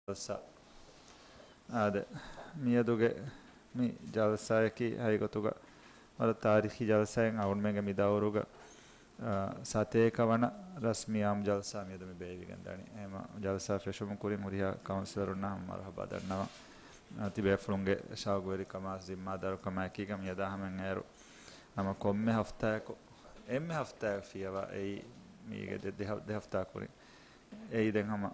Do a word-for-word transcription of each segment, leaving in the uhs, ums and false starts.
ޖަލްސާ. އާދެ، މިއަދުގެ މި ޖަލްސާއަކީ ހަގީގަތުގަ ވަރަށް ތާރީޚީ ޖަލްސާއެއް. އަޅުގަނޑުމެންގެ މި ދައުރުގަ، އާ، ސަތޭކަ ވަނަ ރަސްމީ އާއްމު ޖަލްސާ މިއަދު މި ބޭއްވިގެން ދަނީ. އެހެންވީމަ ޖަލްސާ ފެށުމުގެ ކުރިން ހުރިހާ ކައުންސިލަރުންނަށް ހަމަ މަރުހަބާ ދަންނަވަން. އާ، ތިބޭފުޅުންގެ ޝައުގުވެރިކަމާ ޒިންމާދާރުކަމާ އެކީގަ މިއަދާ ހަމައަށް އޭރު ހަމަ ކޮންމެ ހަފްތާއަކު، އެންމެ ހަފްތާއަކު ފިޔަވާ އެއީ މީގެ ދެ، ދެ ހަ، ދެ ހަފްތާ ކުރިން. އެއީ ދެން ހަމަ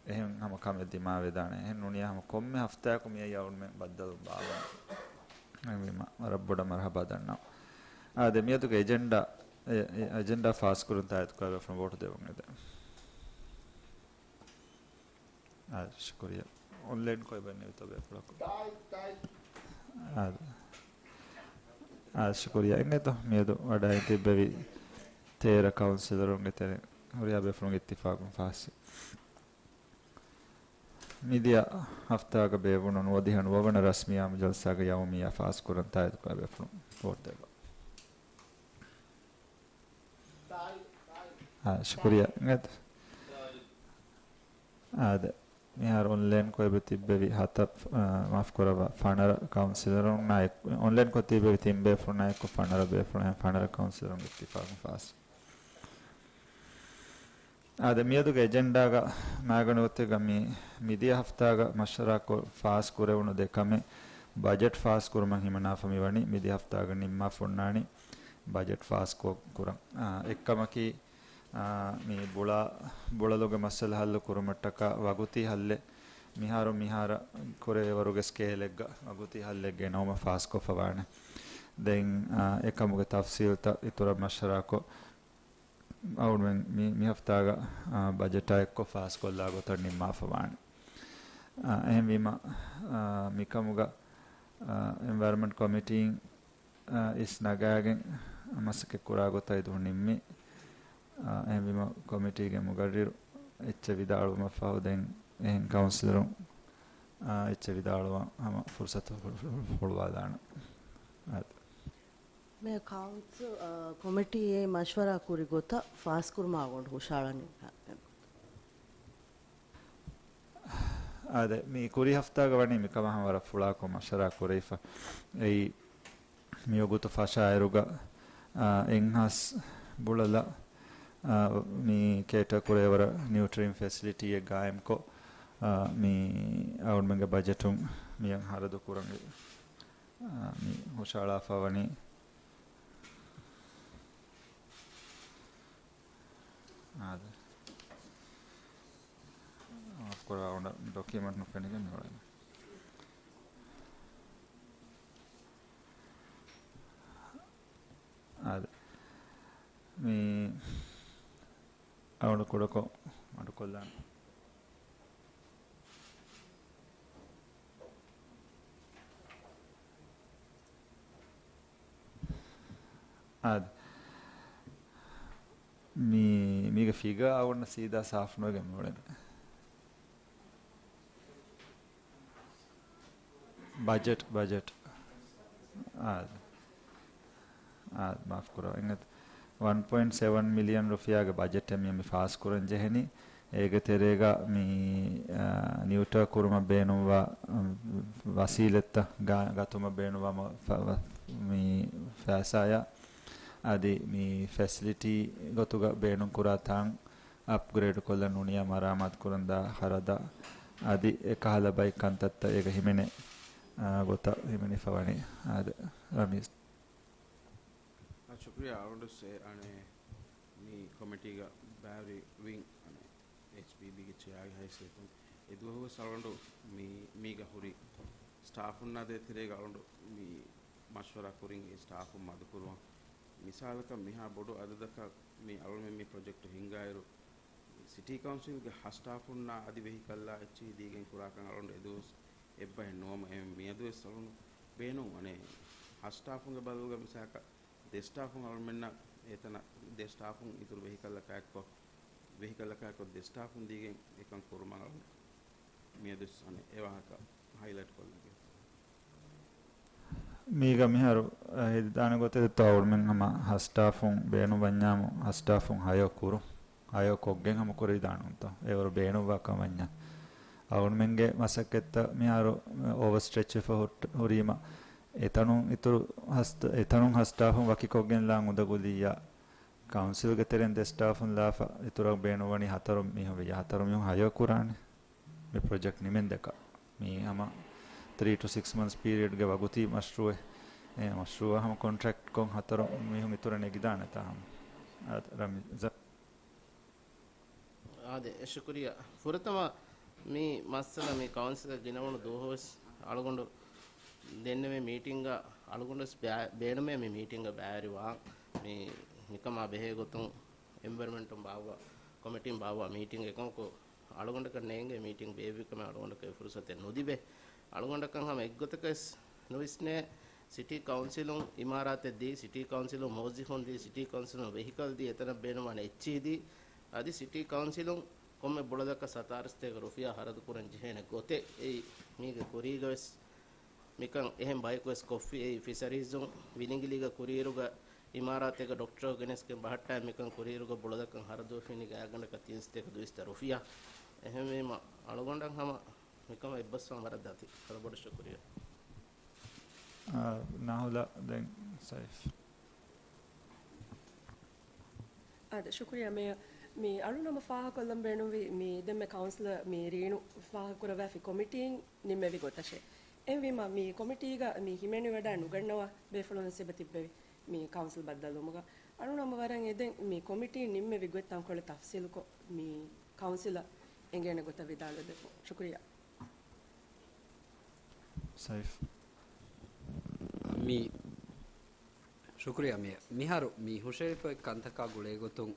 އެހެން ހަމަ ކަމެއް ދިމާވެދާނެ. އެހެން ނޫނީ ހަމަ ކޮންމެ ހަފްތާއަކު މިއައީ އަޅުގަނޑުމެން ބައްދަލު ބާވަން. އެހެންވީމަ ވަރަށް ބޮޑަށް މަރުހަބާ ދަންނަވަން. އާދެ، މިއަދުގެ އެޖެންޑާ، އެ، އެ، އެޖެންޑާ ފާސްކުރުން ތާއީދުކުރާ ބޭފުޅުން ވޯޓު ދެވުން އެދެން. އާ، ޝުކުރިއްޔާ. އޮންލައިން ކޮށް އެބަ ނިވިތޯ ބޭފުޅަކު. އާ، އާ، ޝުކުރިއްޔާ. އިނގޭތޯ، މިއަދު ވަޑައިގެން ތިއްބެވި ތޭރަ ކައުންސިލަރުންގެ ތެރެއިން ހުރިހާ ބޭފުޅުންގެ އިއްތިފާގުން ފާސްވި. މިދިޔަ ހަފްތާގަ ބޭއްވުނު ނުވަދިހަ ނުވަވަނަ ރަސްމީ އާއްމު ޖަލްސާގެ ޔައުމިއްޔާ ފާސްކުރަން ތާއީދުކުރާ ބޭފުޅުން ވޯޓު ދެއްވާ. އާ، ޝުކުރިއްޔާ. އާދެ، މިހާރު އޮންލައިންކޮށް އެބަ ތިއްބެވި ހަތަ، އާ، މާފުކުރައްވާ، ފަނަރަ ކައުންސިލަރުންނާ އެކު، އޮންލައިންކޮށް ތިއްބެވި ތިން ބޭފުޅުންނާ އެކު ފަނަރަ ބޭފުޅުން، ފަނަރަ ކައުންސިލަރުންގެ އިއްތިފާގުން ފާސް. އާދެ، މިއަދުގެ އެޖެންޑާގަ މައިގަނޑު ގޮތެއްގަ މި، މިދިޔަ ހަފްތާގަ މަޝްވަރާކޮށް ފާސް ކުރެވުނު ދެ ކަމެއް ބަޖެޓް ފާސް ކުރުމަށް ހިމަނާފަ މިވަނީ. މިދިޔަ ހަފްތާގަ ނިންމާފަ އޮންނާނީ ބަޖެޓް ފާސްކޮށް ކުރަން. އާ، އެއްކަމަކީ، އާ، މި ބުޅާ، ބުޅަލުގެ މައްސަލަ ހައްލު ކުރުމަށްޓަކާ ވަގުތީ ހައްލެއް މިހާރު، މިހާރަށް ކުރެވޭވަރުގެ ސްކޭލެއްގަ ވަގުތީ ހައްލެއް ގެނައުމަށް ފާސްކޮށްފަ ވާނެ. ދެން، އާ، އެކަމުގެ ތަފްސީލްތައް އިތުރަށް މަޝްވަރާކޮށް، އަޅުގަނޑުމެން މި، މި ހަފްތާގަ، އާ، ބަޖެޓާ އެއްކޮށް ފާސްކޮށްލާ ގޮތަށް ނިންމާފަ ވާނެ. އާ، އެހެންވީމަ، އާ، މިކަމުގަ، އާ، އެންވަޔަރަންމަންޓް ކޮމިޓީން، އާ، އިސް ނަގާގެން މަސައްކަތް ކުރާ ގޮތަށް އެދުން ނިންމި. އާ، އެހެންވީމަ ކޮމިޓީގެ މުގައްރިރު އެއްޗެއް ވިދާޅުވުމަށްފަހު ދެން އެހެން ކައުންސިލަރުން، އާ، އެއްޗެއް ވިދާޅުވަން ހަމަ ފުރުސަތު ހު، ހު، ހުޅުވާލާނަން. އާދެ. މި ކައުންސިލް، އާ، ކޮމިޓީއޭ މަޝްވަރާ ކުރި ގޮތަށް ފާސްކުރުމާ ގޮނޑު ހުށަހަޅަނީ. އާދެ، މި ކުރީ ހަފްތާގަ ވަނީ މިކަމާ ހަމަ ވަރަށް ފުޅާކޮށް މަޝްވަރާ ކުރެވިފަ. އެއީ، މިވަގުތު ފަށާއިރުގަ، އާ، އެންހާސް ބުޅަލަށް، އާ، މި ކޭޓަ ކުރޭވަރަށް ނިއުޓްރީން ފެސިލިޓީއެއް ގާއިމްކޮށް، އާ، މި އަޅުގަނޑުމެންގެ ބަޖެޓުން މިއަށް ހަރަދު ކުރަން، އާ، މި ހުށަހަޅާފަ ވަނީ. އާދެ. މާފުކުރާ، އަޅުގަނޑަށް ޑޮކިއުމެންޓް ނުފެނިގެން މިއުޅެނީ. އާދެ. މި އަޅުގަނޑު ކުޑަކޮށް މަޑުކޮށްލާނަން. އާދެ. މީ، މީގެ ފިގާ އަޅުގަނޑަށް ސީދާ ސާފު ނުވެގެން މިއުޅެނީ. ބަޖެޓް، ބަޖެޓް. އާދެ. އާދެ، މާފުކުރާ. އިނގޭތޯ، ވަން ޕޮއިންޓް ސެވަން މިލިއަން ރުފިޔާގެ ބަޖެޓެއް މި، މި ފާސް ކުރަން ޖެހެނީ. އޭގެ ތެރޭގަ މި، އާ، ނިއުޓަރ ކުރުމަށް ބޭނުންވާ، އަ، ވަސީލަތްތައް ގަ، ގަތުމަށް ބޭނުންވާ މަ، ފަ، ވަ، މި ފައިސާޔާ އަދި މި ފެސިލިޓީ ގޮތުގަ ބޭނުންކުރާ ތަން އަޕްގްރޭޑް ކޮށްލަން ނޫނިޔާ މަރާމާތު ކުރަންދާ ޚަރަދާ އަދި އެކަހަލަ ބައެއް ކަންތައްތައް އޭގަ ހިމެނޭ، އާ، ގޮތަށް ހިމެނިފަ ވަނީ. އާދެ، ރަމީޒް. އާ، ޝުކުރިއްޔާ. އަޅުގަނޑު އަނެއް މި ކޮމިޓީގަ ބައިވެރިވިން އަނެއް އެޗްޕީބީގެ ޗެއާގެ ހައިސިއްޔަތުން އެދުވަހުވެސް އަޅުގަނޑު މި، މީގަ ހުރި ސްޓާފުންނާ ދޭތެރޭގަ އަޅުގަނޑު މި މަޝްވަރާ ކުރިން އެ ސްޓާފުން މަދުކުރުވަން. މިސާލަކަށް މިހާ ބޮޑު އަދަދަކަށް މި އަޅުގަނޑުމެން މި ޕްރޮޖެކްޓް ހިންގާއިރު، ސިޓީ ކައުންސިލްގެ ހަ ސްޓާފުންނާ އަދި ވެހިކަލްއާ އެއްޗިހި ދީގެން ކުރާކަން އަޅުގަނޑު އެދުވަސް އެއްބަހެއް ނުވަމަ، އެ މިއަދުވެސް އަޅުގަނޑު ބޭނުން އަނެއް ހަ ސްޓާފުންގެ ބަދަލުގަ މިސާލަކަށް ދެ ސްޓާފުން އަޅުމެންނަށް އެތަނަށް ދެ ސްޓާފުން އިތުރު ވެހިކަލްއަކާއެއްކޮށް، ވެހިކަލްއަކާއެއްކޮށް ދެ ސްޓާފުން ދީގެން އެކަން ކުރުމަށް އަޅުގަނޑު މިއަދުވެސް އަނެއް އެ ވާހަކަ ހައިލައިޓް ކޮށްލަން ޖެހޭ. މީގަ މިހާރު، އަ، ހެދިދާނެ ގޮތެއް ދެއްތޯ އަޅުމެން ހަމަ ހަ ސްޓާފުން ބޭނުން ވަންޏާމު ހަ ސްޓާފުން ހަޔޯ ކުރު، ހަޔޯ ކޮށްގެން ހަމަ ކުރެވިދާނެ އޮންތޯ. އެވަރު ބޭނުންވާ ކަމަށް ވަންޏާ. އަޅުގަނޑުމެންގެ މަސައްކަތްތައް މިހާރު އޯވަރ ސްޓްރެޗް ވެފަ ހުއްޓ-، ހުރީމަ، އެތަނުން އިތުރު ހަސްތަ-، އެތަނުން ހަސްތާފުން ވަކިކޮށްގެން ލާން އުނދަގުލިއްޔާ، ކައުންސިލްގެ ތެރެއިން ދެ ސްޓާފުން ލާފަ އިތުރަށް ބޭނުންވަނީ ހަތަރު މީހުން ވެއްޔާ. ހަތަރު މީހުން ހަޔަރ ކުރާނެ މި ޕްރޮޖެކްޓް ނިމެންދަކަށް. މީ ހަމަ ތްރީ ޓު ސިކްސް މަންތްސް ޕީރިއަޑްގެ ވަގުތީ މަޝްރޫއެއް. އެ މަޝްރޫއަށް ހަމަ ކޮންޓްރެކްޓްކޮށް ހަތަރު މީހުން އިތުރަށް ނެގިދާނެތާ ހަމަ. އާދެ، ރަމީޒް. އާދެ، ޝުކުރިއްޔާ. ފުރަތަމަ މި މައްސަލަ މި ކައުންސިލަށް ގިނަވުނު ދުވަހުވެސް އަޅުގަނޑު ދެންނެވި މީޓިންގ އަޅުގަނޑުވެސް ބޭ-، ބޭނުމޭ މި މީޓިންގ ބައިވެރިވާން. މި މިކަމާ ބެހޭ ގޮތުން އެންވަޔަރަމެންޓުން ބާއްވާ ކޮމިޓީން ބާއްވާ މީޓިން އެކަމަކު، އަޅުގަނޑަކަށް ނޭނގޭ މީޓިން ބޭއްވިކަމެއް އަޅުގަނޑަކަށް އެ ފުރުސަތެއް ނުދިބޭ. އަޅުގަނޑަކަށް ހަމަ އެއްގޮތަކަސް ނުވިސްނޭ، ސިޓީ ކައުންސިލުން އިމާރާތެއް ދީ، ސިޓީ ކައުންސިލުން މުވައްޒިފުން ދީ، ސިޓީ ކައުންސިލުން ވެހިކަލް ދީ، އެތަނަށް ބޭނުންވާނެ އެއްޗިހި ދީ، އަދި ސިޓީ ކައުންސިލުން ކޮންމެ ބުޅަލަކަށް ސަތާރަ ސަތޭކަ ރުފިޔާ ހަރަދު ކުރަން ޖެހޭނެ ގޮތެއް އެއީ. މީގެ ކުރީގަވެސް މިކަން އެހެން ބަޔަކުވެސް ކޮށްފި އެއީ. ފިޝަރީޒުން ވިލިނގިލީގަ ކުރިއިރުގަ އިމާރާތެއްގަ ޑޮކްޓަރު ގެނެސްގެން ބަހައްޓާ މިކަން ކުރިއިރުގަ ބުޅަލަކަށް ހަރަދު ފިނި ގާތްގަނޑަކަށް ތިން ސަތޭކަ ދުވިސައްތަ ރުފިޔާ. އެހެންވީމަ އަޅުގަނޑަށް ހަމަ މިކަމަށް އެއްބަސްވާން ވަރަށް ދަތި. ވަރަށް ބޮޑަށް ޝުކުރިއްޔާ. އާ، ނާހުލާ ދެން ސައިފް. އާދެ، ޝުކުރިއްޔާ މޭޔަރ. މި އަޅުނަމަ ފާހަގަކޮށްލަން ބޭނުންވީ، މި ދެންމެ ކައުންސިލަރ މި ރީނު ފާހަގަކުރައްވާފި ކޮމިޓީން ނިންމެވި ގޮތަށޭ. އެހެންވީމަ، މި ކޮމިޓީގަ މި ހިމެނިވަޑައި ނުގަންނަވާ ބޭފުޅުން ވެސް އެބަ ތިއްބެވި މި ކައުންސިލް ބައްދަލުވުމުގަ. އަޅުނަމަ ވަރަށް އެދެން މި ކޮމިޓީން ނިންމެވި ގޮތް ތަންކޮޅެއް ތަފްސީލުކޮށް، މި ކައުންސިލަށް އެނގޭނެ ގޮތަށް ވިދާޅުވެދެއްވުން. ޝުކުރިއްޔާ. ސައިފް. މި ޝުކުރިއްޔާ މޭޔަރ. މިހާރު މި ހުށަހެޅިފައި ކަންތަކާ ގުޅޭގޮތުން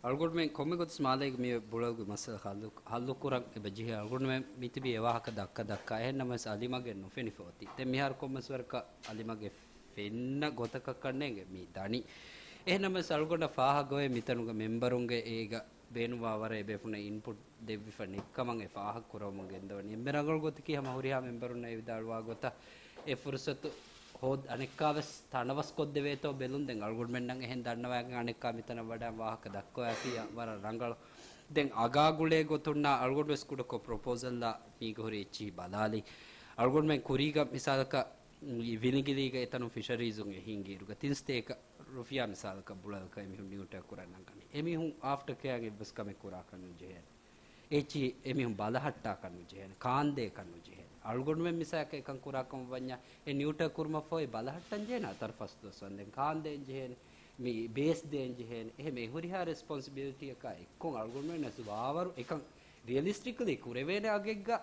އަޅުގަނޑުމެން ކޮންމެ ގޮތަސް މާލޭގެ މި ބުޅަލުގެ މައްސަލަ ހައްލު، ހައްލުކުރަން އެބަ ޖެހޭ. އަޅުގަނޑުމެން މިތިބީ އެ ވާހަކަ ދައްކަ ދައްކާ. އެހެންނަމަވެސް އަލިމަގެއް ނުފެނިފަ އޮތީ. ދެން މިހާރު ކޮންމެސް ވަރަކަށް އަލިމަގެއް ފެންނަ ގޮތަކަށް ކަންނޭނގެ މި ދަނީ. އެހެންނަމަވެސް އަޅުގަނޑަށް ފާހަގަވޭ މިތަނުގަ މެމްބަރުންގެ އޭގަ ބޭނުންވާ ވަރަށް އެބޭފުޅުންނަށް އިންޕުޓް ދެއްވިފަ ނެތްކަމަށް އެ ފާހަގަކުރަވަމުން ގެންދަވަނީ. އެންމެ ރަނގަޅު ގޮތަކީ ހަމަ ހުރިހާ މެމްބަރުންނަށް އެ ވިދާޅުވާ ގޮތަށް އެ ފުރުސަތު ހޯދ-، އަނެއްކާވެސް ތަނަވަސްކޮށްދެވޭތޯ ބެލުން. ދެން އަޅުގަނޑުމެންނަށް އެހެން ދަންނަވައިގެން އަނެއްކާ މިތަނަށް ވަޑައި ވާހަކަ ދައްކަވައިފިއްޔާ ވަރަށް ރަނގަޅު. ދެން އަގާ ގުޅޭ ގޮތުންނާ އަޅުގަނޑުވެސް ކުޑަކޮށް ޕްރޮޕޯސަލްއާ މީގަ ހުރި އެއްޗިހި ބަލާލީ. އަޅުގަނޑުމެން ކުރީގަ މިސާލަކަށް ވިލިނގިލީގަ އެތަނުން ފިޝަރީޒުން އެ ހިންގިއިރުގަ ތިން ސަތޭކަ ރުފިޔާ މިސާލަކަށް ބުޅަލަކަށް އެމީހުން ނިއުޓަރ ކުރަން ނަންގަނީ. އެމީހުން އާފްޓަ ކެއާއިން އެއްވެސް ކަމެއް ކުރާކަށް ނުޖެހޭނެ. އެއްޗިހި އެމީހުން ބަލަހައްޓާކަށް ނުޖެހޭނެ. ކާންދޭކަށް ނުޖެހޭނެ. އަޅުގަނޑުމެން މިސާލަކަށް އެކަން ކުރާކަމަށް ވަންޏާ އެ ނިއުޓަރ ކުރުމަށް ފަހު އެ ބަލަހައްޓަން ޖެހޭނެ ހަތަރު ފަސް ދުވަސް ވަންދެން. ކާންދޭން ޖެހޭނެ. މި ބޭސް ދޭން ޖެހޭނެ. އެހެން އެ ހުރިހާ ރެސްޕޮންސިބިލިޓީއަކާ އެއްކޮށް އަޅުގަނޑުމެން ވެސް ވާވަރު އެކަން ރިއަލިސްޓިކްލީ ކުރެވޭނެ އަގެއްގަ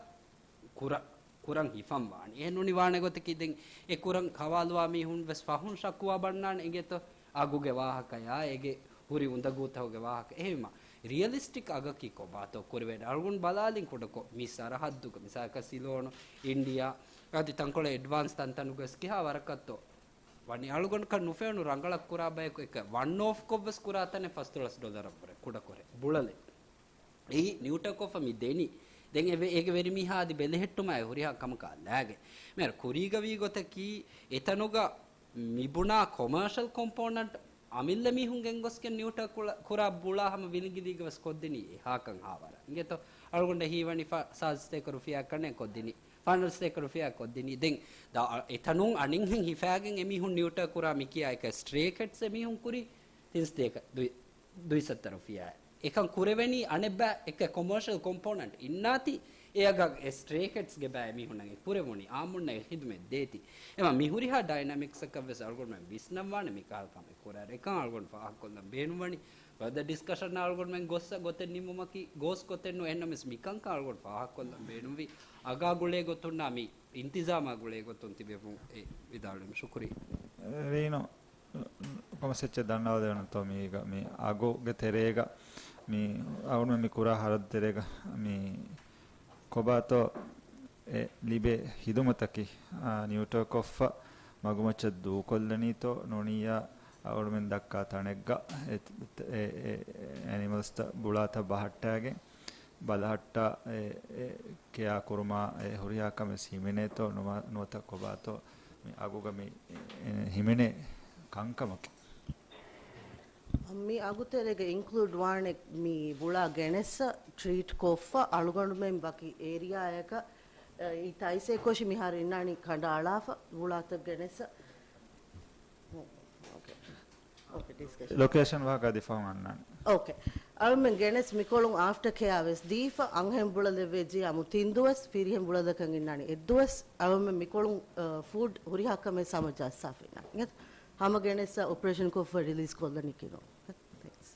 ކުރަ-، ކުރަން ހިފަން ވާނެ. އެހެން ނޫނީ ވާނެ ގޮތަކީ ދެން އެ ކުރަން ހަވާލުވާ މީހުން ވެސް ފަހުން ޝަކުވާ ބަންނާނެ އިނގޭތޯ އަގުގެ ވާހަކަޔާ އޭގެ ހުރި އުނދަގޫތަކުގެ ވާހަކަ. އެހެންވީމަ ރިއަލިސްޓިކް އަގަކީ ކޮބާތޯ ކުރެވޭނެ. އަޅުގަނޑު ބަލާލިން ކުޑަކޮށް މި ސަރަހައްދުގަ މިސާލަކަށް ސިލޯނު، އިންޑިއާ އަދި ތަންކޮޅެއް އެޑްވާންސް ތަންތަނުގަ ވެސް ކިހާ ވަރަކަށްތޯ ވަނީ. އަޅުގަނޑަކަށް ނުފެނުނު ރަނގަޅަށް ކުރާ ބަޔަކު އެކަ ވަން އޯފް ކޮށްވެސް ކުރާ ތަނެއް ފަސް ދޮޅަސް ޑޮލަރަށްވުރެ ކުޑަކުރެ ބުޅަލެއް. އެއީ ނިއުޓަރ ކޮށްފަ މި ދެނީ. ދެން އެ ވެ-، އޭގެ ވެރިމީހާ އަދި ބެލެހެއްޓުމާއި ހުރިހާ ކަމަކާ ލާގެ. މޭރ ކުރީގަ ވީ ގޮތަކީ އެތަނުގަ މިބުނާ ކޮމާޝަލް ކޮމްޕޯނަންޓް އަމިއްލަ މީހުން ގެންގޮސްގެން ނިއުޓަރ ކުޅަ-، ކުރާ ބުޅާ ހަމަ ވިލިނގިލީގަ ވެސް ކޮށްދިނީ އެހާކަން ހާވަރަށް. އިނގޭތޯ އަޅުގަނޑަށް ހީވަނީ ފަ-، ސާސްތޭކަ ރުފިޔާ ކަންނޭ ކޮށްދިނީ. ފަނަރަސް ސަތޭކަ ރުފިޔާ ކޮށްދިނީ. ދެން ދާ-، އެތަނުން އަނިންހެން ހިފާގެން އެމީހުން ނިއުޓަރ ކުރާ މިކިޔާ އެކަ ސްޓްރޭ ކެޓްސް އެމީހުން ކުރީ ތިން ސަތޭކަ ދުއި-، ދުއިސައްތަ ރުފިޔާ. އެކަން ކުރެވެނީ އަނެއްބަ އެކަ ކޮމާޝަލް ކޮމްޕޯނަންޓް އިންނާތީ އެއަގަ އެ ސްޓްރޭ ކެޓްސްގެ ބައި މީހުންނަށް އެ ކުރެވުނީ އާއްމުންނަށް އެ ހިދުމަތް ދޭތީ. އެމަ މި ހުރިހާ ޑައިނަމިކްސަކަށް ވެސް އަޅުގަނޑުމެން ވިސްނަންވާނެ މި ކަހަލަ ކަމެއް ކުރާއިރު. އެކަން އަޅުގަނޑު ފާހަގަކޮށްލަން ބޭނުންވަނީ. ފަރދަ ޑިސްކަޝަން އަޅުގަނޑުމެން ގޮއްސަ ގޮތެއް ނިންމުމަކީ ގޯސް ގޮތެއް ނޫން. އެހެންނަމަވެސް މިކަންކަން އަޅުގަނޑު ފާހަގަކޮށްލަން ބޭނުންވީ. އަގާ ގުޅޭ ގޮތުންނާ މި އިންތިޒާމާ ގުޅޭ ގޮތުން ތިބެވުން އެ ވިދާޅުވީމަ. ޝުކުރިއްޔާ. ރީނު، ކޮންމެސް އެއްޗެއް ދަންނަވާލެވޭނެތޯ މީގަ މި އަގުގެ ތެރޭގަ މި އަޅުގަނޑުމެން މި ކުރާ ހަރަދު ތެރޭގަ މި ކޮބާތޯ އެ ލިބޭ ހިދުމަތަކީ، އާ، ނިއުޓަރ ކޮށްފަ މަގުމައްޗަށް ދޫކޮށްލަނީތޯ ނޫނިއްޔާ އަޅުގަނޑުމެން ދައްކާ ތަނެއްގަ އެ، އެ، އެ، އެ އެނިމަލްސްތައް ބުޅާތައް ބަހައްޓާގެން ބަލަހައްޓާ އެ، އެ ކެއާ ކުރުމާ އެ ހުރިހާ ކަމެއް ހިމެނޭތޯ ނުވަ-، ނުވަތަ ކޮބާތޯ މި އަގުގަ މި އެ، ހިމެނޭ ކަންކަމަކީ. މި އަގުތެރޭގަ އިންކްލޫޑް ވާނެ މި ބުޅާ ގެނެސް ޓްރީޓް ކޮށްފަ އަޅުގަނޑުމެން ވަކި އޭރިއާއަކަށް، އެ، އިތާ އިސޭކޮށި މިހާރު އިންނާނީ ކަނޑައަޅާފަ ބުޅާތައް ގެނެސް. އޯކޭ. އޯކޭ، ޑިސްކަޝަން. ލޮކޭޝަން ވާހަކަ އަދި ފަހުން އަންނާނެ. އޯކޭ. އަޅުމެން ގެނެސް މިކޮޅުން އާފްޓަ ކެއާ ވެސް ދީފަ، އަންހެން ބުޅަލެއް ވެއްޖެ އަމު ތިން ދުވަސް، ފިރިހެން ބުޅަލަކަށް އިންނާނީ އެއްދުވަސް. އަޅުމެން މިކޮޅުން، އަ، ފޫޑް ހުރިހާ ކަމެއް ސަމަޖާ ސާފިންނާނެ. ހަމަ ގެނެސް އޮޕަރޭޝަން ކޮށްފަ ރިލީޒް ކޮށްލަނީ ކިހިނެއް؟ ތޭންކްސް.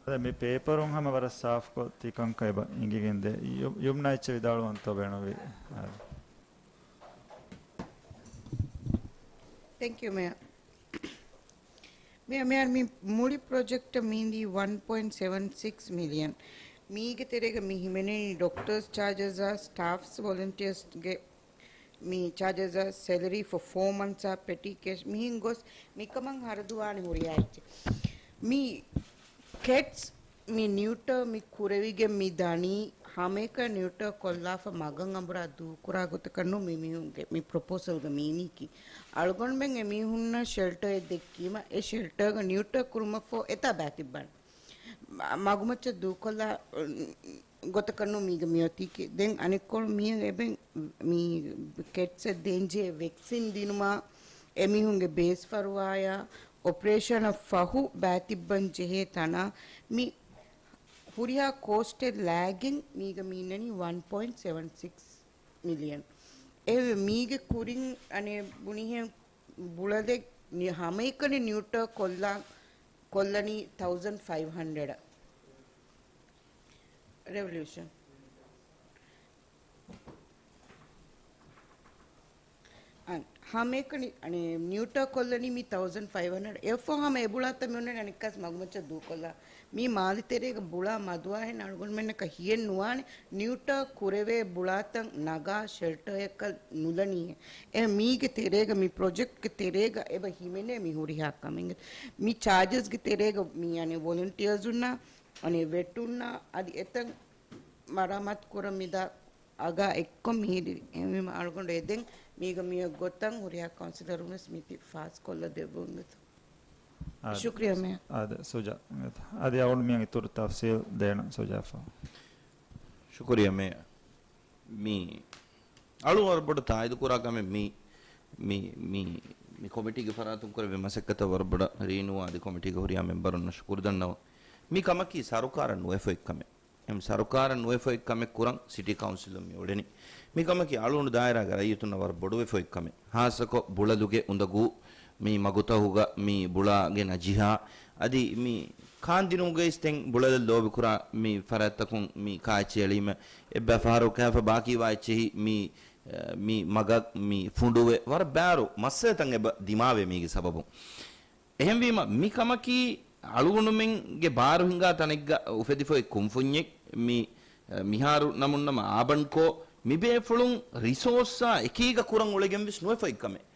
އަދި މި ޕޭޕަރުން ހަމަ ވަރަށް ސާފްކޮށް ތިކަންކަން އެބަ އިނގިގެންދޭ. ޔު-، ޔުމްނާ އެއްޗެއް ވިދާޅުވަންތޯ ބޭނުންވީ؟ އާ. ތެންކް ޔޫ، މޭޔަރ. މޭޔަރ، މޭޔަރ، މި މުޅި ޕްރޮޖެކްޓަށް މީންދީ ވަން ޕޮއިންޓް ސެވަން ސިކްސް މިލިއަން. މީގެ ތެރޭގަ މި ހިމެނެނީ ޑޮކްޓަރސް ޗާޖަސްއާ ސްޓާފްސް ވޮލަންޓިއަރސްގެ މި ޗާޖަސްއާ ސެލަރީ ފޮ ފޯ މަންތްސްއާ ޕެޓީ ކޭޝް މިހިން ގޮސް މިކަމަށް ހަރަދުވާނެ ހުރިހާ އެއްޗެއް. މި ކެޓްސް މި ނިއުޓަރ މި ކުރެވިގެން މި ދަނީ ހަމައެކަނި ނިއުޓަރ ކޮށްލާފަ މަގަށް އަނބުރާ ދޫކުރާ ގޮތަކަށް ނޫން މި މީހުންގެ މި ޕްރޮޕޯސަލްގަ މީނީކީ. އަޅުގަނޑުމެން އެ މީހުންނަށް ޝެލްޓަރެއް ދެއްކީމަ އެ ޝެލްޓަރގަ ނިއުޓަރ ކުރުމަށްފަހު އެތާ ބައިތިއްބާނެ. މަ-، މަގުމައްޗަށް ދޫކޮށްލާ، އު، ގޮތަކަށް ނޫން މީގަ މިއޮތީކީ. ދެން އަނެއްކޮޅު މީގަ އެބެން މި ކެޓްސަށް ދޭންޖެހޭ ވެކްސިން ދިނުމާ، އެމީހުންގެ ބޭސް ފަރުވާޔާ، އޮޕަރޭޝަނަށް ފަހު ބައިތިއްބަން ޖެހޭ ތަނާ މި ހުރިހާ ކޯސްޓެއް ލާގެން މީގަ މީންނަނީ ވަން ޕޮއިންޓް ސެވަން ސިކްސް މިލިއަން. އެ މީގެ ކުރިން އަނެއް ބުނިހެން ބުޅަލެއް ނި-، ހަމައެކަނި ނިއުޓަރ ކޮށްލާ، ކޮށްލަނީ ތައުޒަން ފައިވް ހަންޑްރެޑް. ރެވޮލިއުޝަން. އަން-، ހަމައެކަނި، އަނެ، ނިއުޓަރ ކޮށްލަނީ މި ތައުޒަން ފައިވް ހަންޑްރެޑް. އެއަށްފަހު ހަމަ އެ ބުޅާތައް މި އޮންނަނީ އަނެއްކާސް މަގުމައްޗަށް ދޫކޮށްލާ. މީ މާލެ ތެރޭގަ ބުޅާ މަދުވާހެން އަޅުގަނޑުމެންނަކަށް ހިޔެއް ނުވާނެ، ނިއުޓަރ ކުރެވޭ ބުޅާތައް ނަގާ ޝެލްޓަރެއްކަށް ނުލަނީހެން. އެ މީގެ ތެރޭގަ، މި ޕްރޮޖެކްޓްގެ ތެރޭގަ އެބަ ހިމެނޭ މި ހުރިހާ ކަމެއް. މި ޗާޖަސްގެ ތެރޭގަ މި އަނެއް ވޮލަންޓިއާސުންނާ، އަނެއް ވެޓުންނާ، އަދި އެތައް މަރާމާތު ކުރަން މިދާ އަގާ އެއްކޮށް މިހިރި. އެހެންވީމަ އަޅުގަނޑު އެދެން މީގަ މިއޮތް ގޮތަށް ހުރިހާ ކައުންސިލަރުން ވެސް މީތި ފާސްކޮށްލަ ދެއްވުން ވެތު. އާދެ. ޝުކްރިޔާ މޭޔަރ. އާދެ، ސުޖާ. އަދި އަޅުގަނޑު މިއަށް އިތުރު ތަފްސީލް ދޭނަން ސުޖާފާ. ޝުކުރިޔާ މޭޔަރ. މި އަޅު ވަރަށް ބޮޑަށް ތާއީދު ކުރާ ކަމެއް މި، މި، މި، މި ކޮމިޓީގެ ފަރާތުން ކުރެވޭ މަސައްކަތަށް ވަރަށް ބޮޑަށް ރީނޫ އަދި ކޮމިޓީގެ ހުރިހާ މެމްބަރުންނަށް ޝުކުރު ދަންނަވަން. މި ކަމަކީ ސަރުކާރަށް ނުވެފަ އޮތް ކަމެއް. އެހެން ސަރުކާރަށް ނުވެފަ އޮތް ކަމެއް ކުރަން ސިޓީ ކައުންސިލުން މި އުޅެނީ. މި ކަމަކީ އަޅުގަނޑު ދާއިރާގެ ރައްޔިތުންނަށް ވަރަށް ބޮޑުވެފަ އޮތް ކަމެއް. ހާއްސަކޮށް ބުޅަލުގެ އުނދަގޫ މި މަގުތަހުގަ މި ބުޅާގެ ނަޖިހާ އަދި މި ކާންދިނުމުގައި އިސް ތެން ބުޅަލަށް ލޯބިކުރާ މި ފަރާތްތަކުން މި ކާއެއްޗެއް އެޅީމަ އެއްބައި ފަހަރު ކައިފަ ބާކީވާ އެއްޗެހި މި، މި މަގަށް މި ފުނޑުވެ ވަރަށް ބާރު މައްސަލަތައް އެބަ ދިމާވޭ މީގެ ސަބަބުން. އެހެންވީމަ، މި ކަމަކީ އަޅުގަނޑުމެންގެ ބާރު ހިނގާ ތަނެއްގަ އުފެދިފައި ކުންފުންޏެއް. މި، މިހާރު ނަމުންނަމަ އާބަންކޯ މި ބޭފުޅުން ރިސޯސްއާ އެކީގަ ކުރަން އުޅެގެން ވެސް ނުވެފައި ކަމެއް.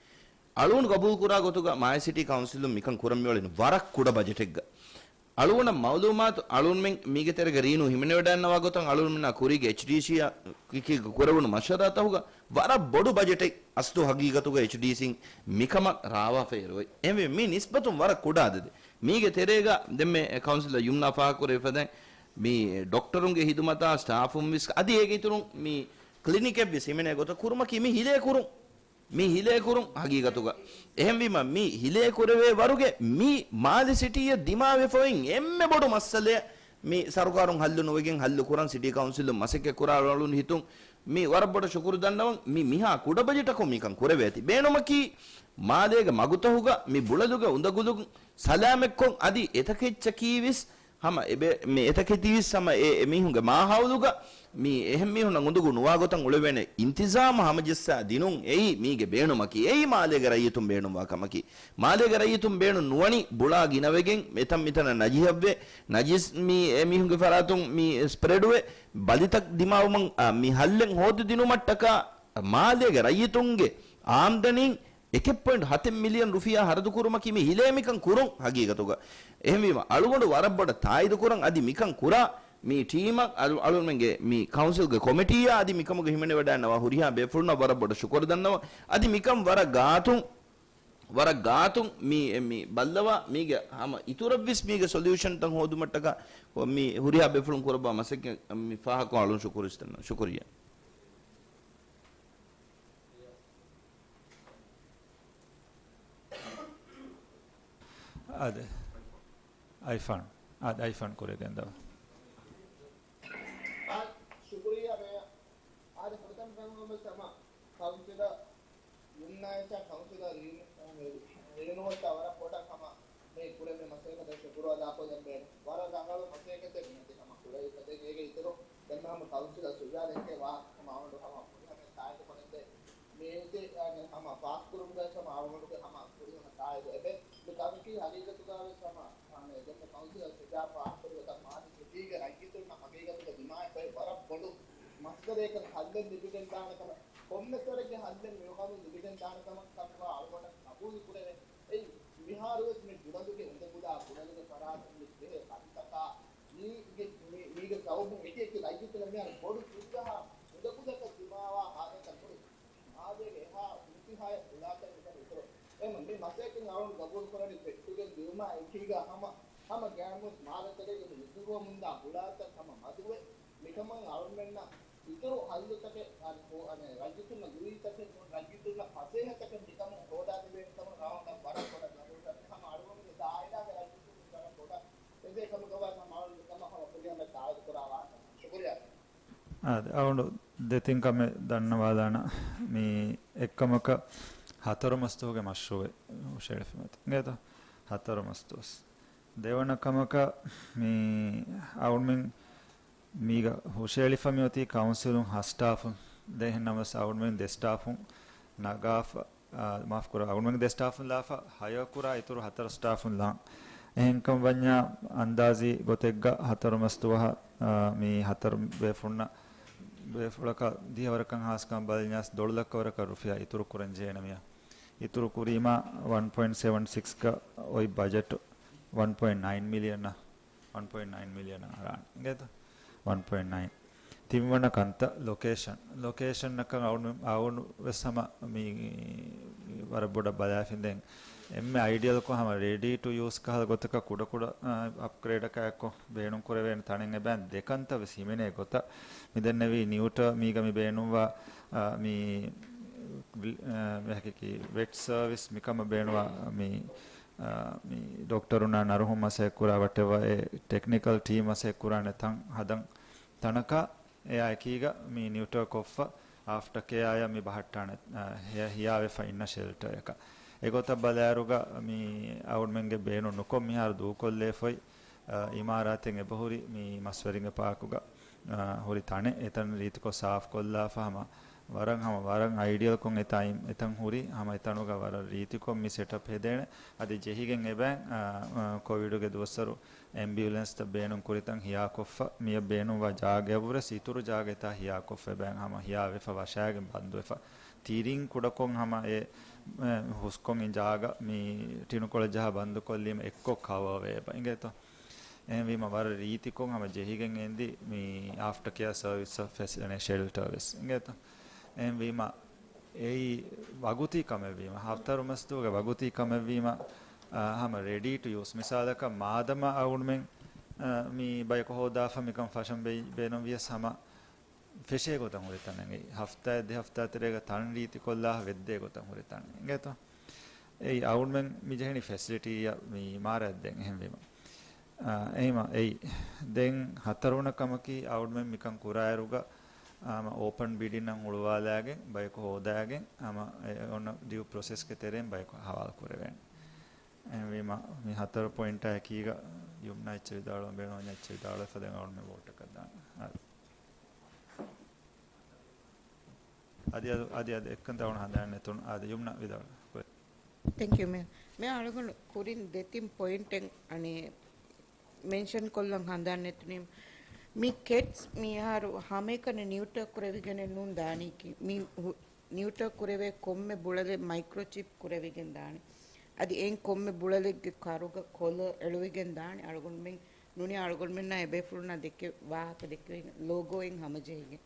އަޅުގަނޑު ގަބޫލު ކުރާ ގޮތުގަ މާލެ ސިޓީ ކައުންސިލުން މިކަން ކުރަން މިއުޅެނީ ވަރަށް ކުޑަ ބަޖެޓެއްގަ. އަޅުގަނޑަށް މައުލޫމާތު އަޅުގަނޑުމެން މީގެ ތެރޭގަ ރީނޫ ހިމެނިވަޑައިގަންނަވާ ގޮތަށް އަޅުގަނޑުމެންނާ ކުރީގެ އެޗްޑީސީއާ ކުރެވުނު މަޝްވަރާތަކުގަ ވަރަށް ބޮޑު ބަޖެޓެއް އަސްލު ހަގީގަތުގަ އެޗްޑީސީން މިކަމަށް ރާވާފައި އެރުވައި. އެހެންވެ މީ ނިސްބަތުން ވަރަށް ކުޑަ އަދަދެއް. މީގެ ތެރޭގަ ދެންމެ ކައުންސިލަރ ޔުމްނާ ފާހަގަކުރެވިފަދައިން މި ޑޮކްޓަރުންގެ ހިދުމަތާ ސްޓާފުން ވެސް އަދި އޭގެ އިތުރުން މި ކްލިނިކެއް ވެސް ހިމެނޭ ގޮތަށް ކުރުމަކީ މި ހިލޭ ކުރުން. މި ހިލޭ ކުރުން ހަގީގަތުގަ. އެހެންވީމަ، މި ހިލޭ ކުރެވޭ ވަރުގެ މި މާލެ ސިޓީއަށް ދިމާވެފައި އޮތް އެންމެ ބޮޑު މައްސަލައެއް މި ސަރުކާރުން ހައްލު ނުވެގެން ހައްލު ކުރަން ސިޓީ ކައުންސިލުން މަސައްކަތް ކުރާ އަޅުގަނޑު ހިތުން މި ވަރަށް ބޮޑަށް ޝުކުރު ދަންނަވަން. މި މިހާ ކުޑަ ބަޖެޓަކުން މިކަން ކުރެވޭތީ. ބޭނުމަކީ މާލޭގެ މަގުތަހުގަ މި ބުޅަލުގެ އުނދަގުލުން ސަލާމަތްކޮށް އަދި އެތަކެއްޗަކީ ވެސް ހަމަ އެބެ-، މި އެތަކެތިވެސް ހަމަ އެ އެމީހުންގެ މާހައުލުގަ މި އެހެން މީހުންނަށް އުނދަގޫ ނުވާ ގޮތަށް އުޅެވޭނެ އިންތިޒާމު ހަމަޖައްސާ ދިނުން އެއީ މީގެ ބޭނުމަކީ. އެއީ މާލޭގެ ރައްޔިތުން ބޭނުންވާ ކަމަކީ. މާލޭގެ ރައްޔިތުން ބޭނުން ނުވަނީ ބުޅާ ގިނަވެގެން އެތަން މިތަނަށް ނަޖިހަށްވެ، ނަޖިސް މި އެމީހުންގެ ފަރާތުން މި ސްޕްރެޑުވެ، ބަލިތައް ދިމާވުމަށް، އާ، މި ހައްލެއް ހޯދިދިނުމަށްޓަކާ މާލޭގެ ރައްޔިތުންގެ އާމްދަނީން އެކެއް ޕޮއިންޓް ހަތެއް މިލިއަން ރުފިޔާ ހަރަދުކުރުމަކީ މި ހިލޭ މިކަން ކުރުން ހަގީގަތުގަ. އެހެންވީމަ، އަޅުގަނޑު ވަރަށް ބޮޑަށް ތާއީދުކުރަން އަދި މިކަން ކުރާ މި ޓީމަށް އަޅު-، އަޅުގަނޑުމެންގެ މި ކައުންސިލްގެ ކޮމިޓީއާ އަދި މިކަމުގަ ހިމެނިވަޑައިންނަވާ ހުރިހާ ބޭފުޅުންނަށް ވަރަށް ބޮޑަށް ޝުކުރު ދަންނަވަން. އަދި މިކަން ވަރަށް ގާތުން ވަރަށް ގާތުން މި، މި ބައްލަވާ، މީގެ ހަމަ އިތުރަށްވެސް މީގެ ސޮލިއުޝަންތައް ހޯދުމަށްޓަކާ މި ހުރިހާ ބޭފުޅުން ކުރައްވާ މަސައްކަތް މި ފާހަގަކޮށް އަޅުން ޝުކުރު ވިސްނަން. ޝުކުރިއްޔާ. އާދެ. އައިފޯން. އާދެ، އައިފޯން ކުރިއަށް ގެންދަވާ. އާދެ، ޝުކުރިއްޔާ މޭޔަރ. އާދެ، ފުރަތަމަ ފަން ހަމަ ސަމާ ކައުންސިލަރ ޔުމްނާއަށާ ކައުންސިލަރ ރީނު-، ރީނުއަށާ ވަރަށް ބޮޑަށް ހަމަ މި ކުރެއްވި މަސައްކަތަށް ޝުކުރު އަދާކޮށްލަން ބޭނުން. ވަރަށް ރަނގަޅު މަސައްކަތެއް މިއޮތީ ހަމަ ކުރެވިފަ. ދެން އޭގެ އިތުރު ދެން ހަމަ ކައުންސިލަރ ސުޖާދަ އެކޭ ވާހަކަ ހަމަ އަޅުގަނޑު ހަމަ ފުރިހަމަ ތާއީދު ކޮށްދޭ. މިއޮތީ ހަމަ ފާސްކުރުމުގައި ހަމަ އަޅުގަނޑުގެ ހަމަ ފުރިހަމަ ތާއީދު އެބެ. މި ކަމަކީ ހަގީގަތުގައިވެސް ހަމަ ދެން ކައުންސިލަރ ސުޖާ ފާހަގަކުރި ގޮތަށް މާލެ ސިޓީގެ ރައްޔިތުންނަށް ހަގީގަތުގަ ދިމާވެފައި ވަރަށް ބޮޑު މައްސަލައެއްކަން ހައްލެއް ލިބިގެންދާނެ ކަމަށް، ކޮންމެސް ވަރެއްގެ ހައްލެއް މިވަގުތު ލިބިގެންދާނެ ކަމަށް ކަންކަމަށް އަޅުގަނޑަށް ގަބޫލު ކުރެވޭ. އެއީ، މިހާރުވެސް މި ގުޅަލުގެ އުނދަގުލާ ގުޅަލުގެ ފަރާތުން ވެސް ޖެހޭ ކަންތަކާ މީގެ، މީ، މީގެ ސަބަބުން އެކި އެކި ރައްޔިތުންނަށް މިހާރު ބޮޑު ފުރިހަމަ އުނދަގުލަކަށް ދިމާވާ ހާލަތަށް ހުރި. މާލޭގެ އެހާ އިންތިހާޔަށް ގުޅާތަން މިކަން އިތުރު. އެހެން މި މަސައްކަތް އަޅުން ގަބޫލު ކުރަނީ ފެއްޓުގެން ދިއުމާ އެކީގަ ހަމަ، ހަމަ ގައިމުވެސް މާލެ ތެރޭގަ މި އިތުރުވަމުންދާ ގުޅާތަން ހަމަ މަދުވެ، މިކަމަށް އަޅުމެންނަށް އިތުރު ހައްލުތަކެއް، އަނެ، ކޯ، އަނެ، ރައްޔިތުންނަށް ލުއިތަކެއް ނޫން، ރައްޔިތުންނަށް ފަސޭހަތަކެއް މިކަމުން ހޯދާ ދެވޭނެ ކަމަށް އަޅުގަނޑަށް ވަރަށް ބޮޑަށް ގަބޫލުކަން ހަމަ އަޅުގަނޑުގެ ދާއިރާގެ ރައްޔިތުން ވަރަށް ބޮޑަށް އެދޭ ކަމުގަވާ ހަމަ އަޅުގަނޑު މިކަމަށް ހަމަ ފުރިހަމަ ތާއީދު ކުރާ ވާހަކަ. ޝުކުރިއްޔާ. އާދެ، އަޅުގަނޑު ދެތިން ކަމެއް ދަންނަވާލާނަ. މި އެއްކަމަކަށް ހަތަރު މަސްދުވަހުގެ މަޝްރޫއެއް ހުށައެޅިފަ މިއޮތީ. އިނގޭތޯ؟ ހަތަރު މަސްދުވަސް. ދެވަނަ ކަމަކަށް މި އަޅުމެން މީގަ ހުށައެޅިފަ މިއޮތީ ކައުންސިލުން ހަ ސްޓާފުން ދޭހެން ނަމަވެސް އަޅުމެން ދެ ސްޓާފުން ނަގާފަ، އާ، މާފުކުރާ، އަޅުމެން ދެ ސްޓާފުން ލާފަ ހަޔަރ ކުރާ އިތުރު ހަތަރު ސްޓާފުން ލާން. އެހެންކަމަށް ވަންޏާ އަންދާޒީ ގޮތެއްގަ ހަތަރު މަސްދުވަހަށް، އާ، މި ހަތަރު ބޭފުޅުންނަށް ބޭފުޅަކަށް ދިހަވަރަކަށް ހާސްކަން ބަލަންޏާސް ދޮޅުލައްކަވަރަކަށް ރުފިޔާ އިތުރު ކުރަން ޖެހޭނެ މިއަށް. އިތުރު ކުރީމާ ވަން ޕޮއިންޓް ސެވަން ސިކްސް ގަ އޮތް ބަޖެޓް ވަން ޕޮއިންޓް ނައިން މިލިއަން، ވަން ޕޮއިންޓް ނައިން މިލިއަން އަރާނެ. އިނގޭތަ؟ ވަން ޕޮއިންޓް ނައިން. ތިންވަނަ ކަންތައް ލޮކޭޝަން. ލޮކޭޝަންއަކަށް އަޅު، އަޅުގަނޑު ވެސް ހަމަ މި ވަރަށް ބޮޑަށް ބަލާފިން ދެން އެންމެ އައިޑިއަލްކޮށް ހަމަ ރެޑީ ޓު ޔޫސް ކަހަލަ ގޮތަކަށް ކުޑަކުޑަ، އަ، އަޕްގްރޭޑަކާ އެއްކޮށް ބޭނުން ކުރެވޭނެ ތަނެއް އެބައިން ދެ ކަންތައް ވެސް ހިމެނޭ ގޮތަށް މި ދެންނެވީ ނިއުޓަ މީގަ މި ބޭނުންވާ، އަ، މި ވިލް-، އަ، މި ހަކީކީ ވެޓް ސަރވިސް މިކަމަށް ބޭނުންވާ މި، އަ، މި ޑޮކްޓަރުންނާ ނަރުހުން މަސައްކަތް ކުރާ ވަޓެވަ އެ ޓެކްނިކަލް ޓީމް މަސައްކަތް ކުރާނެ ތަން ހަދަން ތަނަކަށް އެއާ އެކީގަ މި ނިއުޓަ ކޮށްފަ އާފްޓަ ކެއާއަށް މި ބަހައްޓާނެ، އަ، ހިޔާ-، ހިޔާވެފަ އިންނަ ޝެލްޓަރަކަށް. އެގޮތަށް ބަލާއިރުގަ މި އަޅުމެންގެ ބޭނުން ނުކޮށް މިހާރު ދޫކޮށްލެވިފައި، އަ، އިމާރާތެއް އެބަހުރި މި މަސްވެރިންގެ ޕާކުގަ، އަ، ހުރި ތަނެއް އެތަން ރީތިކޮށް ސާފްކޮށްލާފަ ހަމަ ވަރަށް ހަމަ ވަރަށް އައިޑިއަލްކޮށް އެތާ އިން-، އެތަން ހުރި ހަމަ އެތަނުގަ ވަރަށް ރީތިކޮށް މި ސެޓަޕް ހެދޭނެ. އަދި ޖެހިގެން އެބައިން، އަ، އަ، ކޮވިޑުގެ ދުވަސްވަރު އެމްބިއުލެންސްތައް ބޭނުން ކުރިތަން ހިޔާކޮށްފަ، މިއަށް ބޭނުންވާ ޖާގަޔަށްވުރެސް އިތުރު ޖާގައެތާ ހިޔާކޮށްފަ އެބައިން ހަމަ ހިޔާވެފަ ވަށާގެން ބަންދުވެފަ. ތިރިން ކުޑަކޮށް ހަމަ އެ، އެ، ހުސްކޮށް އިން ޖާގަ މި ޓިނުކޮޅަށް ޖަހާ ބަންދުކޮށްލީމަ އެއްކޮށް ކަވަރވޭ އެބަ. އިނގޭތޯ؟ އެހެންވީމަ ވަރަށް ރީތިކޮށް ހަމަ ޖެހިގެން އެންދި މި އާފްޓަ ކެއާ ސަރވިސް ފެސި-، އަނެ ޝެލްޓަރ ވެސް. އިނގޭތޯ؟ އެހެންވީމަ އެއީ ވަގުތީ ކަމެއްވީމަ، ހަތަރު މަސްދުވަހުގެ ވަގުތީ ކަމެއްވީމަ، އާ، ހަމަ ރެޑީ ޓު ޔޫސް. މިސާލަކަށް މާދަމާ އަޅުމެން، އާ، މި ބަޔަކު ހޯދާފަ މިކަން ފަށަން ބޭ-، ބޭނުންވިޔަސް ހަމަ ފެށޭ ގޮތަށް ހުރި ތަނެއް. ހަފްތާއެއް ދެ ހަފްތާ ތެރޭގަ ތަން ރީތިކޮށްލާ ވެއްދޭ ގޮތަށް ހުރި ތަނެއް. އިނގޭތޯ؟ އެއީ އަޅުމެން މި ޖެހެނީ ފެސިލިޓީއަށް މި އިމާރާތް ދޭން. އެހެންވީމަ، އާ، އެހީމަ އެއީ ދެން ހަތަރުވަނަ ކަމަކީ އަޅުމެން މިކަން ކުރާއިރުގަ، އާ، ހަމަ އޯޕަން ބިޑިންއަށް ހުޅުވާލާގެން ބަޔަކު ހޯދާގެން ހަމަ އެ އޮންނަ ޑިއު ޕްރޮސެސްގެ ތެރެއިން ބަޔަކު ހަވާލު ކުރެވޭނެ. އެހެންވީމަ މި ހަތަރު ޕޮއިންޓާ އެކީގަ ޔުމްނާ އެއްޗެއް ވިދާޅުވަން ބޭނުން އެއްޗެއް ވިދާޅުވެފަ ދެން އަޅުމެން ވޯޓަކަށް ދާނެ. އަދި އަދި، އަދި އަދި އެއްކަން ތައުނު ހަނދާން ނެތުނު. އާދެ، ޔުމްނާ ވިދާޅު. ތެންކް ޔޫ މޭ. މޭ އަޅުގަނޑު ކުރިން ދެތިން ޕޮއިންޓެއް އަނެ މެންޝަން ކޮށްލަން ހަނދާން ނެތުނީ. މި ކެޓްސް މިހާރު ހަމައެކަނި ނިއުޓަރ ކުރެވިގެނެއް ނޫން ދާނީކީ. މި ހު-، ނިއުޓަރ ކުރެވޭ ކޮންމެ ބުޅަލެއް މައިކްރޯޗިޕް ކުރެވިގެން ދާނެ. އަދި އެއިން ކޮންމެ ބުޅަލެއްގެ ކަރުގަ ކޮލަރ އެޅުވިގެން ދާނެ. އަޅުގަނޑުމެން ނޫނީ އަޅުގަނޑުމެންނާ އެބޭފުޅުންނާ ދެކެ ވާހަކަ ދެކެވި ލޯގޯއިން ހަމަޖެހިގެން.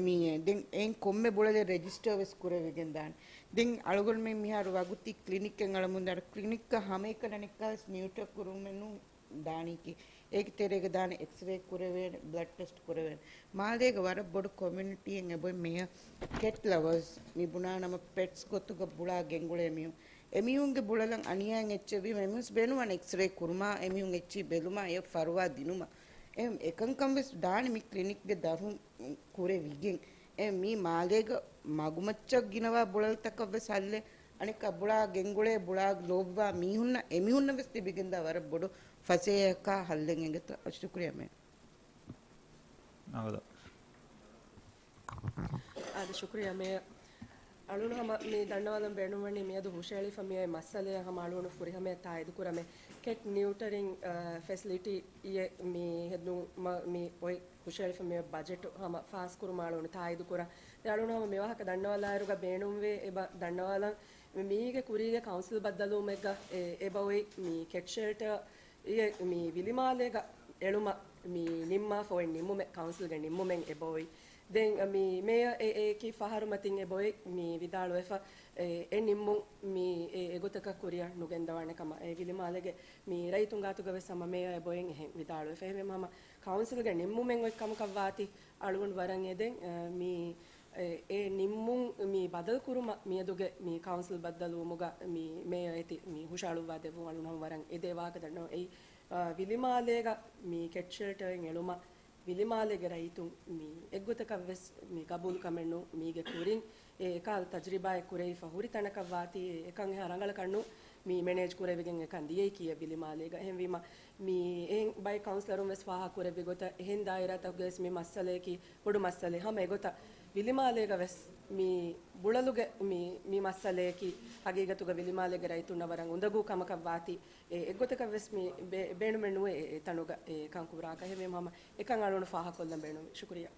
މި ދެން އެއިން ކޮންމެ ބުޅަލެއް ރެޖިސްޓަރ ވެސް ކުރެވިގެން ދާނެ. ދެން އަޅުގަނޑުމެން މިހާރު ވަގުތީ ކްލިނިކްއެއް އަޅަމުން ދާނެ. ކްލިނިކްގަ ހަމައެކަނި އަނެއްކާވެސް ނިއުޓަރ ކުރުމެއް ނޫން ދާނީކީ. އޭގެ ތެރޭގަ ދާނެ އެކްސްރޭ ކުރެވޭނެ، ބްލަޑް ޓެސްޓް ކުރެވޭނެ. މާލޭގަ ވަރަށް ބޮޑު ކޮމިއުނިޓީއެއް އެބައޮތް މޭޔަ ކެޓް ލަވަރސް. މި ބުނާނަމަ ޕެޓްސް ގޮތުގަ ބުޅާ ގެންގުޅޭ މީހުން. އެމީހުންގެ ބުޅަލަށް އަނިޔާއެއް އެއްޗެއް ވީމަ އެމީހުން ބޭނުންވާނެ އެކްސްރޭ ކުރުމާ، އެމީހުން އެއްޗިހި ބެލުމާ، އެ ފަރުވާ ދިނުމަށް. އެ އެކަންކަން ވެސް ދާނެ މި ކްލިނިކްގެ ދަށުން ކުރެވިގެން. އެ މީ މާލޭގަ މަގުމައްޗަށް ގިނަވާ ބުޅަލްތަކަށް ވެސް ހައްލެއް. އަނެއްކާ ބުޅާ ގެންގުޅޭ ބުޅާ ލޯބިވާ މީހުންނަށް އެމީހުންނަށް ވެސް ލިބިގެންދާ ވަރަށް ބޮޑު ފަސޭހައަކާ ހައްލެއް އެނގޭތޯ. ޝުކުރިއްޔާ މޭ. އާދެ، ޝުކުރިއްޔާ މޭ. އަޅުގަނޑު ހަމަ މި ދަންނަވާލަން ބޭނުންވަނީ މިއަދު ހުށައެޅިފަ މިއޮތް މައްސަލައަށް ހަމަ އަޅުގަނޑު ފުރިހަމަޔަށް ތާއީދު ކުރަމޭ. ކެޓް ނިއުޓަރިން، އަ، ފެސިލިޓީއެއް މި ހެދުމަށް މި އޮތް ހުށައެޅިފަ މިއޮތް ބަޖެޓު ހަމަ ފާސް ކުރުމަށް އަޅުގަނޑު ތާއީދު ކުރަން. ދެން އަޅުގަނޑު ހަމަ މިވާހަކަ ދަންނަވާލާއިރުގަ ބޭނުންވޭ އެބަ ދަންނަވާލަން. މީގެ ކުރީގެ ކައުންސިލް ބައްދަލުވުމެއްގަ އެ، އެބައޮތް މި ކެޓް ޝެލްޓަރ އެ މި ވިލިމާލޭގަ އެޅުމަށް މި ނިންމާފަ އޮތް ނިންމުމެއް ކައުންސިލްގެ ނިންމުމެއް އެބައޮތް. ދެން މި މޭޔަރ އެ، އެއަކީ ފަހަރު މަތިން އެބައޮތް މި ވިދާޅުވެފަ، އެ، އެ ނިންމުން މި އެ، އެގޮތަކަށް ކުރިއަށް ނުގެންދަވާނެ ކަމަށް އެ ވިލިމާލޭގެ މި ރައްޔިތުން ގާތުގަ ވެސް ހަމަ މޭޔަރ އެބައޮތް އެހެން ވިދާޅުވެފަ. އެހެންވީމަ ހަމަ ކައުންސިލްގެ ނިންމުމެއް އޮތް ކަމަކަށް ވާތީ އަޅުގަނޑު ވަރަށް އެދެން، އެ، މި އެ، އެ ނިންމުން މި ބަދަލު ކުރުމަށް މިއަދުގެ މި ކައުންސިލް ބައްދަލުވުމުގަ މި މޭޔަރ އެތި މި ހުށައަޅުއްވާ ދެއްވުން އަޅުން ހަމަ ވަރަށް އެދޭ ވާހަކަ ދަންނަވަން. އެއީ، އާ، ވިލިމާލޭގަ މި ކެޓް ޝެލްޓަރެއް އެޅުމަށް ވިލިމާލޭގެ ރައްޔިތުން މި އެއްގޮތަކަށް ވެސް މި ގަބޫލު ކަމެއް ނޫން. މީގެ ކުރިން އެ އެކާލް ތަޖްރިބާއެއް ކުރެވިފަ ހުރި ތަނަކަށް ވާތީ އެކަން އެހާ ރަނގަޅަކަށް ނޫން. މި މެނޭޖް ކުރެވިގެން އެކަން ދިޔައީކީ އެ ވިލިމާލޭގަ. އެހެންވީމަ މި އެހެން ބައެއް ކައުންސިލަރުން ވެސް ފާހަގަ ކުރެއްވި ގޮތަށް އެހެން ދާއިރާތަކުގައި ވެސް މި މައްސަލަޔަކީ ބޮޑު މައްސަލައެއް. ހަމަ އެގޮތަށް ވިލިމާލޭގަ ވެސް މި ބުޅަލުގެ މި، މި މައްސަލަޔަކީ ހަގީގަތުގަ ވިލިމާލޭގެ ރައްޔިތުންނަށް ވަރަށް އުނދަގޫ ކަމަކަށް ވާތީ. އެ އެއްގޮތަކަށް ވެސް މި ބޭ-، ބޭނުމެއް ނުވޭ އެ، އެ ތަނުގަ އެ ކަން ކުރާކަށް. އެހެންވީމަ ހަމަ އެކަން އަޅުގަނޑު ފާހަގަކޮށްލަން ބޭނުންވި. ޝުކުރިއްޔާ.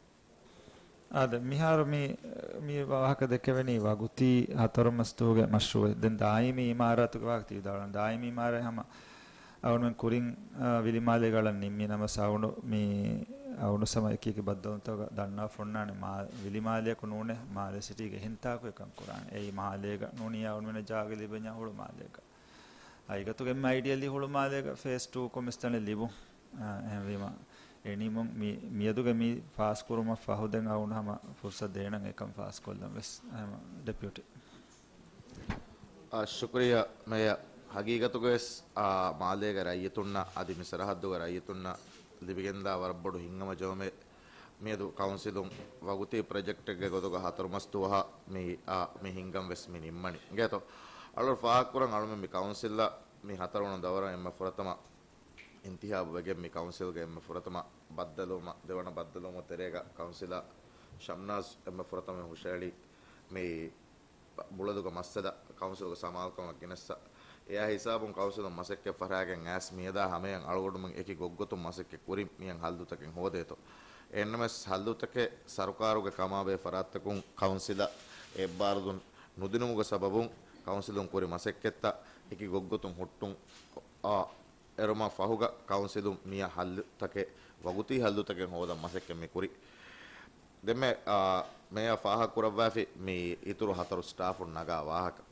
އާދެ، މިހާރު މި، މި ވާހަކަ ދެކެވެނީ ވަގުތީ ހަތަރު މަސް ދުވަހުގެ މަޝްރޫއެއް. ދެން ދާއިމީ އިމާރާތުގެ ވާހަކަ ތި ވިދާޅުވަން. ދާއިމީ އިމާރާތް ހަމަ އަޅުގަނޑުމެން ކުރިން، އާ، ވިލިމާލޭގަ އަޅަން ނިންމި ނަމަ ސައުނު މި އަޅުގަނޑު ހަމަ އެކި އެކި ބައްދަލުތަކަށް ދަންނަވާފަ އޮންނާނެ. މާ-، ވިލިމާލެއަކު ނޫނޭ، މާލެ ސިޓީގެ އެހެން ތާކު އެކަން ކުރާނެ. އެއީ މާލޭގަ ނޫނިއްޔާ އަޅުގަނޑުމެންނަށް ޖާގަ ލިބެންޏާ ހުޅުމާލޭގަ. ހަގީގަތުގަ އެންމެ އައިޑިއަލީ ހުޅުމާލޭގަ ފޭސް ޓޫ ކޮށް މިސް ތަނެއް ލިބުން. އާ، އެހެންވީމަ، އެ ނިންމުން މި، މިއަދުގެ މި ފާސްކުރުމަށް ފަހު ދެން އަޅުގަނޑު ހަމަ ފުރުސަތު ދޭނަން އެކަން ފާސްކޮށްލަން ވެސް. އާ، ހަމަ ޑެޕިއުޓީ. އާ، ޝުކުރިއްޔާ މޭޔަރ. ހަގީގަތުގަވެސް، އާ، މާލޭގެ ރައްޔިތުންނަށް އަދި މި ސަރަހައްދުގެ ރައްޔިތުންނަށް ލިބިގެންދާ ވަރަށް ބޮޑު ހިތްހަމަޖެހުމެއް. މިއަދު ކައުންސިލުން ވަގުތީ ޕްރޮޖެކްޓެއްގެ ގޮތުގަ ހަތަރު މަސް ދުވަހަށް މި، އާ، މި ހިންގަން ވެސް މި ނިންމަނީ. އިނގޭތޯ؟ އަޅުގަނޑު ފާހަގަކުރަން އަޅުމެން މި ކައުންސިލަށް މި ހަތަރުވަނަ ދައުރަށް އެންމެ ފުރަތަމަ އިންތިހާބު ވެގެން މި ކައުންސިލްގެ އެންމެ ފުރަތަމަ ބައްދަލުވުމަށް، ދެވަނަ ބައްދަލުވުމުގެ ތެރޭގަ ކައުންސިލަރ ޝަމްނާޒް އެންމެ ފުރަތަމަ ހުށައެޅި މި ބުޅަލުގެ މައްސަލަ ކައުންސިލުގެ ސަމާލުކަމަށް ގެނެއްސަ. އެއާ ހިސާބުން ކައުންސިލުން މަސައްކަތް ފަށާގެން އައިސް މިއަދާ ހަމަޔަށް އަޅުގަނޑުމެން އެކި ގޮތްގޮތުން މަސައްކަތް ކުރިން މިޔަށް ހައްލުތަކެއް ހޯދޭތޯ. އެހެންނަމަވެސް ހައްލުތަކެއް ސަރުކާރުގެ ކަމާބެހޭ ފަރާތްތަކުން ކައުންސިލަށް އެއްބާރުލުން ނުދިނުމުގެ ސަބަބުން ކައުންސިލުން ކުރި މަސައްކަތްތައް އެކި ގޮތްގޮތުން ހުއްޓުން، އާ، އެރުމަށް ފަހުގަ ކައުންސިލުން މިޔަށް ހައްލުތަކެއް، ވަގުތީ ހައްލުތަކެއް ހޯދަން މަސައްކަތް މި ކުރި. ދެންމެ، އާ، މޭޔަރ ފާހަގަކުރައްވާފި މި އިތުރު ހަތަރު ސްޓާފުން ނަގާ ވާހަކަ.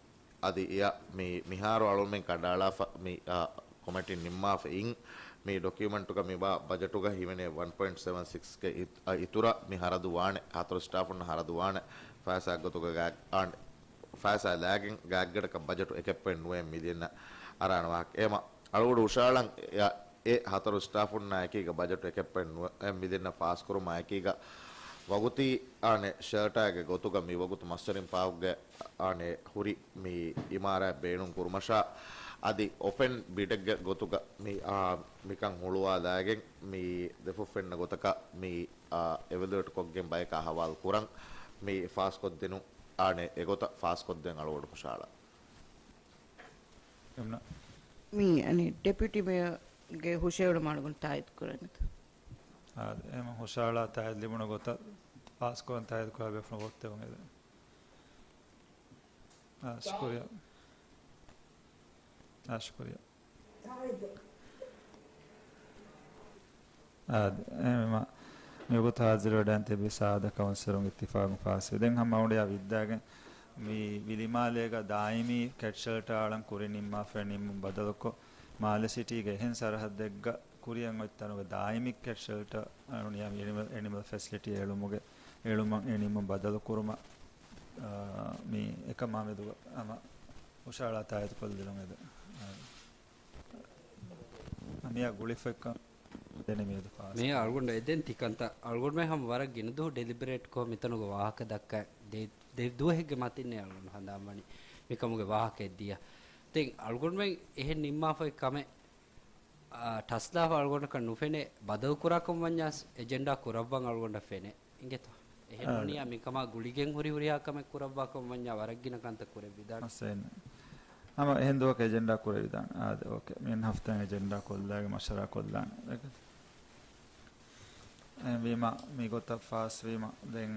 އަދި އެއަށް މި، މިހާރު އަޅުމެން ކަނޑައަޅާފަ މި، އާ، ކޮމިޓީން ނިންމާފަ އިން މި ޑޮކިއުމެންޓުގަ މި ބާ ބަޖެޓުގަ ހިމެނޭ ވަން ޕޮއިންޓް ސެވަން ސިކްސް ގެ އިތު-، އަ، އިތުރަށް މި ހަރަދު ވާނެ. ހަތަރު ސްޓާފުންނަށް ހަރަދު ވާނެ. ފައިސާ ގޮތުގަ ގާ-، އާން ފައިސާ ލާގެން ގާތްގަނޑަކަށް ބަޖެޓު އެކެއް ޕޮއިންޓް ނުވައެއް މިލިއަން އަރާނެ ވާހަކަ. އެހެމަ އަޅުގަނޑު ހުށައަޅަން އެ، އެ ހަތަރު ސްޓާފުންނާ އެކީގަ ބަޖެޓު އެކެއް ޕޮއިންޓް ނުވައެއް މިލިއަން ފާސްކުރުމާ އެކީގަ ވަގުތީ އާނެ ޝެލްޓާގެ ގޮތުގަ މި ވަގުތު މަސްވެރިން ފާހުގެ އާނެ ހުރި މި އިމާރާތް ބޭނުން ކުރުމަށާ އަދި އޮޕެން ބިޑެއްގެ ގޮތުގަ މި، އާ، މިކަން ހުޅުވާލާގެން މި ދެފުށް ފެންނަ ގޮތަކަށް މި، އާ، އެވެލުއޭޓް ކޮށްގެން ބަޔަކާ ހަވާލު ކުރަން މި ފާސްކޮށްދިނުން އާނެ އެގޮތަށް ފާސްކޮށްދޭން އަޅުގަނޑު ހުށައަޅާ. މި އަނެއް ޑެޕިއުޓީ މޭޔަރގެ ހުށައެޅުމަށް އަޅުގަނޑު ތާއީދު ކުރަން. އާ، އެހެމަ ހުށައަޅާ ތާއީދު ލިބުނު ގޮތަށް ފާސްކުރަން ތާއީދު ކުރާ ބޭފުޅުން ވޯޓް ދެވުން އެދެން. އާ، ޝުކުރިއްޔާ. އާ، ޝުކުރިއްޔާ. އާ، އެހެމަ މިވަގުތު ހާޒިރުވެޑާން ތިބި ސާދަ ކައުންސިލުން އިއްތިފާގުން ފާސްވި. ދެން ހަމަ އައުނޑިޔާ ވިއްދާގެން މި ވިލިމާލޭގަ ދާއިމީ ކެޓް ޝެލްޓާ އަޅަން ކުރިން ނިންމާފައި ނިންމުން ބަދަލުކޮށް، މާލެ ސިޓީގެ އެހެން ސަރަހައްދެއްގަ ކުރިއަށް އޮތް ތަނުގެ ދާއިމީ ކެޓް ޝެލްޓާ އައުނޑިޔާ އެނިމަލް، އެނިމަލް ފެސިލިޓީ އެޅުމުގެ، އެޅުމަށް އެ ނިންމުން ބަދަލު ކުރުމަށް، އާ، މި އެކަމާ މެދުގަ ހަމަ ހުށަހަޅާ ތާއީދުކޮށްލިލުން އެދެ. އާ. މިއާ ގުޅިފައިކަން ދެނެ މިއަދު ފާސް. މިއާ އަޅުގަނޑަށް އެދެން ތިކަންތައް. އަޅުގަނޑުމެން ހަމަ ވަރަށް ގިނަ ދުވަހު ޑެލިބަރޭޓްކޮށް މިތަނުގަ ވާހަކަ ދައްކަ ދެ، ދެ ދުވަހެއްގެ މަތިންނޭ އަޅުގަނޑު ހަނދާންވަނީ މިކަމުގެ ވާހަކައެއް ދިޔަ. ދެން އަޅުގަނޑުމެން އެހެން ނިންމާފައި ކަމެއް، އާ، ޓަސްލާފަ އަޅުގަނޑަކަށް ނުފެނޭ، ބަދަލު ކުރާކަމަށް ވަންޏާސް އެޖެންޑާ ކުރައްވަން އަޅުގަނޑަށް ފެނޭ. އިނގޭތޯ؟ އެހެން އާ. ވަނީ މިކަމާ ގުޅިގެން ހުރި ހުރިހާ ކަމެއް ކުރައްވާކަމަށް ވަންޏާ ވަރަށް ގިނަ ކަންތައް ކުރެވިދާނެ. މަސް އެހެން. ހަމަ އެހެން ދުވަހަކަށް އެޖެންޑާ ކުރެވިދާނެ. އާދެ، އޯކޭ. މިއަން ހަފްތާ އެޖެންޑާ ކޮށްލާގެ މަޝްވަރާ ކޮށްލާނެ. އެހެންވީމަ، މި ގޮތަށް ފާސްވީމަ، ދެން،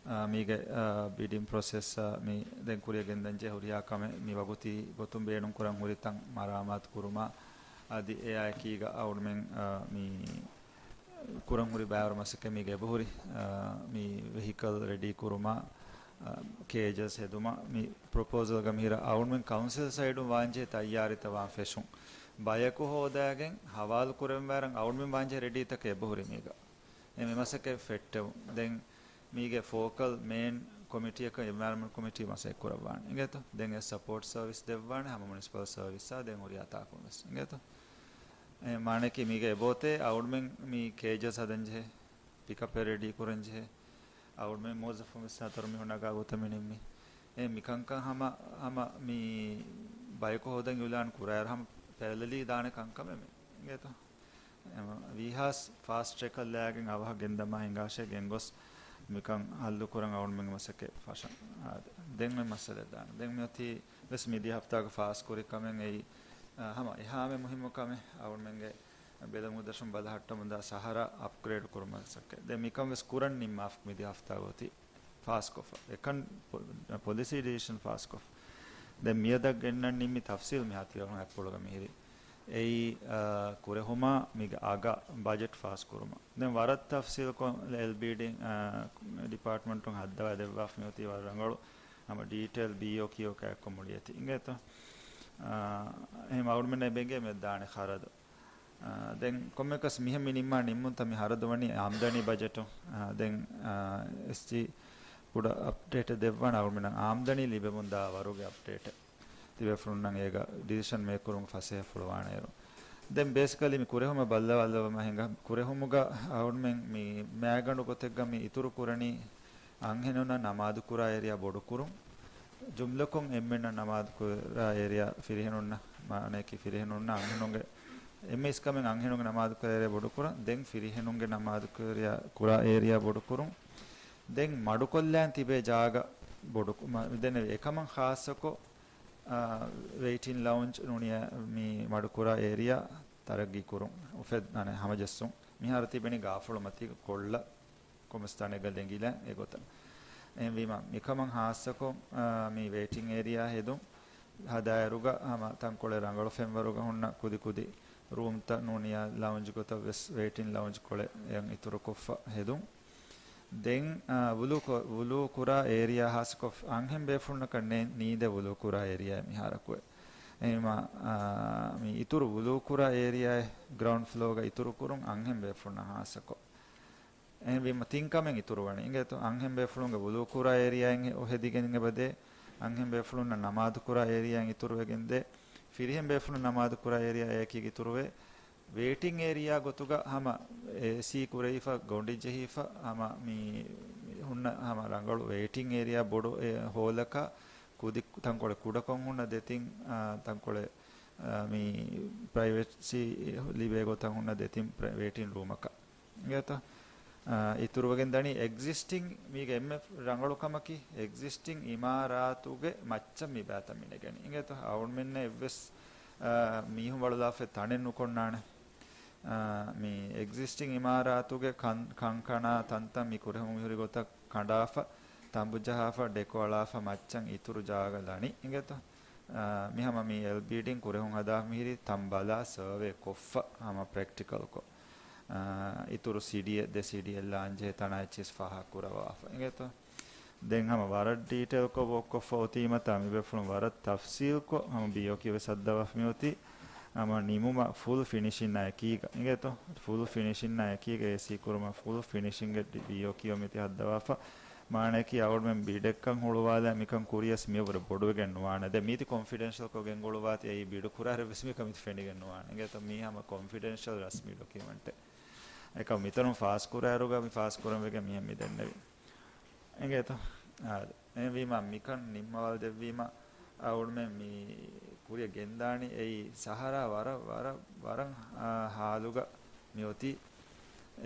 އާ، މީގެ، އާ، ބިޑިން ޕްރޮސެސްއާ މި ދެން ކުރިއަށް ގެންދަން ޖެހޭ ހުރިހާ ކަމެއް މި ވަގުތީ ގޮތުން ބޭނުން ކުރަން ހުރި ތަން މަރާމާތު ކުރުމާ، އަދި އެއާއެކީގަ އަޅުމެން، އާ، މި ކުރަން ހުރި ބައިވަރު މަސައްކަތް މީގަ އެބަހުރި، އާ، މި ވެހިކަލް ރެޑީ ކުރުމާ، އާ، ކޭޖަސް ހެދުމަށް މި ޕްރޮޕޯސަލްގަ މިހިރަ އަޅުމެން ކައުންސިލް ސައިޑުން ވާންޖެހޭ ތައްޔާރީތައް ވާން ފެށުން. ބަޔަކު ހޯދާގެން ހަވާލު ކުރެވެން ވަރަށް އަޅުމެން ވާންޖެހޭ ރެޑީތަކެއް އެބަހުރި މީގަ. އެ މި މަސައްކަތް ފެއްޓެވުން. ދެން މީގެ ފޯކަލް މޭން ކޮމިޓީއަކަށް އެންވަޔަރަންމަންޓް ކޮމިޓީ މަސައްކަތް ކުރައްވާނެ. އިނގޭތޯ؟ ދެން އެ ސަޕޯޓް ސަރވިސް ދެއްވާނެ ހަމަ މުނިސިޕަލް ސަރވިސްއާ ދެން ހުރިހާ ތާކުން ވެސް. އިނގޭތޯ؟ އެ މާނައަކީ މީގެ އެބޯތޭ އަޅުމެން މި ކޭޖަސް ހަދަން ޖެހޭ، ޕިކަޕެއް ރެޑީ ކުރަން ޖެހޭ، އަޅުމެން މުވައްޒަފުން ވެސް ހަތަރު މީހުން ނަގާ ގޮތަށް މި ނިންމީ. އެ މިކަންކަން ހަމަ، ހަމަ މި ބަޔަކު ހޯދަން އިއުލާން ކުރާއިރު ހަމަ ޕެރަލަލީ ދާނެ ކަންކަމެއް މި. އިނގޭތޯ؟ އެ ވީހާސް ފާސްޓް ޓްރެކަށް ލާގެން އަވަހަށް ގެންދަމާ ހިނގާށޭ ގެންގޮސް މިކަން ހައްލު ކުރަން އަޅުމެންގެ މަސައްކަތް ފަށަން. އާ، ދެން މި މައްސަލަ ދާނެ. ދެން މިއޮތީ ވެސް މިދިޔަ ހަފްތާގަ ފާސް ކުރި ކަމެއް އެއީ، އާ، ހަމަ އެހާމެ މުހިއްމު ކަމެއް އަޅުމެންގެ ބެލަމުން ދަށުން ބަލަހައްޓަމުންދާ ސަހަރާ އަޕްގްރޭޑް ކުރުމަށް މަސައްކަތް. ދެން މިކަން ވެސް ކުރަން ނިންމާފަ މިދިޔަ ހަފްތާގަ އޮތީ ފާސްކޮށްފަ. އެކަން ޕޮ-، ޕޮލިސީ ޑިސިޝަން ފާސްކޮށްފަ. ދެން މިއަދަށް ގެންނަން ނިންމި ތަފްސީލް މިހާ ތިޔަހުން އެއްޕޮޅުގަ މިހިރީ. އެއީ، އާ، ކުރެހުމާ މީގެ އަގާ ބަޖެޓް ފާސް ކުރުމަށް. ދެން ވަރަށް ތަފްސީލްކޮށް އެލްބީޑީ، އާ، ޑިޕާޓްމަންޓުން ހައްދަވާ ދެއްވާފަ މިއޮތީ ވަރަށް ރަނގަޅު ހަމަ ޑީޓެއިލް ބީއޯ ކިޔޯ ކައިއެއްކޮށް މުޅި އެތި. އިނގޭތޯ؟ އާ، އެހެން އަޅުމެންނަށް އެބައިނގޭ މިއަށް ދާނެ ޚަރަދު. އާ، ދެން ކޮންމެއަކަސް މިހެން މި ނިންމާ ނިންމުންތައް މި ޚަރަދު ވަނީ އާމްދަނީ ބަޖެޓު. އާ، ދެން، އާ، އެސްޖީ ކުޑަ އަޕްޑޭޓެއް ދެއްވާނެ އަޅުމެންނަށް އާމްދަނީ ލިބެމުންދާ ވަރުގެ އަޕްޑޭޓެއް. ތިބޭފުޅުންނަށް އޭގަ ޑިސިޝަން މޭކް ކުރުމުގެ ފަސޭހަ ފުޅުވާނެއިރު. ދެން ބޭސިކަލީ މި ކުރެހުމަށް ބައްލަވާލައްވަމާ ހިނގާ، ކުރެހުމުގަ އަޅުމެން މި މައިގަނޑު ގޮތެއްގަ މި އިތުރު ކުރަނީ އަންހެނުންނަށް ނަމާދު ކުރާ އޭރިޔާ ބޮޑުކުރުން، ޖުމްލަކޮށް އެންމެންނަށް ނަމާދު ކުރާ އޭރިޔާ ފިރިހެނުންނަށް، މާނައަކީ ފިރިހެނުންނަށް އަންހެނުންގެ އެންމެ އިސްކަމެއް އަންހެނުންގެ ނަމާދު ކުރާ އޭރިޔާ ބޮޑުކުރަން، ދެން ފިރިހެނުންގެ ނަމާދު ކުރާ އޭރިޔާ ބޮޑުކުރުން، ދެން މަޑުކޮށްލާން ތިބޭ ޖާގަ ބޮޑު، މަ-، ދެން އެކަމަށް ޚާއްޞަކޮށް، އާ، ވެއިޓިން ލައުންޖް ނޫނިޔާ މި މަޑުކުރާ އޭރިޔާ ތަރައްގީ ކުރުން، އުފެދް-، އަނެ ހަމަޖެއްސުން. މިހާރު ތިބެނީ ގާފުޅު މަތީގަ ކޮށްލަ ކޮމެސްތާނެއްގަ ލެނގިލަން އެގޮތަށް. އެހެންވީމަ، މިކަމަށް ހާއްސަކޮށް، އާ، މި ވެއިޓިން އޭރިޔާ ހެދުން ހަދާއިރުގަ ހަމަ ތަންކޮޅެއް ރަނގަޅު ފެންވަރުގަ ހުންނަ ކުދި ކުދި ރޫމްތައް ނޫނިޔާ ލައުންޖް ގޮތަށް ވެސް ވެއިޓިން ލައުންޖް ކޮޅެއް އެއަށް އިތުރުކޮށްފަ ހެދުން. ދެން، އާ، ވުޟޫ ކޮ-، ވުޟޫ ކުރާ އޭރިޔާ ހާއްސަކޮށް އަންހެން ބޭފުޅުންނަކަށް ނޭ-، ނީދޭ ވުޟޫ ކުރާ އޭރިޔާ މިހާރަކުއެއް. އެހެންވީމަ، އާ، މި އިތުރު ވުޟޫ ކުރާ އޭރިޔާއެއް ގްރައުންޑް ފްލޯގަ އިތުރުކުރުން އަންހެން ބޭފުޅުންނަށް ހާއްސަކޮށް. އެހެންވީމަ ތިން ކަމެއް އިތުރުވަނީ. އިނގޭތޯ؟ އަންހެން ބޭފުޅުންގެ ވުޟޫ ކުރާ އޭރިޔާއިން އެ-، ހެދިގެން އެބަދޭ، އަންހެން ބޭފުޅުންނަށް ނަމާދު ކުރާ އޭރިޔާއިން އިތުރުވެގެން ދޭ، ފިރިހެން ބޭފުޅުން ނަމާދު ކުރާ އޭރިޔާ އެއަކީ އިތުރުވޭ. ވޭޓިން އޭރިޔާ ގޮތުގަ ހަމަ އޭސީ ކުރެވިފަ، ގޮނޑި ޖެހިފަ، ހަމަ މި ހުންނަ ހަމަ ރަނގަޅު ވޭޓިން އޭރިޔާ ބޮޑު އެ ހޯލަކަށް ކުދި ތަންކޮޅެއް ކުޑަކޮށް ހުންނަ ދެތިން، އާ، ތަންކޮޅެއް، އާ، މި ޕްރައިވެސީ ލިބޭ ގޮތަށް ހުންނަ ދެތިން ޕްރަ-، ވޭޓިން ރޫމަކަށް. އިނގޭތޯ؟ އާ، އިތުރުވެގެން ދަނީ އެގްޒިސްޓިން، މީގެ އެންމެ ރަނގަޅު ކަމަކީ އެގްޒިސްޓިން އިމާރާތުގެ މައްޗަށް މި ބައިތައް މި ނެގެނީ. އިނގޭތޯ؟ އަޅުމެންނަށް އެއްވެސް، އާ، މީހުން ވަޅުލާފައި ތަނެއް ނުކޮށްނާނެ. އާ، މި އެގްޒިސްޓިން އިމާރާތުގެ ކަން-، ކަންކަނާ ތަންތަން މި ކުރެހުން މިހުރި ގޮތަށް ކަނޑާފަ، ތަނބު ޖަހާފަ، ޑެކޯ އަޅާފަ މައްޗަށް އިތުރު ޖާގަ ލަނީ. އިނގޭތޯ؟ އާ، މި ހަމަ މި އެލްބީޑީން ކުރެހުން ހަދާފަ މިހިރީ ތަން ބަލާ ސަރވޭ ކޮށްފަ ހަމަ ޕްރެކްޓިކަލްކޮށް. އާ، އިތުރު ސިޑިއެއް ދެ ސިޑިއެއް ލާންޖެހޭ ތަނާ އެއްޗިސް ފާހަގަކުރަވާފަ. އިނގޭތޯ؟ ދެން ހަމަ ވަރަށް ޑީޓެއިލްކޮށް ވޯކްކޮށްފަ އޮތީމަތާ މިބޭފުޅުން ވަރަށް ތަފްސީލްކޮށް ހަމަ ބީއޯކިއު ވެސް ހައްދަވާފަ މިއޮތީ. ހަމަ ނިމުމަށް ފުލް ފިނިޝިންއާ އެކީގަ. އިނގޭތޯ؟ ފުލް ފިނިޝިންއާ އެކީގަ އޭސީ ކުރުމަށް ފުލް ފިނިޝިންގެ ޑި-، ބީއޯކިއު މިތި ހައްދަވާފަ. މާނައަކީ އަޅުމެން ބިޑެއްކަން ހުޅުވާލާ މިކަން ކުރިޔަސް މިއަށްވުރެ ބޮޑުވެގެން ނުވާނެ. ދެ މީތި ކޮންފިޑެންޝަލްކޮށް ގެންގުޅުވާތި އެއީ ބިޑު ކުރާރެއްވެސް މިކަމިތި ފެނިގެން ނުވާނެ. އިނގޭތޯ؟ މީ ހަމަ ކޮންފިޑެންޝަލް ރަސްމީ ޑޮކިއުމެންޓެއް. އެކަމް މިތަނުން ފާސް ކުރާއިރުގަ މި ފާސް ކުރަން ވެގެން މިހެން މި ދެންނެވި. އިނގޭތޯ؟ އާދެ. އެހެންވީމަ މިކަން ނިންމަވާލަ ދެއްވީމަ އަޅުމެން މި ކުރިއަށް ގެންދާނީ އެއީ ސަހަރާ ވަރަށް، ވަރަށް، ވަރަށް، އާ، ހާލުގަ މި އޮތީ.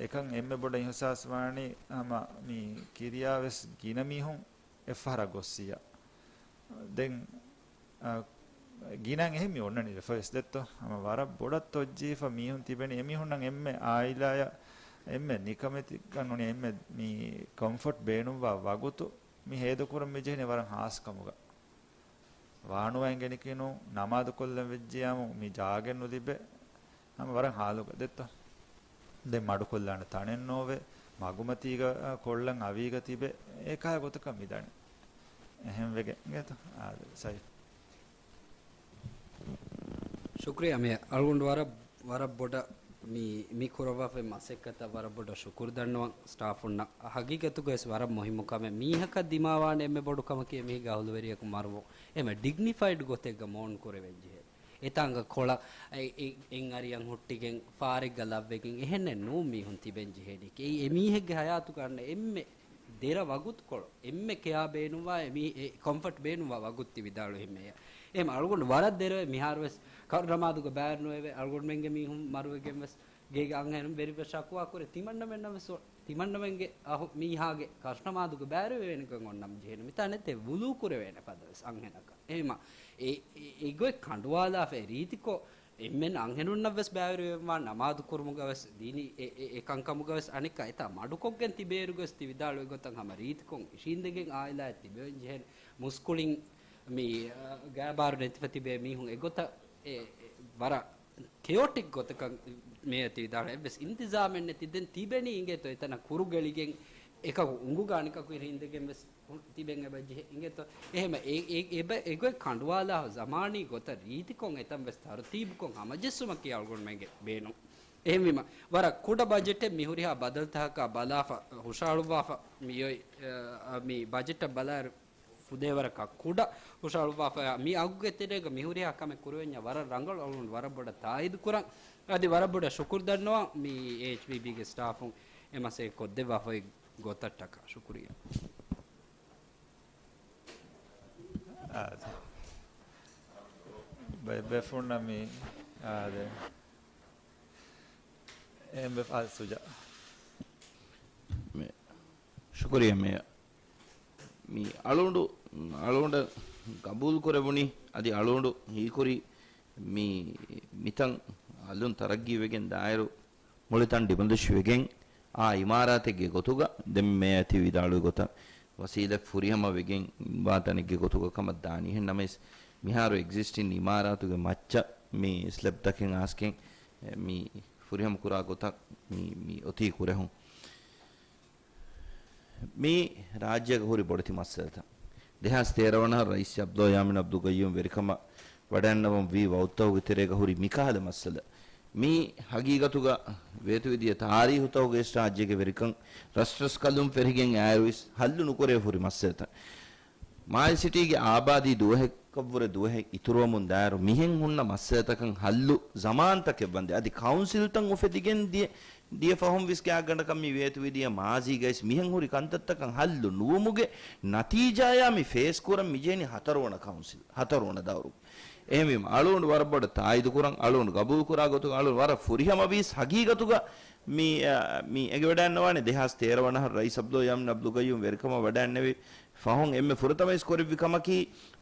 އެކަން އެންމެ ބޮޑަށް އިހުސާސް ވާނީ ހަމަ މި ކިރިޔާވެސް ގިނަ މީހުން އެއްފަހަރާ ގޮއްސިޔާ. ދެން، އާ، ގިނައިން އެހެން މި އޮންނަނީ ވެފަވެސް ދެއްތޯ. ހަމަ ވަރަށް ބޮޑަށް ތޮއްޖީފަ މީހުން ތިބެނީ. އެމީހުންނަށް އެންމެ އާއިލާޔަށް އެންމެ ނިކަމެތިކަން ނޫނީ އެންމެ މި ކޮމްފަޓް ބޭނުންވާ ވަގުތު މި ހޭދަކުރަން މި ޖެހެނީ ވަރަށް ހާސް ކަމުގަ. ވާނުވައިން ގެނިކިނު ނަމާދު ކޮށްލަން ވެއްޖިޔާމު މި ޖާގައެއް ނުލިބޭ. ހަމަ ވަރަށް ހާލުގަ ދެއްތޯ. ދެން މަޑުކޮށްލާނެ ތަނެއް ނޯވޭ. މަގުމަތީގަ، އަ، ކޮށްލަން އަވީގަ ތިބެ. އެކަހަލަ ގޮތަކަށް މިދަނީ. އެހެންވެގެން އިނގޭތޯ. އާދެ، ސައިފް. ޝުކުރިއްޔާ މި އަޅުގަނޑު ވަރަށް، ވަރަށް ބޮޑަށް މި، މި ކުރައްވާފައި މަސައްކަތަށް ވަރަށް ބޮޑަށް ޝުކުރު ދަންނަވަން ސްޓާފުންނަށް. ހަގީގަތުގައިވެސް ވަރަށް މުހިއްމު ކަމެއް. މީހަކަށް ދިމާވާނެ އެންމެ ބޮޑު ކަމަކީ އެމީހެއްގެ އަހުލުވެރިޔަކު މަރުވުން. އެންމެ ޑިގްނިފައިޑް ގޮތެއްގަ މޯން ކުރެވެން ޖެހޭ. އެތާނގަ ކޮޅަށް އެ، އެ، އެއް އަރިއަށް ހުއްޓިގެން ފާރެއްގަ ލައްވެގެން އެހެންނެއް ނޫން މީހުން ތިބެން ޖެހޭނީ. އެއީ އެމީހެއްގެ ހަޔާތުގަ އަންނަ އެންމެ ދެރަ ވަގުތުކޮޅު، އެންމެ ކެއާ ބޭނުންވާ، އެމީ-، އެ ކޮމްފަޓް ބޭނުންވާ ވަގުތު ތި ވިދާޅުވި ހިމެއްޔާ. އެހެން އަޅުގަނޑު ވަރަށް ދެރަވެ މިހާރުވެސް ކަރު ނަމާދުގަ ބައިވެރި ނުވެވޭ. އަޅުގަނޑުމެންގެ މީހުން މަރުވެގެންވެސް ގޭގެ އަންހެނުން ވެރިވެ ޝަކުވާ ކުރޭ. ތިމަންނަމެންނަށްވެސް ތިމަންނަމެންގެ އަހު-، މީހާގެ ކަރު ނަމާދުގަ ބައިވެރިވެވޭނެކަން އޮންނަމަ ޖެހޭނެ. މިތާ ނެތޭ ވުޟޫ ކުރެވޭނެ ފަދަވެސް އަންހެނަކަށް. އެހެމަ އެ، އެ، އެގޮތް ކަނޑުވާލާފައި ރީތިކޮށް، އެންމެން އަންހެނުންނަށްވެސް ބައިވެރިވެވާ ނަމާދު ކުރުމުގަވެސް ދީނީ އެ، އެ، އެ ކަންކަމުގަވެސް އަނެއްކާ އެތާ މަޑުކޮށްގެން ތިބޭއިރުގަވެސް ތި ވިދާޅުވި ގޮތަށް ހަމަ ރީތިކޮށް އިށީނދެގެން އާއިލާއެއް ތިބެވެން ޖެހޭނެ. މުސްކުޅިން މި، އަ، ގާބާރު ނެތިފަ ތިބޭ މީހުން އެގޮތަށް އެ، އެ، ވަރަށް ކެއޮޓިކް ގޮތަކަށް މޭޔަ ތި ވިދާޅުވި އެއްވެސް އިންތިޒާމެއް ނެތި. ދެން ތިބެނީ އިނގޭތޯ އެތަނަށް ކުރުގެޅިގެން އެކަކު އުނގުގާ އަނެކަކު އިރު އިނދެގެން ވެސް ތިބެން އެބަ ޖެހޭ. އިނގޭތޯ؟ އެހެމަ އެ، އެ، އެބަ، އެގޮތް ކަނޑުވާލާ ޒަމާނީ ގޮތަށް ރީތިކޮށް އެތަން ވެސް ތަރުތީބުކޮށް ހަމަޖެއްސުމަކީ އަޅުގަނޑުމެންގެ ބޭނުން. އެހެންވީމަ، ވަރަށް ކުޑަ ބަޖެޓެއް މި ހުރިހާ ބަދަލުތަކަކާ ބަލާފަ ހުށަހަޅުއްވާފަ މިއޮތް، އަ، މި ބަޖެޓަށް ބަލާއިރު ފުދޭވަރަކަށް ކުޑަ ހުށަހަޅުއްވާފަ މި އަގުގެ ތެރޭގަ މި ހުރިހާ ކަމެއް ކުރެވެންޏާ ވަރަށް ރަނގަޅު. އަޅުގަނޑު ވަރަށް ބޮޑަށް ތާއީދު ކުރަން. އަދި ވަރަށް ބޮޑަށް ޝުކުރު ދަންނަވަން މި އޭޗްބީބީގެ ސްޓާފުން އެ މަސައްކަތް ކޮށްދެއްވާފައި ގޮތަށްޓަކާ. ޝުކުރިއްޔާ. އާ، ބައެއް ބޭފުޅުންނަށް މި، އާ، ދެ. އެ، އާ، ސުޖާ. މި، ޝުކުރިއްޔާ މި، މި އަޅުގަނޑު، އަޅުގަނޑަށް ގަބޫލު ކުރެވުނީ، އަދި އަޅުގަނޑު ހީކުރީ މި، މިތަން އަލުން ތަރައްގީ ވެގެން ދާއިރު، މުޅި ތަން ޑިމޮލިޝް ވެގެން އާ އިމާރާތެއްގެ ގޮތުގަ ދެން މޭޔަ ތި ވިދާޅުވި ގޮތަށް ވަސީލަތް ފުރިހަމަ ވެގެން ވާ ތަނެއްގެ ގޮތުގަ ކަމަށް ދާނީ. އެހެން ނަމަވެސް މިހާރު އެގްޒިސްޓިން އިމާރާތުގެ މައްޗަށް މި ސްލެބްތަކެއް އާސްގެން މި ފުރިހަމަ ކުރާ ގޮތަށް މި، މި އޮތީ ކުރެހުން. މި ރާއްޖޭގަ ހުރި ބޮޑެތި މައްސަލަތައް. ދެހާސް ތޭރަ ވަނަ ރައީސް ޢަބްދުﷲ ޔާމީން ޢަބްދުލް ޤައްޔޫމް ވެރިކަމަށް ވަޑައިންނަވަން ވީ ވައުދުތަކުގެ ތެރޭގަ ހުރި މިކަހަލަ މައްސަލަ. މީ ހަގީގަތުގަ ވޭތުވެދިޔަ ތާރީހުތަކުގައި ރާއްޖޭގެ ވެރިކަން ރަސްރަސްކަލުން ފެށިގެން އައިރުވެސް ހައްލު ނުކުރޭ ހުރި މައްސަލަތައް. މާލެ ސިޓީގެ އާބާދީ ދުވަހެއްކަށްވުރެ ދުވަހެއް އިތުރުވަމުން ދާއިރު މިހެން ހުންނަ މައްސަލަތަކަށް ހައްލު ޒަމާންތަކެއް ވަންދެ އަދި ކައުންސިލްތައް އުފެދިގެން ދިޔަ ދިޔަ ފަހުން ވެސް ގާތްގަނޑަކަށް މި ވޭތުވެދިޔަ މާޒީގައިސް މިހެން ހުރި ކަންތައްތަކަށް ހައްލު ނުވުމުގެ ނަތީޖާޔާ މި ފޭސް ކުރަން މިޖެހެނީ ހަތަރުވަނަ ކައުންސިލް، ހަތަރުވަނަ ދައުރު. އެހެންވީމަ، އަޅުގަނޑު ވަރަށް ބޮޑަށް ތާއީދު ކުރަން، އަޅުގަނޑު ގަބޫލު ކުރާ ގޮތުގަ އަޅުގަނޑު ވަރަށް ފުރިހަމަވީސް ހަގީގަތުގަ މި، އަ، މި އެނގިވަޑައިންނަވާނެ ދެހާސް ތޭރަ ވަނަ ރައީސް ޢަބްދުﷲ ޔާމީން ޢަބްދުލް ޤައްޔޫމް ވެރިކަމަށް ވަޑައިންނެވި ފަހުން އެންމެ ފުރަތަމަވެސް ކުރެއްވި ކަމަކީ،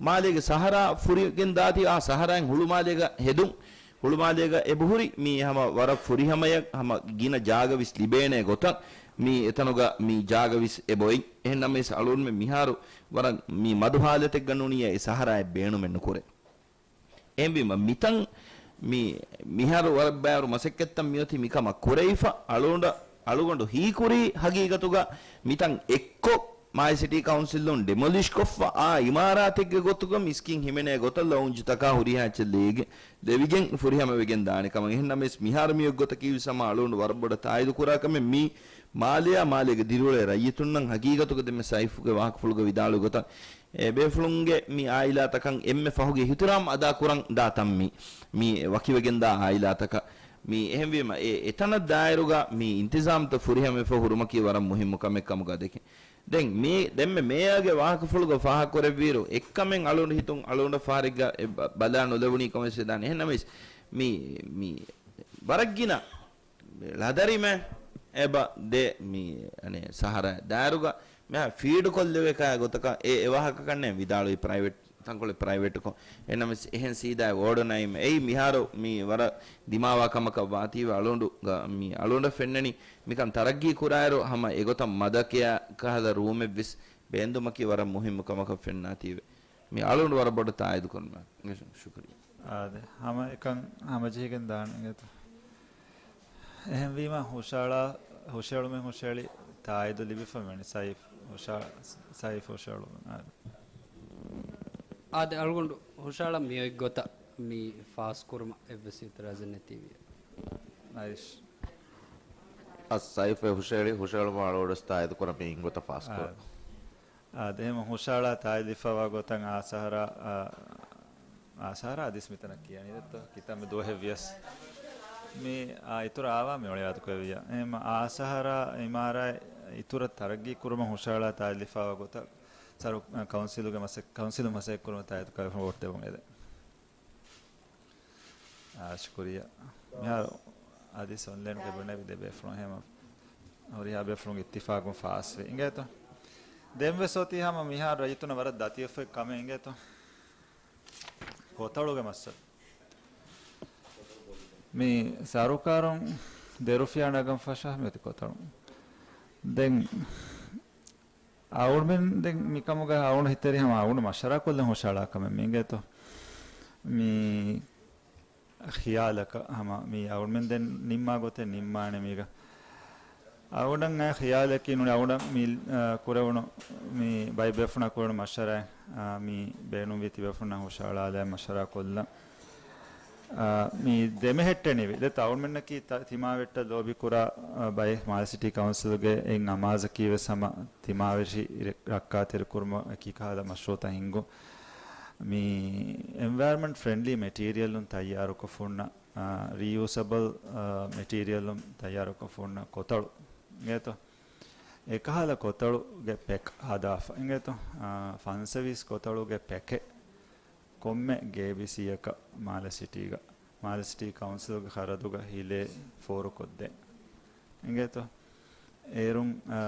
މާލޭގެ ސަހަރާ ފުރިގެން ދާތީ، އާ ސަހަރާއިން ހުޅުމާލޭގަ ހެދުން. ހުޅުމާލޭގަ އެބަހުރި މީ ހަމަ ވަރަށް ފުރިހަމަޔަށް، ހަމަ ގިނަ ޖާގަވެސް ލިބޭނޭ ގޮތަށް، މީ އެތަނުގަ މީ ޖާގަވެސް އެބައޮތް. އެހެންނަމަވެސް އަޅުގަނޑުމެން މިހާރު ވަރަށް މީ މަދު ހާލަތެއްގަ ނޫނިއްޔާ އެ ސަހަރާއެއް ބޭނުމެއް ނުކުރޭ. އެހެންވީމަ، މިތަން މި، މިހާރު ވަރަށް ބައިވަރު މަސައްކަތްތައް މިއޮތީ މިކަމަށް ކުރެވިފަ، އަޅުގަނޑު، އަޅުގަނޑު ހީކުރީ ހަގީގަތުގަ މިތަން އެއްކޮށް، މާލެ ސިޓީ ކައުންސިލުން ޑިމޮލިޝްކޮށްފަ، އާ އިމާރާތެއްގެ ގޮތުގަ މި ސްކީމް ހިމެނޭ ގޮތަށް ލައުންޖްތަކާ ހުރިހާ އެއްޗެއް ލިޔެގެން ދެވިގެން ފުރިހަމަވެގެން ދާނެ ކަމަށް. އެހެންނަމަވެސް، މިހާރު މިއޮތް ގޮތަކީވެސް ހަމަ އަޅުގަނޑު ވަރަށް ބޮޑަށް ތާއީދު ކުރާ ކަމެއް، މި މާލެއާ މާލޭގެ ދިރިއުޅޭ ރައްޔިތުންނަށް ހަގީގަތުގަ ދެންމެ ސައިފުގެ ވާހަކަފުޅުގަ ވިދާޅުވި ގޮތަށް، އެ ބޭފުޅުންގެ މި އާއިލާތަކަށް އެންމެ ފަހުގެ އިހުތިރާމް އަދާކުރަން ދާ ތަން މި، މި ވަކިވެގެންދާ އާއިލާތަކަށް. މި އެހެންވީމަ، އެ، އެތަނަށް ދާއިރުގަ މި އިންތިޒާމްތައް ފުރިހަމަވެފަ ހުރުމަކީ ވަރަށް މުހިއްމު ކަމެއް ކަމުގަ ދެކެން. ދެން މި، ދެންމެ މޭޔާގެ ވާހަކަފުޅުގަ ފާހަގަކުރެއްވިއިރު، އެއްކަމެއް އަޅުގަނޑު ހިތުން އަޅުގަނޑަށް ފަހަރެއްގަ އެ ބަ-، ބަލާ ނުލެވުނީ ކަމަށް ވެސް ވެދާނެ. އެހެންނަމަވެސް، މި، މި ވަރަށްގިނަ ޅަދަރިމެ އެބަ ދޭ މި، އަނެ، ސަހަރާ ދާއިރުގަ މިހާ ފީޑުކޮށްލެވޭކާ ގޮތަކަށް އެ، އެ ވާހަކަކަންނޭ ވިދާޅުވި ޕްރައިވެޓް ތަންކޮޅެއް ޕްރައިވެޓްކޮށް. އެހެންނަމަވެސް އެހެން ސީދާ އޯޑަނައިމެ އެއީ މިހާރު މި ވަރަށް ދިމާވާ ކަމަކަށް ވާތީވެ އަޅުގަނޑު މި އަޅުގަނޑަށް ފެންނަނީ މިކަން ތަރައްގީ ކުރާއިރު ހަމަ އެގޮތަށް މަދަކެޔާ ކަހަލަ ރޫމެއްވެސް ބޭންދުމަކީ ވަރަށް މުހިއްމު ކަމަކަށް ފެންނާތީވެ. މި އަޅުގަނޑު ވަރަށް ބޮޑަށް ތާއީދު ކުރަން. ޝުކުރިއްޔާ. އާދެ، ހަމަ އެކަން ހަމަޖެހިގެން ދާނެ އިނގޭތޯ. އެހެންވީމަ ހުށައަޅާ، ހުށައެޅުމެއް ހުށައެޅި ތާއީދު ލިބިފަ ވަނީ ސައިފް ހުށަ-، ސައިފް ހުށައެޅުމެއް. އާދެ. އާދެ، އަޅުގަނޑު ހުށައަޅަން މިއޮތް ގޮތަށް މި ފާސްކުރުމަށް އެއްވެސް އިތިރާޒެއް ނެތީވިޔަ. އައިޝް. އަ، ސައިފް ހުށައެޅި، ހުށައެޅުމަށް އަޅުގަނޑު ވެސް ތާއީދު ކުރަން މި އިން ގޮތަށް ފާސްކުރަން. އާދެ. އާދެ، އެހެން ހުށައަޅާ ތާއީދު ލިބިފައިވާ ގޮތަށް އާ ސަހަރާ، އާ، އާ ސަހަރާ އަދިސް މިތަނަށް ކިޔަނީ ދެއްތޯ؟ ކިތައްމެ ދުވަހެއް ވިޔަސް. މި، އާ، އިތުރަށް އާވާ މި އޮޅިއާދު ކުރެވިއްޔާ. އެހެން އާ ސަހަރާ އިމާރާތް އިތުރަށް ތަރައްގީ ކުރުމަށް ހުށައަޅާ ތާއީދު ލިބިފައިވާ ގޮތަށް ސަރު-، އާ، ކައުންސިލުގެ މަސައް-، ކައުންސިލުން މަސައްކަތް ކުރުމަށް ތާއީދު ކުރެވިފަ ވޯޓް ދެވުން އެދެން. އާ، ޝުކުރިއްޔާ. މިހާރު އަދިސް އޮންލައިންގެ ބުނެވި ދެ ބޭފުޅުން ހަމަ ހުރިހާ ބޭފުޅުން އިއްތިފާގުން ފާސްވި. އިނގޭތޯ؟ ދެންވެސް އޮތީ ހަމަ މިހާރު ރައްޔިތުންނަށް ވަރަށް ދަތިވެފައި ކަމެއް އިނގޭތޯ؟ ކޮތަޅުގެ މައްސަލަ. މި ސަރުކާރުން ދެ ރުފިޔާ ނަގަން ފަށާ މިއޮތީ ކޮތަޅު. ދެން އަޅުމެން ދެން މިކަމުގަ އަޅުގަނޑު ހިތަށް އެރި ހަމަ އަޅުގަނޑު މަޝްވަރާ ކޮށްލަން ހުށައަޅާ ކަމެއް މި އިނގޭތޯ. މި ޚިޔާލަކަށް ހަމަ މި އަޅުމެން ދެން ނިންމާ ގޮތެއް ނިންމާނެ މީގަ. އަޅުގަނޑަށް އައި ޚިޔާލަކީ ނޫނީ އަޅުގަނޑަށް މި، އަ، ކުރެވުނު މި ބައި ބޭފުޅުންނާ ކުރެވުނު މަޝްވަރާ، އަ، މި ބޭނުންވީ ތިބޭފުޅުންނާ ހުށައަޅާލާ މަޝްވަރާ ކޮށްލަން. އާ، މި ދެމެހެއްޓެނިވި. ދެ އަޅުމެންނަކީ ތަ-، ތިމާވެއްޓަށް ލޯބިކުރާ، އާ، ބައެއް މާލެ ސިޓީ ކައުންސިލުގެ އެއް އަމާޒަކީ ވެސް ހަމަ ތިމާވެށި ރެ-، ރައްކާތެރިކުރުމަށް އެކި ކަހަލަ މަޝްރޫއުތައް ހިންގުން. މި އެންވަޔަރަމެންޓް ފްރެންޑްލީ މެޓީރިއަލުން ތައްޔާރުކޮށްފަ ހުންނަ، އާ، ރީޔޫސަބަލް، އާ، މެޓީރިއަލުން ތައްޔާރުކޮށްފަ ހުންނަ ކޮތަޅު. އިނގޭތޯ؟ އެކަހަލަ ކޮތަޅުގެ ޕެކް ހަދާފަ. އިނގޭތޯ؟ އާ، ފަންސަވީސް ކޮތަޅުގެ ޕެކެއް ކޮންމެ ގޭބިސީއަކަށް މާލެ ސިޓީގަ، މާލެ ސިޓީ ކައުންސިލުގެ ޚަރަދުގަ ހިލޭ ފޯރުކޮށްދޭން. އިނގޭތޯ؟ އޭރުން، އާ،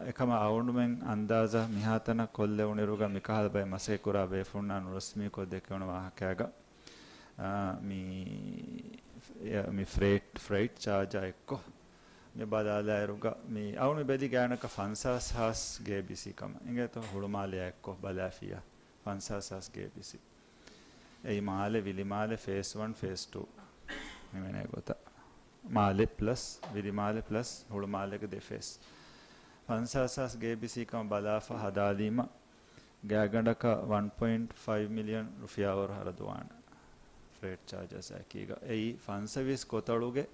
އެކަމަށް އަޅުގަނޑުމެން އަންދާޒާ މިހާތަނަށް ކޮށްލެވުނުއިރުގަ މިކަހަލަ ބައެއް މަސައްކަތް ކުރާ ބޭފުޅުންނާ ނުރަސްމީކޮށް ދެކެވުނު ވާހަކައިގަ، އާ، މި، މި ފްރޭޓް، ފްރޭޓް ޗާޖާ އެއްކޮށް މި ބަލާލާއިރުގަ މި އަޅުގަނޑު ބެލި ގާތްގަނޑަކަށް ފަންސާސް ހާސް ގޭބިސީ ކަމަށް. އިނގޭތޯ؟ ހުޅުމާލެއާ އެއްކޮށް ބަލާފިއްޔާ. ފަންސާސް ހާސް ގޭބިސީ. އެއީ މާލެ، ވިލިމާލެ ފޭސް ވަން، ފޭސް ޓޫ ހިމެނޭ ގޮތަށް. މާލެ ޕްލަސް، ވިލިމާލެ ޕްލަސް ހުޅުމާލޭގެ ދެ ފޭސް. ފަންސާސް ހާސް ގޭބިސީ ކަމަށް ބަލާފަ ހަދާލީމަ، ގާތްގަނޑަކަށް ވަން ޕޮއިންޓް ފައިވް މިލިއަން ރުފިޔާ ވަރު ޚަރަދުވާނެ. ފްރޭޓް ޗާޖަސް އެކީގަ. އެއީ ފަންސަވީސް ކޮތަޅުގެ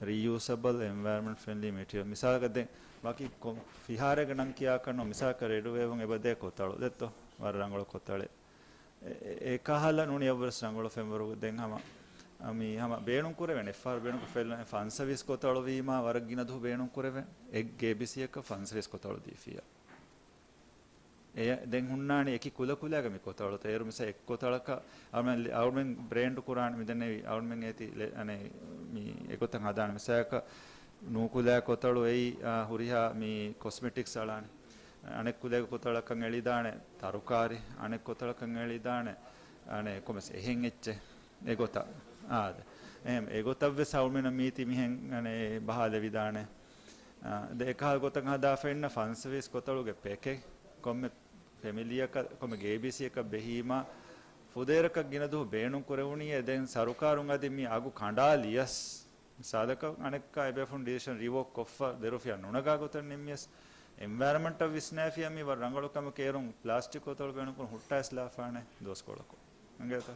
ރީޔޫސަބަލް އެންވަޔަރަމެންޓް ފްރެންޑްލީ މެޓީރިއަލް. މިސާލަކަށް ދެން ވަކި ކޮ-، ފިހާރައިގަ ނަން ކިޔާކަށް ނޫން، މިސާލަކަށް ރެޑު ވޭވުން އެބަދޭ ކޮތަޅު ދެއްތޯ؟ ވަރަށް ރަނގަޅު ކޮތަޅެއް. އެ-، އެ-، އެކަހަލަ ނޫނީ އެއްވެސް ރަނގަޅު ފެންވަރު ދެން ހަމަ، އަ، މި ހަމަ ބޭނުން ކުރެވެން، އެއްފަހަރު ބޭނުން ކޮށްފައިލަން ފަންސަވީސް ކޮތަޅު ވީމާ ވަރަށް ގިނަ ދުވަހު ބޭނުން ކުރެވެން. އެއް ގޭބިސީއަކަށް ފަންސަވީސް ކޮތަޅު ދީފިއްޔާ. އެ ދެން ހުންނާނީ އެކި ކުލަކުލައިގަ މި ކޮތަޅުތައް. އޭރު މިސާ އެއް ކޮތަޅަކަށް އަޅުމެން ލި-، އަޅުމެން ބްރޭންޑް ކުރާނެ މިދެންނެވި އަޅުމެން އޭތި ލެ-، އަނެއް މި އެގޮތަށް ހަދާނެ. މިސާލަކަށް ނޫކުލައި ކޮތަޅު އެއީ، އާ، ހުރިހާ މި ކޮސްމެޓިކްސް އަޅާނެ. އަނެއް ކުލައިގެ ކޮތަޅަކަށް އެޅިދާނެ ތަރުކާރި، އަނެއް ކޮތަޅަކަށް އެޅިދާނެ، އަނެއް ކޮމެސް އެހެން އެއްޗެއް. އެގޮތަށް. އާދެ. އެހެން އެގޮތަށްވެސް އަޅުމެންނަށް މީތި މިހެން، އަނެއް، ބަހާލެވިދާނެ. އާ، ދެ އެކަހަލަ ގޮތަށް ހަދާފައިންނަ ފަންސަވީސް ކޮތަޅުގެ ޕެކެއް ކޮންމެ ފެމިލީއަކަށް، ކޮންމެ ގޭބީސީއަކަށް ބެހީމާ، ފުދޭވަރަކަށް ގިނަ ދުވަހު ބޭނުން ކުރެވުނީއޭ. ދެން ސަރުކާރުން އަދި މި އަގު ކަނޑާލިޔަސް، މިސާލަކަށް އަނެއްކާ އެބޭފުޅުން ޑިސިޝަން ރިވޯކް ކޮށްފަ ދެރުފިޔާ ނުނަގާ ގޮތަށް ނިންމިޔަސް، އެންވަޔަރަމަންޓަށް ވިސްނާފިޔާ މި ވަރަށް ރަނގަޅު ކަމެކޭ. އޭރުން ޕްލާސްޓިކް ކޮތަޅު ބޭނުންކުރުން ހުއްޓާ އިސްލާފާނެ ދުވަސްކޮޅަކު. އިނގޭތަ؟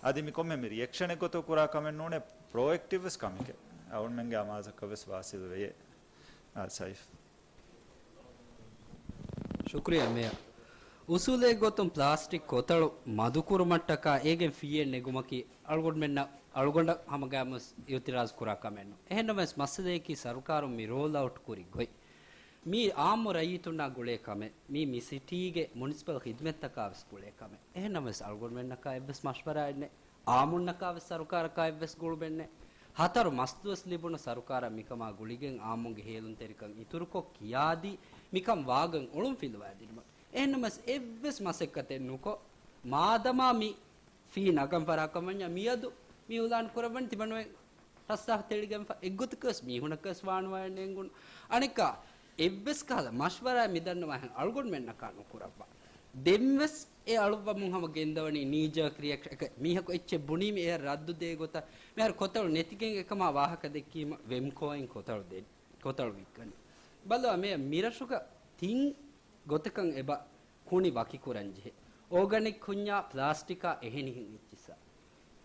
އަދި މި ކޮންމެ މި ރިއެކްޝަނެއް ގޮތަށް ކުރާ ކަމެއް ނޫނޭ، ޕްރޮއެކްޓިވް ވެސް ކަމެކޭ. އަޅުގަނޑުމެންގެ އަމާޒަކަށް ވެސް ވާސިލު ވެޔޭ. އާ، ސައިފް. ޝުކުރިއްޔާ މޭޔަރ. އުސޫލެއް ގޮތުން ޕްލާސްޓިކް ކޮތަޅު މަދުކުރުމަށްޓަކާ އޭގެން ފީއެއް ނެގުމަކީ އަޅުގަނޑުމެންނަށް، އަޅުގަނޑަށް ހަމަގައިމުވެސް އިއުތިރާޒު ކުރާ ކަމެއް ނޫން. އެހެންނަމަވެސް މައްސަލަޔަކީ ސަރުކާރުން މި ރޯލް އައުޓް ކުރި ގޮތް. މީ އާއްމު ރައްޔިތުންނާ ގުޅޭ ކަމެއް. މީ މި ސިޓީގެ މުނިސިޕަލް ޚިދުމަތްތަކާ ވެސް ގުޅޭ ކަމެއް. އެހެންނަމަވެސް އަޅުގަނޑުމެންނަކާ އެއްވެސް މަޝްވަރާއެއް ނެތް. އާއްމުންނަކާ ވެސް ސަރުކާރަކާ އެއްވެސް ގުޅުމެއް ނެތް. ހަތަރު މަސްދުވަސް ލިބުނު ސަރުކާރަށް މިކަމާ ގުޅިގެން އާއްމުންގެ ހޭލުންތެރިކަން އިތުރުކޮށް ކިޔާދީ، މިކަން ވާގޮތް އޮޅުން ފިލުވައިދިނުމަށް. އެހެންނަމަވެސް އެއްވެސް މަސައްކަތެއް ނުކޮށް، މާދަމާ މި ފީ ނަގަން ފަރާކަމަންޏާ މިއަދު މި އުލާން ކުރައްވަނީ ތިމަންވެ ރައްސާ ތެޅިގެންފަ އެއްގޮތަކަސް މީހުނަކަސް ވާނުވާ ނޭނގުނު. އަނެއްކާ އެއްވެސް ކަހަލަ މަޝްވަރާއެއް މިދަންނަވާހެން އަޅުގަނޑުމެންނަކާ ނުކުރައްވާ. ދެންވެސް އެ އަޅުއްވަމުން ހަމަ ގެންދަވަނީ ނީ ޖާކް ރިއެކްޝަން. އެކަ މީހަކު އެއްޗެއް ބުނީމަ އެ ރައްދު ދޭ ގޮތަށް މިހާރު ކޮތަޅު ނެތިގެން އެކަމާ ވާހަކަ ދެއްކީމަ ވެމްކޯއިން ކޮތަޅު ދޭ، ކޮތަޅު ވިއްކަނީ. ބަލަ މޭ މިރަށުގަ ތިން ގޮތަކަށް އެބަ ކުނި ވަކިކުރަންޖެހޭ. އޯގަނިކް ކުންޏާ ޕްލާސްޓިކާ އެހެނިހެން އެއްޗިއްސާ.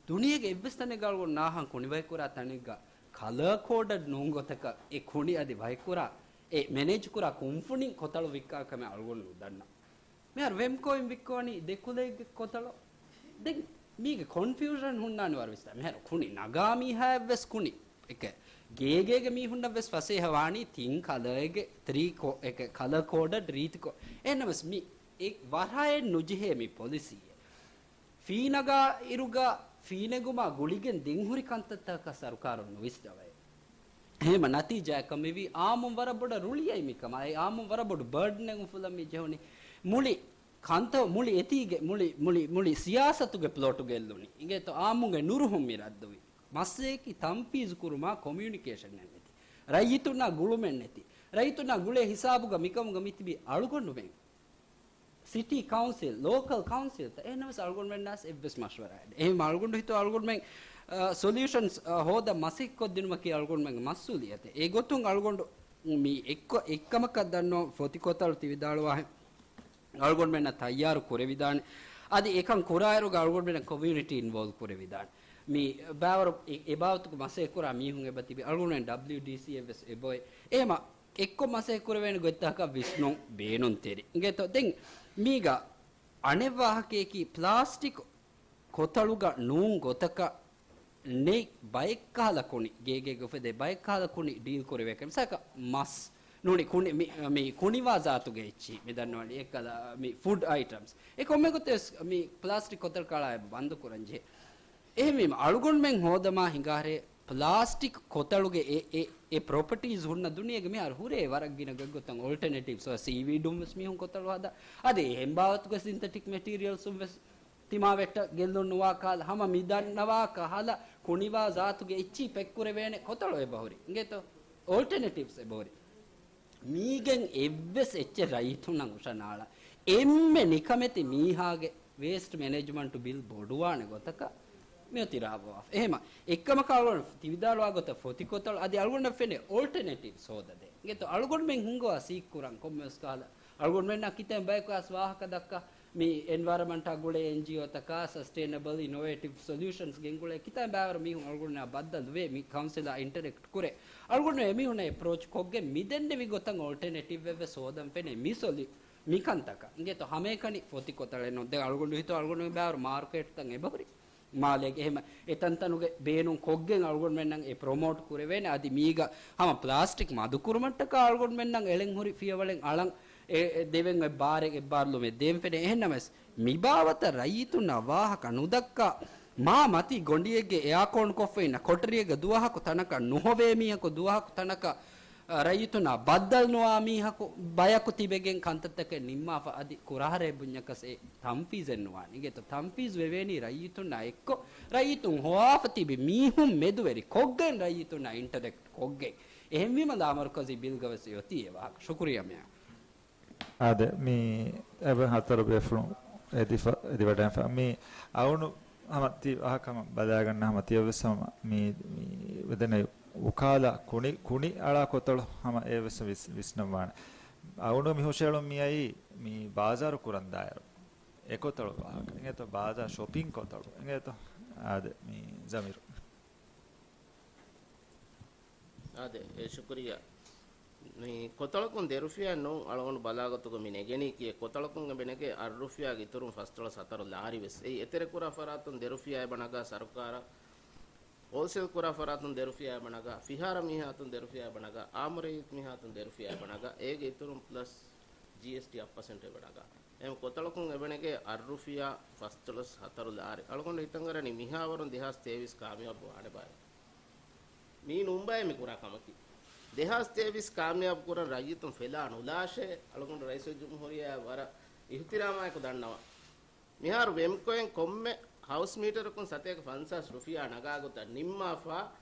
ދުނިޔޭގެ އެއްވެސް ތަނެއްގަ އަޅުގަނޑު ނާހަން ކުނި ވަކިކުރާ ތަނެއްގަ ކަލަރ ކޯޑަޑް ނޫން ގޮތަކަށް އެ ކުނި އަދި ވަކިކުރާ، އެ މެނޭޖް ކުރާ ކުންފުނިން ކޮތަޅު ވިއްކާ ކަމެއް އަޅުގަނޑު ނުދަންނަ. މިހާރު ވެމްކޯއިން ވިއްކުވަނީ ދެ ކުލައެއްގެ ކޮތަޅު. ދެން މީގެ ކޮންފިއުޝަން ހުންނާނެ ވަރަށް ވިސްނާ. މިހާރު ކުނި ނަގާ މީހާއެއްވެސް ކުނި އެކެ ގޭގޭގެ މީހުންނަށް ވެސް ފަސޭހަ ވާނީ ތިން ކަލައެއްގެ ތްރީ ކޯ، އެކެ ކަލަ ކޯޑަޑް ރީތިކޮށް. އެހެންނަމަސް މި އެ ވަރަށް ނުޖެހޭ މި ޕޮލިސީއެއް. ފީ ނަގާ އިރުގަ ފީ ނެގުމާ ގުޅިގެން ދެން ހުރި ކަންތައްތަކަށް ސަރުކާރުން ނުވިސްނަވައޭ. އެހެމަ ނަތީޖާއަކަށް މިވީ އާއްމުން ވަރަށް ބޮޑަށް ރުޅިއައި މިކަމާ. އެ އާއްމުން ވަރަށް ބޮޑު ބަރޑްނެއް އުފުލަން މި ޖެހުނީ. މުޅި ކަންތައް މުޅި އެތީގެ މުޅި، މުޅި، މުޅި ސިޔާސަތުގެ ޕްލޮޓު ގެއްލުނީ. އިނގޭތޯ އާއްމުންގެ ނުރުހުން މި ރައްދުވީ. މައްސަލައަކީ ތަންފީޒު ކުރުމާ ކޮމިއުނިކޭޝަނެއް ނެތި. ރައްޔިތުންނާ ގުޅުމެއް ނެތި. ރައްޔިތުންނާ ގުޅޭ ހިސާބުގަ މިކަމުގަ މިތިބީ އަޅުގަނޑުމެން. ސިޓީ ކައުންސިލް، ލޯކަލް ކައުންސިލްތައް. އެހެންނަމަވެސް އަޅުގަނޑުމެންނާސް އެއްވެސް މަޝްވަރާއެއް ނެތް. އެހެން އަޅުގަނޑު ހިތު އަޅުގަނޑުމެން، އަ، ސޮލިއުޝަންސް، އަ، ހޯދަން މަސައްކަތް ކޮށްދިނުމަކީ އަޅުގަނޑުމެންގެ މަސްއޫލިއްޔަތެއް. އެގޮތުން އަޅުގަނޑު މި އެއްކޮ-، އެއްކަމަކަށް ދަންނަވަން ފޮތި ކޮތަޅު ތި ވިދާޅުވާހެން. އަޅުގަނޑުމެންނަށް ތައްޔާރު ކުރެވިދާނެ. އަދި އެކަން ކުރާއިރުގަ އަޅުގަނޑުމެންނަށް ކޮމިއުނިޓީ އިންވޯލްވް ކުރެވިދާނެ. މި ބާވަރު އެ-، އެބާވަތުގަ މަސައްކަތް ކުރާ މީހުން އެބަ ތިބި އަޅުގަނޑުމެން ޑަބްލިއުޑީސީ އެއްވެސް އެބައޮތް. އެހެމަ އެއްކޮށް މަސައްކަތް ކުރެވޭނެ ގޮތްތަކަށް ވިސްނުން ބޭނުންތެރި. އިނގޭތޯ؟ ދެން މީގަ އަނެއް ވާހަކަޔަކީ ޕްލާސްޓިކް ކޮތަޅުގަ ނޫން ގޮތަކަށް ނެތް ބައެއްކަހަލަ ކުނި، ގޭގޭގަ އުފެދޭ ބައެއްކަހަލަ ކުނި ޑީލް ކުރެވޭކަށް. މިސާލަކަށް މަސް ނޫނީ ކުނި، މި، މި ކުނިވާ ޒާތުގެ އެއްޗިހި މި ދަންނަވަނީ އެއްކަލަ މި ފުޑް އައިޓަމްސް. އެ ކޮންމެ ގޮތެއް ވެސް މި ޕްލާސްޓިކް ކޮތަޅު ކަޅާ އެބަ ބަންދު ކުރަން ޖެހޭ. އެހެންވީމަ އަޅުގަނޑުމެން ހޯދަމާ ހިނގާހެރޭ ޕްލާސްޓިކް ކޮތަޅުގެ އެ، އެ، އެ ޕްރޮޕަޓީޒް ހުންނަ ދުނިޔޭގެ މިހާރު ހުރޭ ވަރަށް ގިނަ ގޮތްގޮތަށް އޯލްޓަނޭޓިވްސް ސީވީޑުން ވެސް މީހުން ކޮތަޅު ހަދާ. އަދި އެހެން ބާވަތުގެ ސިންތެޓިކް މެޓީރިއަލްސުން ވެސް ތިމާވެއްޓަށް ގެއްލުން ނުވާ ކަހަލަ، ހަމަ މި ދަންނަވާ ކަހަލަ ކުނިވާ ޒާތުގެ އެއްޗިހި ޕެކް ކުރެވޭނެ ކޮތަޅު އެބަހުރި. އިނގޭތޯ؟ އޯލްޓަނޭޓިވްސް އެބަހުރި. މީގެން އެއްވެސް އެއްޗެއް ރައްޔިތުންނަށް އުށަނާޅާ. އެންމެ ނިކަމެތި މީހާގެ ވޭސްޓް މެނޭޖްމަންޓް ބިލް ބޮޑުވާނެ ގޮތަކަށް މިއޮތީ ރާވާފަ. އެހެމަ އެއްކަމަކަށް އަޅުގަނޑު ތި ވިދާޅުވާ ގޮތަށް ފޮތިކޮތަޅު އަދި އަޅުގަނޑަށް ފެނޭ އޯލްޓަނޭޓިވްސް ހޯދަދޭ. އިނގޭތޯ އަޅުގަނޑުމެން ހިންގަވާ ސީކް ކުރަން ކޮންމެވެސް ކަހަލަ އަޅުގަނޑުމެންނާ ކިތައް ބަޔަކު އަސް ވާހަކަ ދައްކާ މި އެންވަޔަރަމަންޓާ ގުޅޭ އެންޖީއޯތަކާ ސަސްޓެއިނަބަލް އިނޮވޭޓިވް ސޮލިއުޝަންސް ގެންގުޅޭ ކިތައް ބައިވަރު މީހުން އަޅުގަނޑުމެންނާ ބައްދަލުވޭ މި ކައުންސިލާ އިންޓަރެކްޓް ކުރޭ. އަޅުގަނޑު އެމީހުންނަށް އެޕްރޯޗް ކޮށްގެން މިދެންނެވި ގޮތަށް އޯލްޓަނޭޓިވް އެއްވެސް ހޯދަން ފެނޭ މި ސޮލި-، މިކަންތަކަށް. އިނގޭތޯ ހަމައެކަނި ފޮތި ކޮތަޅެއް ނޯ. ދެން އަޅުގަނޑު ހިތު އަޅުގަނޑުގެ ބައިވަރު މާރުކޭޓްތައް އެބަހުރި. މާލޭގެ އެހެމަ އެތަންތަނުގެ ބޭނުން ކޮށްގެން އަޅުގަނޑުމެންނަށް އެ ޕްރޮމޯޓް ކުރެވޭނެ. އަދި މީގަ ހަމަ ޕްލާސްޓިކް މަދުކުރުމަށްޓަކާ އަޅުގަނޑުމެންނަށް އެޅެން ހުރި ފިޔަވަޅެއް އަޅަން އެ، އެ ދެވެން އޮތް ބާރެއް އެއްބާރުލުމެއް ދޭން ފެނޭ. އެހެންނަމަވެސް މިބާވަތަށް ރައްޔިތުންނާ ވާހަކަ ނުދައްކާ މާ މަތީ ގޮނޑިއެއްގެ އެއާކޯން ކޮށްފަ އިންނަ ކޮޓަރިއެއްގަ ދުވަހަކު ތަނަކަށް ނުހޮވޭ މީހަކު ދުވަހަކު ތަނަކަށް ރައްޔިތުންނާ ބައްދަލު ނުވާ މީހަކު ބަޔަކު ތިބެގެން ކަންތައްތަކެއް ނިންމާފަ އަދި ކުރާހަރޭ ބުންޏަކަސް އެ ތަންފީޒެއް ނުވާނެ. އިނގޭތޯ ތަންފީޒް ވެވޭނީ ރައްޔިތުންނާ އެއްކޮށް، ރައްޔިތުން ހޮވާފަ ތިބި މީހުން މެދުވެރި ކޮށްގެން ރައްޔިތުންނާ އިންޓަރެކްޓް ކޮށްގެން. އެހެންވީމަ ލާމަރުކަޒީ ބިލްގަ ވެސް އޮތީ އެ ވާހަކަ. ޝުކުރިއްޔާ މޭޔަރ. އާދެ، މި އެބަ ހަތަރު ބޭފުޅުން އެދިފަ-، އެދިވަޑައިފަ. މި އައުނު ހަމަ ތި އަހަކަމަ ބަލާގަންނަ ހަމަ ތިޔަށްވެސް ހަމަ މި، މި ވެދެނެ އުކާލާ ކުނި، ކުނި އަޅާ ކޮތަޅު ހަމަ އެވެސް ވިސް-، ވިސްނަންވާނެ. އައުނު މި ހުށައެޅުން މިއައީ މި ބާޒާރު ކުރަން ދާއިރު. އެކޮތަޅު ވާހަކަ. އެނގޭތޯ ބާޒާ ޝޮޕިން ކޮތަޅު. އެނގޭތޯ އާދެ މި ޒަމީރު. އާދެ، އެ، ޝުކުރިއްޔާ. މި ކޮތަޅަކުން ދެރުފިޔާ ނޫން އަޅުގަނޑު ބަލާގޮތުގަ މި ނެގެނީކީ، އެ ކޮތަޅަކުން އެބަ ނެގޭ އަށް ރުފިޔާގެ އިތުރުން ފަސްދޮޅަސް ހަތަރު ލާރި ވެސް. އެއީ އެތެރެކުރާ ފަރާތުން ދެރުފިޔާ އެބަ ނަގާ ސަރުކާރަށް، ހޯލްސޭލް ކުރާ ފަރާތުން ދެރުފިޔާ އެބަ ނަގާ، ފިހާރަ މީހާތުން ދެރުފިޔާ އެބަ ނަގާ، އާއްމު ރައްޔިތު މީހާތުން ދެރުފިޔާ އެބަ ނަގާ، އޭގެ އިތުރުން ޕްލަސް ޖީއެސްޓީ އަށް ޕަސެންޓް އެބަ ނަގާ. އެހެން ކޮތަޅަކުން އެބަ ނެގޭ އަށް ރުފިޔާ ފަސްދޮޅަސް ހަތަރު ލާރި. އަޅުގަނޑު ހިތަށް އަރަނީ މިހާވަރުން ދެހާސް ތޭވީސް ކާމިޔާބު ވާނެ ބާއޭ. މީ ނޫން ބާއޭ މި ކުރާ ކަމަކީ. ދެހާސް ތޭވީސް ކާމިޔާބު ކުރަން ރައްޔިތުން ފެލާ ނުލާށޭ. އަޅުގަނޑު ރައީސުލްޖުމްހޫރިއްޔާއަށް ވަރަށް އިހުތިރާމާއެކު ދަންނަވަން. މިހާރު ވެމްކޯއިން ކޮންމެ ހައުސް މީޓަރަކުން ސަތޭކަ ފަންސާސް ރުފިޔާ ނަގާ ގޮތަށް ނިންމާފަ،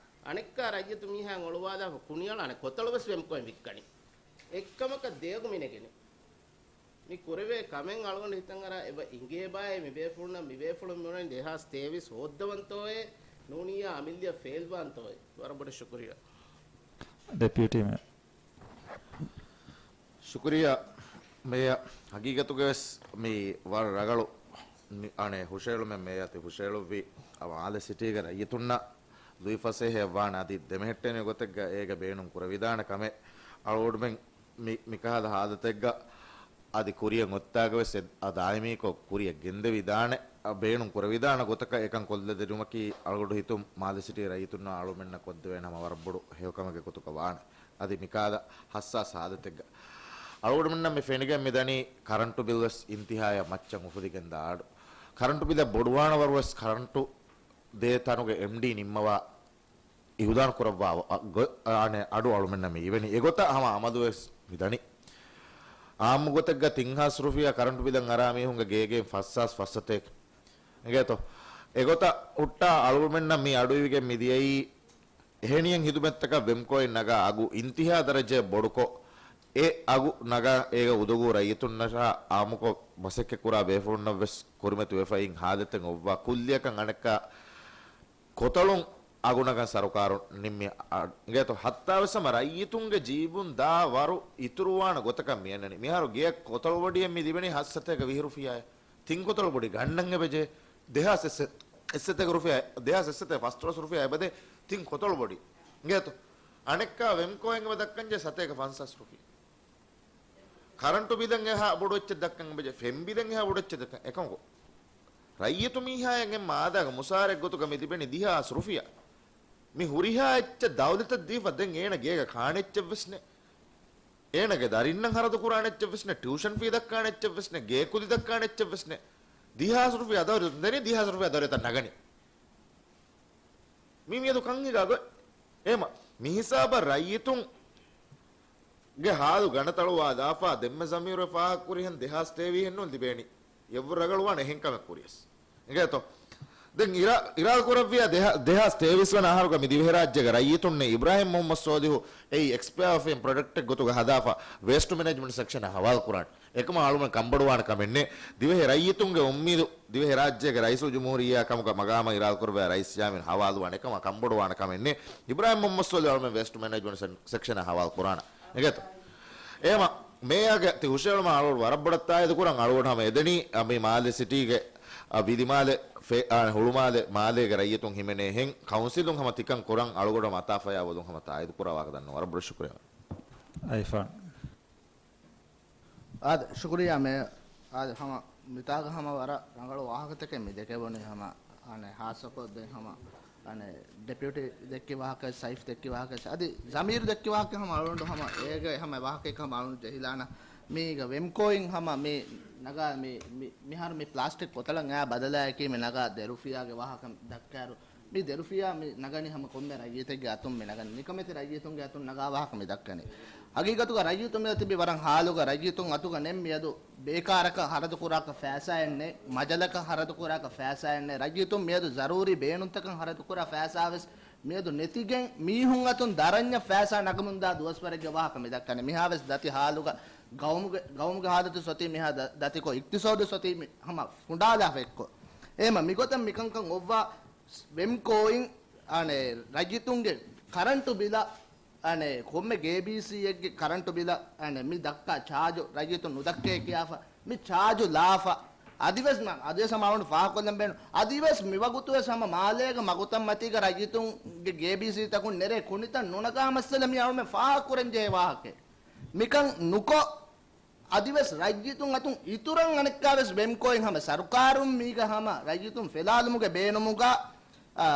އަނެއްކާ ރައްޔިތު މީހާއިން އޮޅުވާލާފަ ކުނިއަޅާނެ ކޮތަޅު ވެސް ވެމްކޯއިން ވިއްކަނީ. އެއްކަމަކަށް ދޭގު މި ނެގެނީ. މި ކުރެވޭ ކަމެއް އަޅުގަނޑު ހިތަށް އަރާ އެބަ އިނގޭ ބާއޭ މި ބޭފުޅުންނަށް، މި ބޭފުޅުން މި އޮންނަނީ ދެހާސް ތޭވީސް ހޯއްދަވަންތޯއޭ ނޫނިއްޔާ އަމިއްލަޔަށް ފެއިލްވާންތޯއޭ. ވަރަށް ބޮޑަށް ޝުކުރިއްޔާ. ޑެޕިއުޓީ މޭޔަރ. ޝުކުރިއްޔާ މޭޔަރ. ހަގީގަތުގަވެސް މި ވަރަށް ރަގަޅު މި-، އަނެއް ހުށައެޅުމެއް މޭޔަރ ތި ހުށައެޅުއްވީ. އަ، މާލެ ސިޓީގެ ރައްޔިތުންނަށް ލުއިފަސޭހައެއް ވާނެ އަދި ދެމެހެއްޓޭނެ ގޮތެއްގަ އޭގެ ބޭނުން ކުރެވިދާނެ ކަމެއް އަޅުގަނޑުމެން މި-، މިކަހަލަ ހާލަތެއްގަ އަދި ކުރިއަށް އޮތްތާގަވެސް އެ-، އަ، ދާއިމީކޮށް ކުރިއަށް ގެންދެވިދާނެ، އަ، ބޭނުން ކުރެވިދާނެ ގޮތަކަށް އެކަން ކޮށްލަދިނުމަކީ އަޅުގަނޑު ހިތުން މާލެ ސިޓީ ރައްޔިތުންނާ އަޅުމެންނަށް ކޮށްދެވޭނެ ހަމަ ވަރަށް ބޮޑު ހެޔޮކަމެއްގެ ގޮތުގަ ވާނެ. އަދި މިކަހަލަ ހައްސާސް ހާލަތެއްގަ އަޅުގަނޑުމެންނަށް މި ފެނިގެން މިދަނީ ކަރަންޓު ބިލް ވެސް އިންތިހާޔަށް މައްޗަށް އުފުލިގެންދާ އަޑު. ކަރަންޓު ބިލަށް ބޮޑުވާނަ ވަރު ވެސް ކަރަންޓު ދޭ ތަނުގެ އެމްޑީ ނިންމަވާ އިހުދާން ކުރައްވާ އަ-، ގޮ-، އަނެއް އަޑު އަޅުމެންނަށް މި އިވެނީ. އެގޮތަށް ހަމަ އަމަލު ވެސް މިދަނީ. އާއްމު ގޮތެއްގަ ތިން ހާސް ރުފިޔާ ކަރަންޓު ބިލަށް އަރާ މީހުންގެ ގޭގެއިން ފަސް ހާސް ފަސް ސަތޭކަ. އެނގޭތޯ؟ އެގޮތަށް ހުއްޓާ އަޅުމެންނަށް މި އަޑުއިވިގެން މި ދިޔައީ އެހެނިހެން ހިދުމަތްތަކަށް ވެމްކޯއިން ނަގާ އަގު އިންތިހާ ދަރަޖައަށް ބޮޑުކޮށް، އެ އަގު ނަގާ އޭގަ އުދަގޫ ރައްޔިތުންނަށާ އާއްމުކޮށް މަސައްކަތްކުރާ ބޭފުޅުންނަށް ވެސް ކުރިމަތިވެފައި އިން ހާލަތެއް އޮއްވާ ކުއްލިއަކަށް އަނެއްކާ ކޮތަޅުން އަގު ނަގަން ސަރުކާރުން ނިންމި އަ-، އިނގޭތޯ؟ ހައްތާވެސް ހަމަ ރައްޔިތުންގެ ޖީބުން ދާ ވަރު އިތުރުވާނެ ގޮތަކަށް މިއަންނަނީ. މިހާރު ގެޔަށް ކޮތަޅު ބޮޑިއެއް މި ލިބެނީ ހަތް ސަތޭކަ ވިހި ރުފިޔާއެއް. ތިން ކޮތަޅު ބޮޑި ގަންނަން އެބަޖެހޭ. ދެހާސް އެއްސަ-، އެއްސަތޭކަ ރުފިޔާ، ދެހާސް އެއްސަތޭކަ ފަސްދޮޅަސް ރުފިޔާ އެބަދޭ ތިން ކޮތަޅު ބޮޑި. އިނގޭތޯ؟ އަނެއްކާ ވެމްކޯއިން އެބަ ދައްކަންޖެހޭ ސަތޭކަ ފަންސާސް ރުފިޔާ. ކަރަންޓު ބިލެއް އެހާ ބޮޑު އެއްޗެއް ދައްކަން އެބަޖެހޭ، ފެން ބިލެއް އެހާ ބޮޑު އެއްޗެއް ދައްކަން. އެކަމަކު، ރައްޔިތު މީހާއަށް އެންމެ އާދައިގެ މުސާރައެއް ގޮތުގަ މި ލިބެނީ ދިހަ ހާސް ރުފިޔާ. މި ހުރިހާ އެއްޗެއް ދައުލަތަށް ދީފަ ދެން އޭނަ ގޭގަ ކާނެ އެއްޗެއްވެސް ނެތް. އޭނަގެ ދަރިންނަށް ހަރަދު ކުރާނެ އެއްޗެއްވެސް ނެތް، ޓިއުޝަން ފީ ދައްކާނެ އެއްޗެއްވެސް ނެތް، ގޭ ކުލި ދައްކާނެ އެއްޗެއްވެސް ނެތް. ދިހަ ހާސް ރުފިޔާ ދައުރި ދެނީ ދިހަ ހާސް ރުފިޔާ ދައުރިތައް ނަގަނީ. މީ މިއަދު ކަން ހިގާ ގޮތް. އޭމަ، މި ހިސާބަށް ރައްޔިތުންގެ ހާލު ގަނޑަތަޅުވާލާފަ ދެންމެ ޒަމީރު ފާހަގަކުރިހެން ދެހާސް ތޭވީހެއް ނޫން ލިބޭނީ. އެއްވަރު ރަގަޅުވާނެ އެހެން ކަމެއް ކުރިޔަސް. އިނގޭތޯ؟ ދެން އިރާ-، އިރާދަ ކުރެއްވިޔާ ދެހާ-، ދެހާސް ތޭވީސް ވަނަ އަހަރުގަ މި ދިވެހިރާއްޖޭގެ ރައްޔިތުންނެއް އިބްރާހިމް މުހައްމަދު ސޯލިހު އެއީ އެކްސްޕަޔާ އޮފް ޕްރޮޑަކްޓެއް ގޮތުގަ ހަދާފަ ވޭސްޓް މެނޭޖްމަންޓް ސެކްޝަނަށް ހަވާލު ކުރާނެ. އެކަމަށް އަޅުމެން ކަންބޮޑުވާނެ ކަމެއް ނެތް. ދިވެހި ރައްޔިތުންގެ އުއްމީދު ދިވެހިރާއްޖޭގެ ރައީސުލްޖުމްހޫރިއްޔާ ކަމުގަ މަގާމަށް އިރާދަކުރެއްވިޔާ ރައީސް ޔާމީން ހަވާލުވާނެ. އެކަމަށް ކަންބޮޑުވާނެ ކަމެއް ނެތް. އިބްރާހިމް މުހައްމަދު ސޯލިހު އަޅުމެން ވޭސްޓް މެނޭޖްމަންޓް ސެ-، ސެކްޝަނަށް ހަވާލު ކުރާނަ. އިނގޭތޯ؟ އެހެމަ މޭޔާގެ ތި ހުށައެޅުމަށް އަޅުގަނޑު ވަރަށް ބޮޑަށް ތާއީދު ކުރަން. އަޅުގަނޑު ހަމަ އެދެނީ، އަ، މި މާލެ ސިޓީގެ، އަ، ވިލިމާލެ ފެ-، އާ، ހުޅުމާލެ، މާލޭގެ ރައްޔިތުން ހިމެނޭހެން ކައުންސިލުން ހަމަ ތިކަން ކުރަން އަޅުގަނޑު ހަމަ އަތާފަޔާ ވަދުން ހަމަ ތާއީދު ކުރާ ވާހަކަ ދަންނަ. ވަރަށް ބޮޑަށް ޝުކުރިއްޔާ. އައިފާން. އާދެ، ޝުކުރިއްޔާ މޭޔަރ. އާދެ، ހަމަ މިތާގަ ހަމަ ވަރަށް ރަނގަޅު ވާހަކަތަކެއް މި ދެކެވުނީ ހަމަ، އަނެއް ހާއްސަކޮށް ދެން ހަމަ، އަނެއް ޑެޕިއުޓީ ދެއްކި ވާހަކަ، ސައިފް ދެއްކި ވާހަކަ، އަދި ޒަމީރު ދެއްކި ވާހަކަ ހަމަ އަޅުގަނޑު ހަމަ އޭގެ ހަމަ ވާހަކައެއް ހަމަ އަޅުގަނޑު ޖެހިލާނަ. މީގަ ވެމްކޯއިން ހަމަ މި ނަގާ މި، މި، މިހާރު މި ޕްލާސްޓިކް ކޮތަޅަށް އައި ބަދަލާއެކީ މި ނަގާ ދެރުފިޔާގެ ވާހަކަ ދައްކާއިރު، މި ދެރުފިޔާ މި ނަގަނީ ހަމަ ކޮންމެ ރައްޔިތެއްގެ އަތުން މި ނަގަނީ. ނިކަމެތި ރައްޔިތުންގެ އަތުން ނަގާ ވާހަކަ މި ދައްކަނީ. ހަގީގަތުގަ ރައްޔިތުން މިއަދު ތިބި ވަރަށް ހާލުގަ ރައްޔިތުން އަތުގަ ނެތް މިއަދު ބޭކާރަކަށް ހަރަދު ކުރާކަށް ފައިސާއެއް ނެތް، މަޖަލަކަށް ހަރަދު ކުރާކަށް ފައިސާއެއް ނެތް. ރައްޔިތުން މިއަދު ޒަރޫރީ ބޭނުންތަކަށް ހަރަދު ކުރާ ފައިސާވެސް މިއަދު ނެތިގެން މީހުން އަތުން ދަރަންޏަށް ފައިސާ ނަގަމުންދާ ދުވަސްވަރެއްގެ ވާހަކަ މި ދައްކަނީ. މިހާވެސް ދަތި ހާލުގަ ގައުމުގެ، ގައުމުގެ ހާލަތު ސޮތީ މިހާ ދަ-، ދަތިކޮށް، އިޤްތިޞާދު ސޮތީ މި ހަމަ ފުނޑާލާފަ އެއްކޮށް. އެހެމަ މިގޮތަށް މިކަންކަން އޮއްވާ ވެމްކޯއިން، އަނެ، ރައްޔިތުންގެ ކަރަންޓު ބިލަށް، އަނެ، ކޮންމެ ގޭބީސީއެއްގެ ކަރަންޓު ބިލަށް، އަނެ، މި ދައްކާ ޗާޖު ރައްޔިތުން ނުދައްކޭ ކިޔާފަ، މި ޗާޖު ލާފަ. އަދިވެސް މަ-، އަދިވެސް ހަމަ އަޅުން ފާހަގަކޮށްލަން ބޭނުން. އަދިވެސް މިވަގުތުވެސް ހަމަ މާލޭގަ މަގުތައްމަތީގަ ރައްޔިތުންގެ ގޭބީސީތަކުން ނެރޭ ކުނިތައް ނުނަގާ މައްސަލަ މި އަޅުމެން ފާހަގަކުރަންޖެހޭ ވާހަކައެއް. މިކަން ނުކޮށް، އަދިވެސް ރައްޔިތުން އަތުން އިތުރަށް އަނެއްކާވެސް ވެމްކޯއިން ހަމަ ސަރުކާރުން މީގަ ހަމަ ރައްޔިތުން ފެލާލުމުގެ ބޭނުމުގަ، އާ،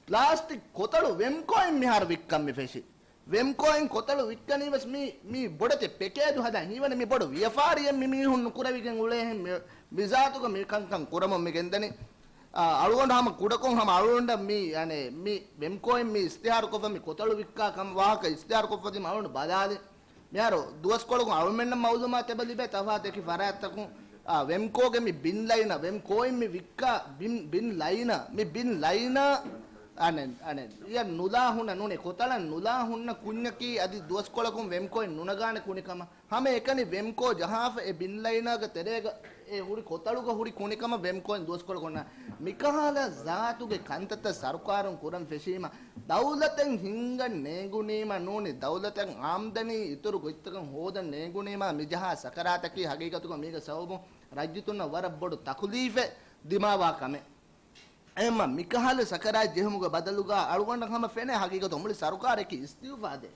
ޕްލާސްޓިކް ކޮތަޅު ވެމްކޯއިން މިހާރު ވިއްކަން މި ފެށި. ވެމްކޯއިން ކޮތަޅު ވިއްކަނީވެސް މީ، މީ ބޮޑެތި ޕެކޭޖު ހަދާ ހީވަނީ މި ބޮޑު ވިޔަފާރިއެއް މި މީހުން ނުކުރެވިގެން އުޅޭހެން މި، މިޒާތުގަ މި ކަންކަން ކުރަމުން މި ގެންދަނީ. އާ، އަޅުގަނޑު ހަމަ ކުޑަކޮށް ހަމަ އަޅުގަނޑަށް މީ، އަނެ، މި ވެމްކޯއިން މި އިސްތިހާރުކޮށްފަ މި ކޮތަޅު ވިއްކާ ކަމަށް ވާހަކަ އިސްތިހާރުކޮށްފަ ދިމަ އަޅުގަނޑު ބަލާލި. މިހާރު ދުވަސްކޮޅަކުން އަޅުމެންނަށް މައުލޫމާތު އެބަ ލިބޭ ތަފާތު އެކި ފަރާތްތަކުން، އާ، ވެމްކޯގެ މި ބިން ލައިނަ، ވެމްކޯއިން މި ވިއްކާ ބިން، ބިން ލައިނަ، މި ބިން ލައިނަ، އަނެ، އަނެ، އިޔަ ނުލާ ހުންނަ ނޫނޭ، ކޮތަޅަށް ނުލާ ހުންނަ ކުންޏަކީ އަދި ދުވަސްކޮޅަކުން ވެމްކޯއިން ނުނަގާނެ ކުނިކަމަށް. ހަމަ އެކަނި ވެމްކޯ ޖަހާފަ އެ ބިން ލައިނާގެ ތެރޭގަ އެ ހުރި ކޮތަޅުގަ ހުރި ކުނިކަމަށް ވެމްކޯއިން ދުވަސްކޮޅަކުން ނާ. މިކަހަލަ ޒާތުގެ ކަންތައްތައް ސަރުކާރުން ކުރަން ފެށީމަ، ދައުލަތެއް ހިންގަން ނޭނގުނީމަ ނޫނީ، ދައުލަތަށް އާމްދަނީ އިތުރު ގޮތްތަކަށް ހޯދަން ނޭނގުނީމަ، މިޖަހާ ސަކަރާތަކީ ހަގީގަތުގަ މީގެ ސަބަބުން ރައްޔިތުންނަށް ވަރަށް ބޮޑު ތަކުލީފެއް ދިމާވާ ކަމެއް. އެހެންމަ މިކަހަލަ ސަކަރާތް ޖެހުމުގެ ބަދަލުގަ އަޅުގަނޑަށް ހަމަ ފެނޭ ހަގީގަތު މުޅި ސަރުކާރަކީ އިސްތިއުފާދޭ.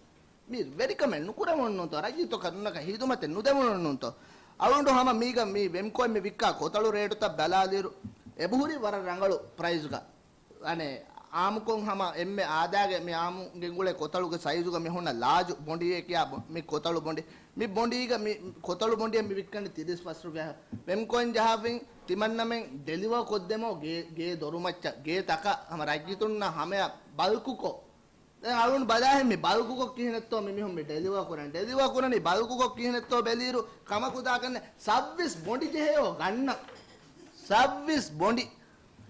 މި ވެރިކަމެއް ނުކުރެވުނުންތޯ؟ ރައްޔިތުންނަކަށް ހިދުމަތެއް ނުދެވުނުންތޯ؟ އަޅުގަނޑު ހަމަ މީގަ މި ވެމްކޯއިން މި ވިއްކާ ކޮތަޅު ރޭޓުތައް ބަލާލިއިރު، އެބަހުރި ވަރަށް ރަނގަޅު ޕްރައިޒުގަ. އަނެ، އާއްމުކޮށް ހަމަ އެންމެ އާދައިގެ މި އާއްމު ގެންގުޅޭ ކޮތަޅުގެ ސައިޒުގަ މި ހުންނަ ލާޖު ބޮނޑީއެއް ކިޔާ ބޮ-، މި ކޮތަޅު ބޮނޑި. މި ބޮނޑީގަ މި ކޮތަޅު ބޮނޑިއަށް މި ވިއްކަނީ ތިރީސް ފަސް ރުފިޔާ. ވެމްކޯއިން ޖަހާފިން ތިމަންނަމެން ޑެލިވަރ ކޮށްދެމޯ ގޭ، ގޭ ދޮރުމައްޗަށް، ގޭ ތަކަށް ހަމަ ރައްޔިތުންނަށް ހަމަޔަށް ބަލްކުކޮށް. ދެން އަޅުން ބަލާހެން މި ބަލްކުކޮށް ކިހިނެއްތޯ މި މީހުން މި ޑެލިވަރ ކުރަން. ޑެލިވަރ ކުރަނީ ބަލްކުކޮށް ކިހިނެއްތޯ ބެލިއިރު ކަމަކު ދާކަން ސައްވީސް ބޮނޑި ޖެހެޔޯ ގަންނަ. ސައްވީސް ބޮނޑި.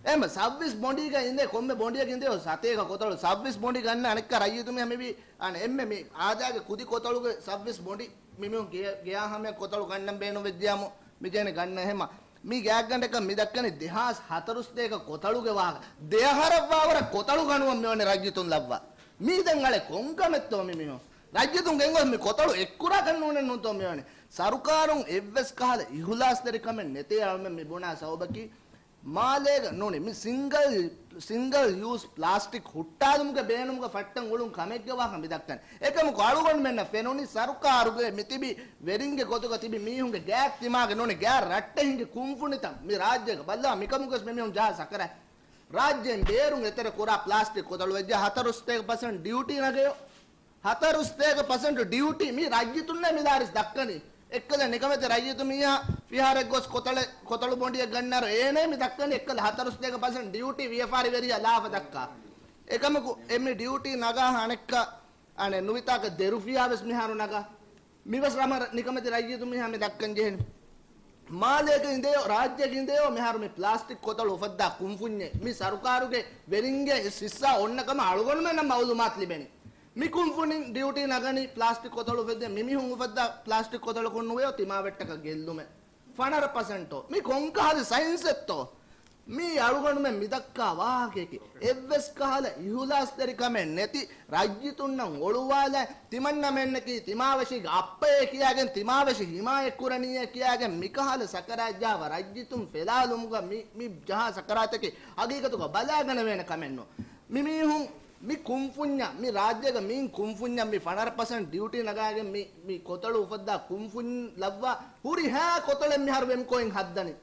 އެމަ ސައްވީސް ބޮނޑީގަ އިނދެ ކޮންމެ ބޮނޑިއަކަށް އިނދެޔޯ ސަތޭކަ ކޮތަޅު. ސައްވީސް ބޮނޑި ގަންނަ އަނެއްކާ ރައްޔިތު މި ހަމެވީ އަނ އެންމެ މި އާދައިގެ ކުދި ކޮތަޅުގެ ސައްވީސް ބޮނޑި މި މީހުން ގެ-، ގެޔާ ހަމަޔަށް ކޮތަޅު ގަންނަން ބޭނުން ވެއްޖިޔާމު މި ޖެހެނީ ގަންނަ އެހެމަ. މީ ގާތްގަނޑަކަށް މި ދައްކަނީ ދެހާސް ހަތަރުސްތޭކަ ކޮތަޅުގެ ވާހަކަ. ދެއަހަރަށްވާވަރަށް ކޮތަޅު ގަނުވަން މިވަނީ ރައްޔިތުން ލައްވާ. މީ ދެން އަޅެ ކޮންކަމެއްތޯ މި މީހުން؟ ރައްޔިތުން ގެންގޮސް މި ކޮތަޅު އެއްކުރާކަށް ނޫނެއް ނޫންތޯ މިވަނީ؟ ސަރުކާރުން އެއްވެސް ކަހަލަ އިހުލާސްތެރިކަމެއް ނެތޭ އަޅުމެން މި ބުނާ ސަބަބަކީ، މާލޭގަ ނޫނީ މި ސިންގަލް، ސިންގަލް ޔޫސް ޕްލާސްޓިކް ހުއްޓާލުމުގެ ބޭނުމުގަ ފައްޓަން އުޅުން ކަމެއްގެ ވާހަކަ މި ދައްކަނީ. އެކަމަކު އަޅުގަނޑުމެންނަށް ފެނުނީ ސަރުކާރުގެ މި ތިބި ވެރިންގެ ގޮތުގަ ތިބި މީހުންގެ ގާތް ތިމާގެ ނޫނީ ގާތް ރައްޓެހިންގެ ކުންފުނިތައް މި ރާއްޖޭގަ ބައްލަވާ މިކަމުގަސް މި މީހުން ޖަހާ ސަކަރާތް. ރާއްޖޭން ބޭރުން އެތެރެ ކުރާ ޕްލާސްޓިކް ކޮތަޅު ވެއްޖެ ހަތަރު ސަތޭކަ ޕަސެންޓް ޑިއުޓީ ނަގެޔޯ. ހަތަރު ސަތޭކަ ޕަސެންޓް ޑިއުޓީ މި ރައްޔިތުންނޭ މި ލާރިސް ދައްކަނީ. އެއްކަލަ ނިކަމެތި ރައްޔިތު މީހާ ފިހާރައަށް ގޮސް ކޮތަޅެ-، ކޮތަޅު ބޮނޑިއެއް ގަންނާރު އޭނޭ މި ދައްކަނީ އެއްކަލަ ހަތަރު ސަތޭކަ ޕަސެންޓް ޑިއުޓީ ވިޔަފާރިވެރިޔާ ލާފަ ދައްކާ. އެކަމަކު އެ މި ޑިއުޓީ ނަގާ އަނެއްކާ އަނެއް ނުވިތާކަށް ދެ ރުފިޔާ ވެސް މިހާރު ނަގާ. މިވެސް ރަމަ ނިކަމެތި ރައްޔިތު މީހާ މި ދައްކަން ޖެހެނީ. މާލޭގަ އިނދެޔޯ، ރާއްޖޭގަ އިނދެޔޯ، މިހާރު މި ޕްލާސްޓިކް ކޮތަޅު އުފައްދާ ކުންފުންޏެއް މި ސަރުކާރުގެ ވެރިންގެ ހިއްސާ އޮންނަ ކަމަށް އަޅުގަނޑުމެންނަށް މައުލޫމާތު ލިބެނީ. މި ކުންފުނިން ޑިއުޓީ ނަގަނީ ޕްލާސްޓިކް ކޮތަޅު އުފެއްދޭ މި މީހުން އުފައްދާ ޕްލާސްޓިކް ކޮތަޅަކުން ނުވެޔޯ ތިމާވެއްޓަކަށް ގެއްލުމެއް. ފަނަރަ ޕަސެންޓޯ؟ މި ކޮންކަހަލަ ސައިންސެއްތޯ؟ މީ އަޅުގަނޑުމެން މިދައްކާ ވާހަކަޔަކީ، އެއްވެސް ކަހަލަ އިހުލާސްތެރިކަމެއް ނެތި، ރައްޔިތުންނަށް އޮޅުވާލާ، ތިމަންނަމެންނަކީ ތިމާވެށީގެ އައްޕައޭ ކިޔާގެން، ތިމާވެށި ހިމާޔަތްކުރަނީއޭ ކިޔާގެން، މިކަހަލަ ސަކަރާތް ޖަހާފަ ރައްޔިތުން ފެލާލުމުގަ މި، މި ޖަހާ ސަކަރާތަކީ ހަގީގަތުގަ ބަލާގަނެވޭނެ ކަމެއްނޫން. މި މީހުން މި ކުންފުންޏަށް، މި ރާއްޖޭގަ މި ކުންފުންޏަށް މި ފަނަރަ ޕަސެންޓް ޑިއުޓީ ނަގާގެން މި، މި ކޮތަޅު އުފައްދާ ކުންފުން ލައްވާ ހުރިހާ ކޮތަޅެއް މިހާރު ވެމްކޯއިން ހައްދަނީ.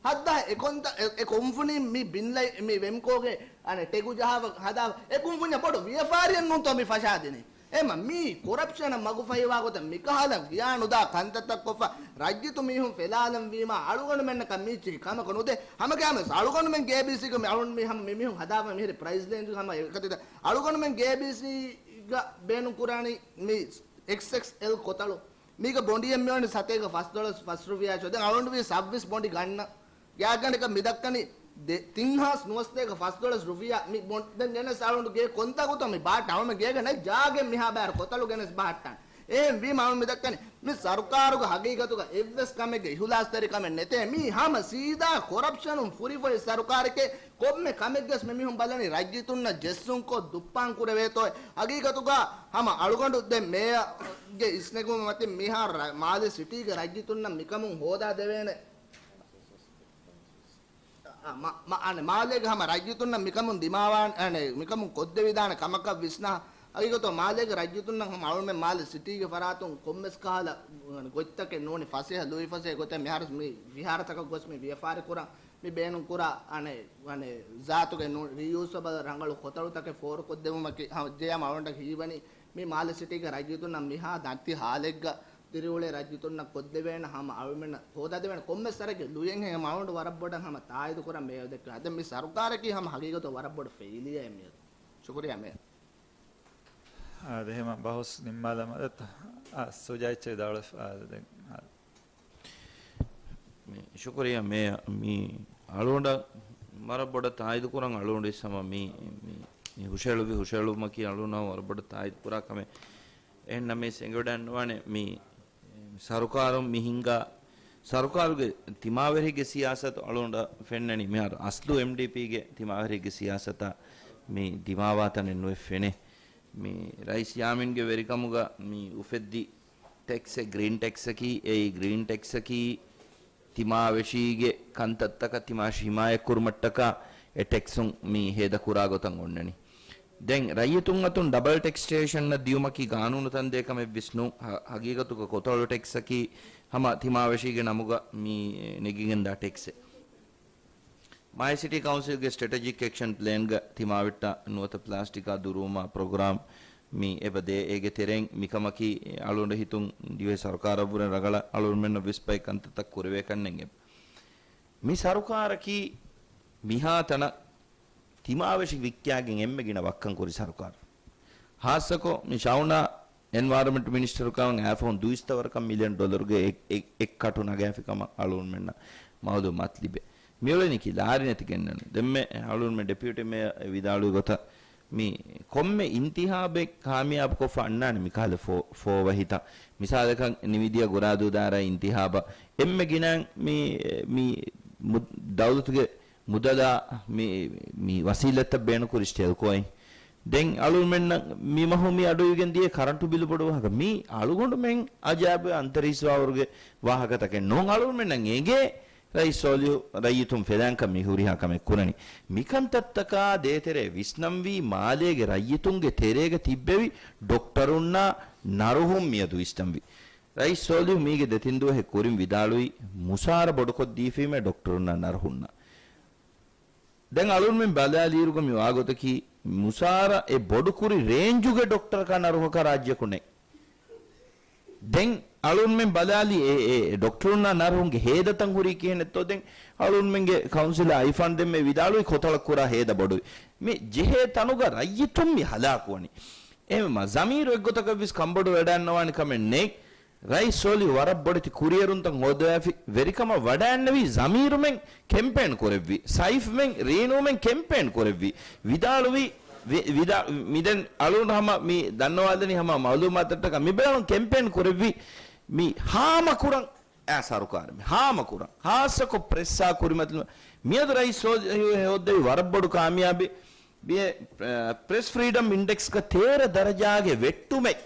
ހައްދާ އެ ކޮންތަ-، އެ، އެ ކުންފުނިން މި ބިންލައި-، މި ވެމްކޯގެ އަނެއް ޓެގު ޖަހާފަ ހަދާ އެ ކުންފުންޏަށް ބޮޑު ވިޔަފާރިއެއް ނޫންތޯ މި ފަށާދިނީ. އެމަ މީ ކޮރަޕްޝަނަށް މަގުފަހިވާ ގޮތަށް މިކަހަލަ ގިޔާ ނުދާ ކަންތައްތައް ކޮށްފަ ރައްޔިތު މީހުން ފެލާލަން ވީމާ އަޅުގަނޑުމެންނަކަށް މީ ޗީ ކަމަކު ނުދޭ. ހަމަގައިމުވެސް އަޅުގަނޑުމެން ގޭބީސީގަ މި އަޅުން މި ހަމަ މި މީހުން ހަދާފަ މިހިރި ޕްރައިސް ރޭންޖު ހަމަ އެކަތިތަ އަޅުގަނޑުމެން ގޭބީސީގަ ބޭނުން ކުރާނީ މި އެކްސްއެކްސްއެލް ކޮތަޅު. މީގަ ބޮނޑިއެއް މިވަނީ ސަތޭކަ ފަސް ޑޮލަސް ފަސް ރުފިޔާ ޝޯ. ދެން އަޅުނޑުވީ ސައްވީސް ބޮނޑި ގަންނަ. ގާތްގަނޑަކަށް މިދައްކަނީ ދެ-، ތިން ހާސް ނުވަސަތޭކަ ފަސް ޑޮލަސް ރުފިޔާ. މި ބޮން-، ދެން ގެނެސް އަޅުނޑު ގޭ ކޮންތާކުތޯ މި ބަހައްޓާ؟ އަޅުމެން ގޭގަ ނެތް ޖާގައެއް މިހާ ބާރު ކޮތަޅު ގެނެސް ބަހައްޓާން. އެހެން ވީމަ އަޅުން މި ދައްކަނީ މި ސަރުކާރުގެ ހަގީގަތުގަ އެއްވެސް ކަމެއްގެ އިހުލާސްތެރިކަމެއް ނެތޭ. މީ ހަމަ ސީދާ ކޮރަޕްޝަނުން ފުރިފޮއި ސަރުކާރެކޭ. ކޮންމެ ކަމެއްގަސް މި މީހުން ބަލަނީ ރައްޔިތުންނަށް ޖެއްސުންކޮށް ދުއްޕާން ކުރެވޭތޯ. ހަގީގަތުގަ ހަމަ އަޅުގަނޑު ދެން މޭޔަރގެ އިސްނެގުމުގެ މަތިން މިހާރު ރަ-، މާލެ ސިޓީގެ ރައްޔިތުންނަށް މިކަމުން ހޯދާ ދެވޭނެ. އާ، މާ-، މާ-، އަނެއް މާލޭގެ ހަމަ ރައްޔިތުންނަށް މިކަމުން ދިމާވާން، އަނެއް މިކަމުން ކޮށްދެވިދާނެ ކަމަކަށް ވިސްނާ. ހަގީގަތު މާލޭގެ ރައްޔިތުންނަށް ހަމަ އަޅުމެން މާލެ ސިޓީގެ ފަރާތުން ކޮންމެސް ކަހަލަ، އަނެއް ގޮތްތަކެއް ނޫނީ ފަސޭހަ ލުއިފަސޭހަ ގޮތެއް މިހާރު މި ވިހާރަތަކަށް ގޮސް މި ވިޔަފާރި ކުރަން މި ބޭނުން ކުރާ، އަނެއް، އަނެއް ޒާތުގެ ނޫ-، ރީޔޫސަބަލް ރަނގަޅު ކޮތަޅުތަކެއް ފޯރުކޮށްދެވުމަކީ ހަމަ ޖެޔަމ އަޅުގަނޑަށް ހީވަނީ. މި މާލެ ސިޓީގެ ރައްޔިތުންނަށް މިހާ ދަންތި ހާލެއްގަ ދިރިއުޅޭ ރައްޔިތުންނަށް ކޮށްދެވޭނެ ހަމަ އަޅުމެންނަށް ހޯދާދެވޭނެ ކޮންމެސް ސަރެއްގެ ލުޔެއްހެން ހަމަ އަޅުގަނޑު ވަރަށް ބޮޑަށް ހަމަ ތާއީދު ކުރަން މި އެއޮތް ދެއްކެވި. އަދި މި ސަރުކާރަކީ ހަމަ ހަގީގަތު ވަރަށް ބޮޑު ފެއިލިއާއެއް މިއަދު. ޝުކުރިއްޔާ މޭޔަރ. އާދެ، އެހެމަ ބަހުސް ނިންމާލަމާ ދެއްތަ؟ އާ، ސުޖާ އެއްޗެއް ވިދާޅުވެފަ. އާދެ، ދެން، އާދެ. މި ޝުކުރިއްޔާ މޭޔަރ، މި އަޅުގަނޑަށް ވަރަށް ބޮޑަށް ތާއީދު ކުރަން އަޅުގަނޑު އިސް ހަމަ މި، މި، މި ހުށަހެޅުއްވި ހުށަހެޅުމަކީ އަޅުގަނޑު ވަރަށް ބޮޑަށް ތާއީދު ކުރާ ކަމެއް. އެހެންނަމަވެސް އެނގިވަޑައިގަންނަވާނެ މި ސަރުކާރުން މި ހިންގާ، ސަރުކާރުގެ ތިމާވެރިގެ ސިޔާސަތު އަޅުގަނޑަށް ފެންނަނީ މިހާރު އަސްލު އެމްޑީޕީގެ ތިމާވެރިގެ ސިޔާސަތާ މި ދިމާވާ ތަނެއް ނުވެ ފެނޭ. މި ރައީސް ޔާމީންގެ ވެރިކަމުގަ މި އުފެއްދި ޓެކްސެއް ގްރީން ޓެކްސަކީ، އެއީ ގްރީން ޓެކްސަކީ، ތިމާވެށީގެ ކަންތައްތަކަށް ތިމާވެށި ހިމާޔަތްކުރުމަށްޓަކާ އެ ޓެކްސުން މި ހޭދަކުރާ ގޮތަށް އޮންނަނީ. ދެން ރައްޔިތުން އަތުން ޑަބަލް ޓެކްސްޓޭޝަންއަށް ދިޔުމަކީ ގާނޫނު ތަންދޭ ކަމެއްވެސް ނޫން. ހަ-، ހަގީގަތުގަ ކޮތަޅު ޓެކްސަކީ ހަމަ ތިމާވެށީގެ ނަމުގަ މި ނެގިގެންދާ ޓެކްސެއް. މާލެ ސިޓީ ކައުންސިލްގެ ސްޓްރެޓެޖިކް އެކްޝަން ޕްލޭންގަ ތިމާވެއްޓާ ނުވަތަ ޕްލާސްޓިކާ ދުރުވުމާ ޕްރޮގްރާމް މި އެބަ ދޭ. އޭގެ ތެރެއިން މިކަމަކީ އަޅުގަނޑު ހިތުން ދިވެހި ސަރުކާރަށްވުރެ ރަނގަޅަށް އަޅުގަނޑުމެންނަށް ވިސް ބައެއް ކަންތައްތައް ކުރެވޭކަންނެން އެބަ. މި ސަރުކާރަކީ މިހާތަނަށް ތިމާވެށި ވިއްކާގެން އެންމެ ގިނަ ވައްކަން ކުރި ސަރުކާރު. ހާއްސަކޮށް މި ޝައުނާ އެންވަޔަރަމެންޓް މިނިސްޓަރު ކަމަށް އައިފަހުން ދުއިސައްތަ ވަރަކަށް މިލިއަން ޑޮލަރުގެ އެއް، އެއް، އެއް ކަޓު ނަގާފި ކަމަށް އަޅުގަނޑުމެންނަށް މައުލޫމާތު ލިބޭ. މިއުޅެނީކީ ލާރި ނެތިގެންނަން. ދެންމެ އަޅުގަނޑުމެން ޑެޕިއުޓީ މޭޔަރ ވިދާޅުވި ގޮތަށް މި ކޮންމެ އިންތިހާބެއް ކާމިޔާބުކޮށްފަ އަންނާނެ މިކަހަލަ ފޯ-، ފޯވަހިތައް. މިސާލަކަށް ނިމިދިޔަ ގުރާދޫދާރާ އިންތިހާބަށް އެންމެ ގިނައިން މި، މި މު-، ދައުލަތުގެ މުދަލާ މި، މި ވަސީލަތްތައް ބޭނުންކުރި ސްޓެލްކޯއިން. ދެން އަޅުގަނޑުމެންނަށް މި މަހު މި އަޑުއިވިގެން ދިޔަ ކަރަންޓު ބިލު ބޮޑު ވާހަކަ. މީ އަޅުގަނޑުމެން އަޖާބު އަންތަރީސްވާވަރުގެ ވާހަކަތަކެއް ނޫން. އަޅުގަނޑުމެންނަށް އެނގޭ ރައީސް ސޯލިހު ރައްޔިތުން ފެލާންކަން މި ހުރިހާ ކަމެއް ކުރަނީ. މިކަންތައްތަކާ ދޭތެރޭ ވިސްނަންވީ މާލޭގެ ރައްޔިތުންގެ ތެރޭގަ ތިއްބެވި ޑޮކްޓަރުންނާ ނަރުހުން މިއަދު ވިސްނަންވީ. ރައީސް ސޯލިހު މީގެ ދެތިން ދުވަހެއް ކުރިން ވިދާޅުވީ މުސާރަ ބޮޑުކޮށްދީފީމޭ ޑޮކްޓަރުންނާ ނަރުހުންނަށް. ދެން އަޅުގަނޑުމެން ބަލާލިއިރުގަ މި ވާގޮތަކީ، މުސާރަ އެ ބޮޑުކުރި ރޭންޖުގެ ޑޮކްޓަރަކާ ނަރުހަކާ ރާއްޖެކު ނެތް. ދެން އަޅުގަނޑުމެން ބަލާލި އެ، އެ، އެ ޑޮކްޓަރުންނާ ނަރުހުންގެ ހޭދަތައް ހުރީ ކިހިނެއްތޯ؟ ދެން އަޅުގަނޑުމެންގެ ކައުންސިލަރ އައިފާން ދެންމެ ވިދާޅުވި ކޮތަޅަށް ކުރާ ހޭދަ ބޮޑުވި. މި ޖެހޭ ތަނުގަ ރައްޔިތުން މި ހަލާކުވަނީ. އެހެންވީމަ ޒަމީރު އެއްގޮތަކަށްވެސް ކަންބޮޑު ވަޑައިގަންނަވާނެ ކަމެއް ނެތް. ރައީސް ސޯލިހު ވަރަށް ބޮޑެތި ކުރިއެރުންތައް ހޯދަވާފި ވެރިކަމަށް ވަޑައިގަންނެވީ ޒަމީރުމެން ކެމްޕޭން ކުރެއްވި، ސައިފްމެން ރީނޫމެން ކެމްޕޭން ކުރެއްވި، ވިދާޅުވި، ވި-، ވިދާ-، މިދެން އަޅުގަނޑު ހަމަ މި ދަންނަވާލަނީ ހަމަ މައުލޫމާތަށްޓަކާ މިބައިން ކެމްޕޭން ކުރެއްވި، މި ހާމަކުރަން އާ ސަރުކާރު މި ހާމަކުރަން. ހާއްސަކޮށް ޕްރެސްއާ ކުރިމަތިލުމަށް މިއަދު ރައީސް ހޯ-، ހޯ-، ހޯއްދެވި ވަރަށް ބޮޑު ކާމިޔާބެއް. ބިއެ، ޕްރެސް ފްރީޑަމް އިންޑެކްސްގަ ތޭރަ ދަރަޖާގެ ވެއްޓުމެއް.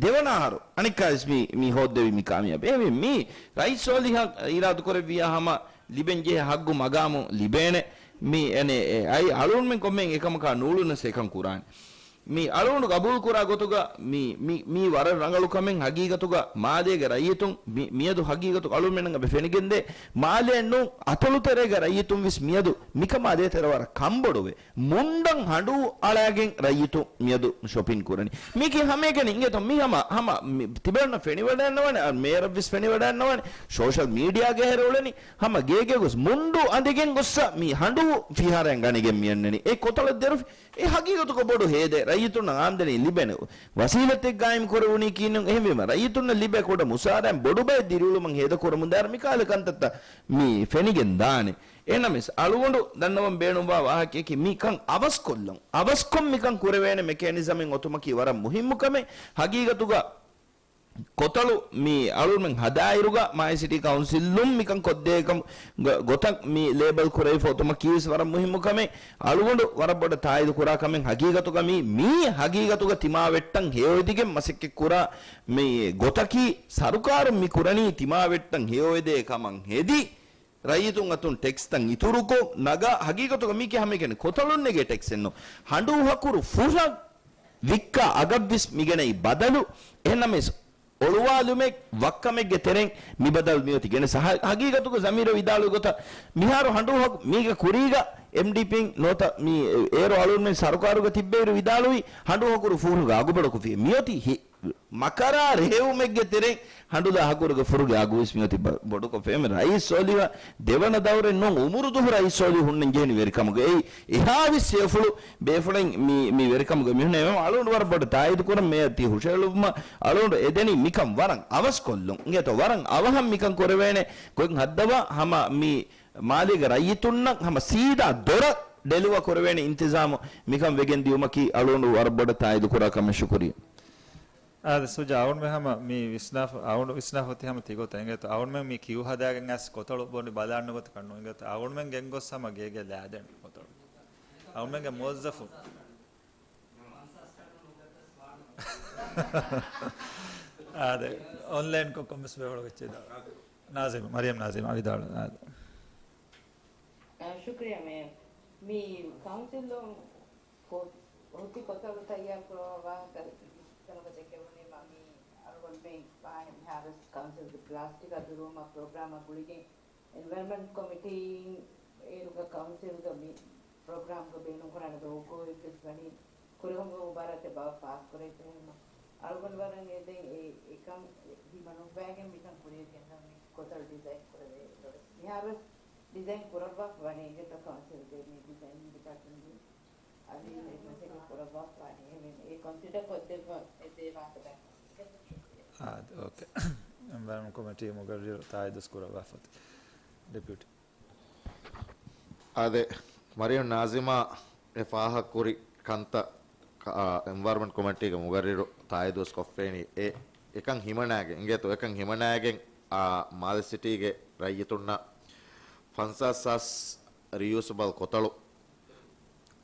ދެވަނަ އަހަރު އަނެއްކާވެސް މި، މި ހޯއްދެވީ މި ކާމިޔާބެއް. އެހެންވެ، މި ރައީސް ސޯލިހަށް އިރާދަކުރެއްވިޔާ ހަމަ ލިބެންޖެހޭ ހައްގު މަގާމު ލިބޭނެ. މި އެނެ، އެ، އައި އަޅުގަނޑުމެން ކޮންމެ އެކަމަކާ ނޫޅުނަސް އެކަން ކުރާނެ. މި އަޅުގަނޑު ގަބޫލު ކުރާ ގޮތުގަ މި، މި، މީ ވަރަށް ރަނގަޅު ކަމެއް. ހަގީގަތުގަ މާލޭގެ ރައްޔިތުން މި، މިއަދު ހަގީގަތު އަޅުގަނޑުމެންނަށް އެބަ ފެނިގެންދޭ. މާލޭ ނޫން އަތޮޅުތެރޭގެ ރައްޔިތުން ވެސް މިއަދު މިކަމާ ދޭތެރެ ވަރަށް ކަންބޮޑުވޭ. މުންޑަށް ހަނޑޫ އަޅާގެން ރައްޔިތުން މިއަދު ޝޮޕިން ކުރަނީ. މީކީ ހަމައެކަނި އިނގޭތޯ މީ ހަމަ، ހަމަ މި ތިބެންނަށް ފެނިވަޑައިންނަވާނެ، އަ، މޭޔަރަށްވެސް ފެނިވަޑައިންނަވާނެ، ސޯޝަލް މީޑިއާގެ ހެރެ އުޅެނީ ހަމަ ގޭގޭ ގޮސް މުންޑު އަނދެގެން ގޮއްސަ މި ހަނޑޫ ފިހާރައިން ގަނެގެން މިއަންނަނީ. އެ ކޮތަޅަށް ދެރުފި، އެ ހަގީގަތުގަ ބޮޑު ހޭދައެއް. ރައްޔިތުންނަށް އާމްދަނީ ލިބޭނެ ވަސީލަތެއް ގާއިމް ކުރެވުނީކީ ނޫން. އެހެންވީމަ، ރައްޔިތުންނަށް ލިބޭ ކުޑަ މުސާރައިން ބޮޑު ބައެއް ދިރިއުޅުމަށް ހޭދަކުރަމުންދާއިރު މިކަހަލަ ކަންތައްތައް މި ފެނިގެން ދާނެ. އެހެންނަމަވެސް، އަޅުގަނޑު ދަންނަވަން ބޭނުންވާ ވާހަކަޔަކީ، މި ކަން އަވަސްކޮށްލަން، އަވަސްކޮށް މިކަން ކުރެވޭނެ މެކޭނިޒަމެއް އޮތުމަކީ ވަރަށް މުހިއްމު ކަމެއް. ހަގީގަތުގަ ކޮތަޅު މި އަޅުގަނޑުމެން ހަދާއިރުގަ މާލެ ސިޓީ ކައުންސިލުން މިކަން ކޮށްދޭ ކަމުގަ ގޮތަށް މި ލޭބަލް ކުރެވިފަ އޮތުމަކީވެސް ވަރަށް މުހިއްމު ކަމެއް. އަޅުގަނޑު ވަރަށް ބޮޑަށް ތާއީދު ކުރާ ކަމެއް، ހަގީގަތުގަ މީ، މީ ހަގީގަތުގަ ތިމާވެއްޓަށް ހެޔޮއެދިގެން މަސައްކަތް ކުރާ މި ގޮތަކީ، ސަރުކާރުން މި ކުރަނީ ތިމާވެއްޓަށް ހެޔޮއެދޭ ކަމަށް ހެދި، ރައްޔިތުން އަތުން ޓެކްސްތައް އިތުރުކޮށް ނަގާ، ހަގީގަތުގަ މީކީ ހަމައެކަނި ކޮތަޅުން ނެގޭ ޓެކްސެއް ނޫން. ހަނޑޫ ހަކުރު ފުށަށް ވިއްކާ އަގަށްވެސް މިގެނައީ ބަދަލު. އެހެންނަމަވެސް، އޮޅުވާލުމެއް ވައްކަމެއްގެ ތެރެއިން މި ބަދަލު މިއޮތީ ގެނެސް. ހަ-، ހަގީގަތުގަ ޒަމީރު ވިދާޅުވި ގޮތަށް، މިހާރު ހަނޑޫ ހަކު މީގެ ކުރީގަ އެމްޑީޕީން ނުވަތަ މި އޭރު އަޅުގަނޑުމެން ސަރުކާރުގަ ތިއްބެވިއިރު ވިދާޅުވި ހަނޑޫ ހަކުރު ފުށުގަ އަގު ބޮޑުކޮށްފި. މިއޮތީ ހި-، މަކަރާ ރޭވުމެއްގެ ތެރެއިން ހަނޑުލާ ހަކުރުގެ ފުށުގެ އަގުވެސް މިއޮތީ ބަ-، ބޮޑުކޮށްފަ. އެހެން ރައީސް ސޯލިހު ދެވަނަ ދައުރެއް ނޫން، އުމުރު ދުވަހު ރައީސް ސޯލިހު ހުންނަން ޖެހެނީ ވެރިކަމުގަ. އެއީ އެހާވެސް ހެޔޮފުޅު ބޭފުޅެއް މި، މި ވެރިކަމުގަ މިހުންނެވި. އަޅުގަނޑު ވަރަށް ބޮޑަށް ތާއީދު ކުރަން މިއޮތީ ހުށަހެޅުމަށް. އަޅުގަނޑު އެދެނީ މިކަން ވަރަށް އަވަސްކޮށްލުން. އިނގޭތޯ ވަރަށް އަވަހަށް މިކަން ކުރެވޭނެ. ގޮތް ހައްދަވާ ހަމަ މި މާލޭގެ ރައްޔިތުންނަށް ހަމަ ސީދާ ދޮރަށް ޑެލިވަރ ކުރެވޭނެ އިންތިޒާމު މިކަން ވެގެން ދިއުމަކީ އަޅުގަނޑު ވަރަށް ބޮޑަށް ތާއީދު ކުރާ ކަމެއް. ޝުކުރިއްޔާ. އާދެ، ސުޖާ، އަޅުގަނޑުމެން ހަމަ މި ވިސްނާފަ، އަޅުގަނޑު ވިސްނާފަ އޮތީ ހަމަ ތިގޮތަށް. އިނގޭތޯ އަޅުގަނޑުމެން މި ކިއު ހަދާގެން އައިސް ކޮތަޅު ބޮޑު ބަލާން ނުގޮތަކަށް ނޫން. އިނގޭތޯ އަޅުގަނޑުމެން ގެންގޮސް ހަމަ ގޭގެ ލާދެން ކޮތަޅު. އަޅުގަނޑުމެންގެ މުވައްޒަފު. އާދެ، އޮންލައިން ކޮށް ކޮންމެސް ބޭފުޅު ވެއްޗެއް ދާ. ނާޒިމް، މަރިޔަމް ނާޒިމް އަވިދާޅު. އާދެ. އާ، ޝުކުރިއްޔާ މޭ. މި ކައުންސިލުން ކޮ-، ހުއްޓި ކޮތަޅު ތައްޔާރު ކުރައްވާ ވާހަކަ ތަނަކަށް ދެކެވުނީމަ މި އަޅުގަނޑުމެން ވާހެން މިހާރު ކައުންސިލްގެ ޕްލާސްޓިކް އަތުރުވުމަށް ޕްރޮގްރާމަށް ގުޅިގެން އެންވަޔަރަންމަންޓް ކޮމިޓީން އޭރުގަ ކައުންސިލްގަ މި ޕްރޮގްރާމްގަ ބޭނުންކުރާނެ ލޯގޯއެއްވެސް ވަނީ ކުރެވުމުގެ މުބާރާތެއް ބާ ފާސްކުރެވިފަ ހެން. އަޅުގަނޑު ވަރަށް އެދެން އެ އެކަން ހިމަނުއްވައިގެން މިކަން ކުރިއަށް ގެންދަން މި ކޮތަޅު ޑިޒައިން ކުރެވޭ އެއްވެސް. މިހާރުވެސް ޑިޒައިން ކުރައްވާފަ ވަނީ އިނގޭތޯ ކައުންސިލްގެ މި ޑިޒައިން ޑިޕާޓްމަންޓްގެ އަދި އެ މެސެޖް ކުރައްވާފަ ވަނީ. އެހެން އެ ކޮންސިޑަރ ކޮށްދެއްވަ އެދޭ ވާހަކަ ދަންނަވަން. އާދެ، އޯކޭ. އެންވަޔަރަންމަންޓް ކޮމިޓީ މުގައްރިރު ތާއީދުވެސް ކުރައްވާފަ އޮތީ. ޑެޕިއުޓީ. އާދެ، މަރިޔަމް ނާޒިމާ އެ ފާހަގަކުރި ކަންތައް ކަ-، އާ، އެންވަޔަރަންމަންޓް ކޮމިޓީގެ މުގައްރިރު ތާއީދުވެސް ކޮށްފައިނީ އެ އެކަން ހިމަނާގެން، އިނގޭތޯ އެކަން ހިމަނާގެން، އާ، މާލެ ސިޓީގެ ރައްޔިތުންނަށް ފަންސާސް ސާސް ރިޔޫސަބަލް ކޮތަޅު،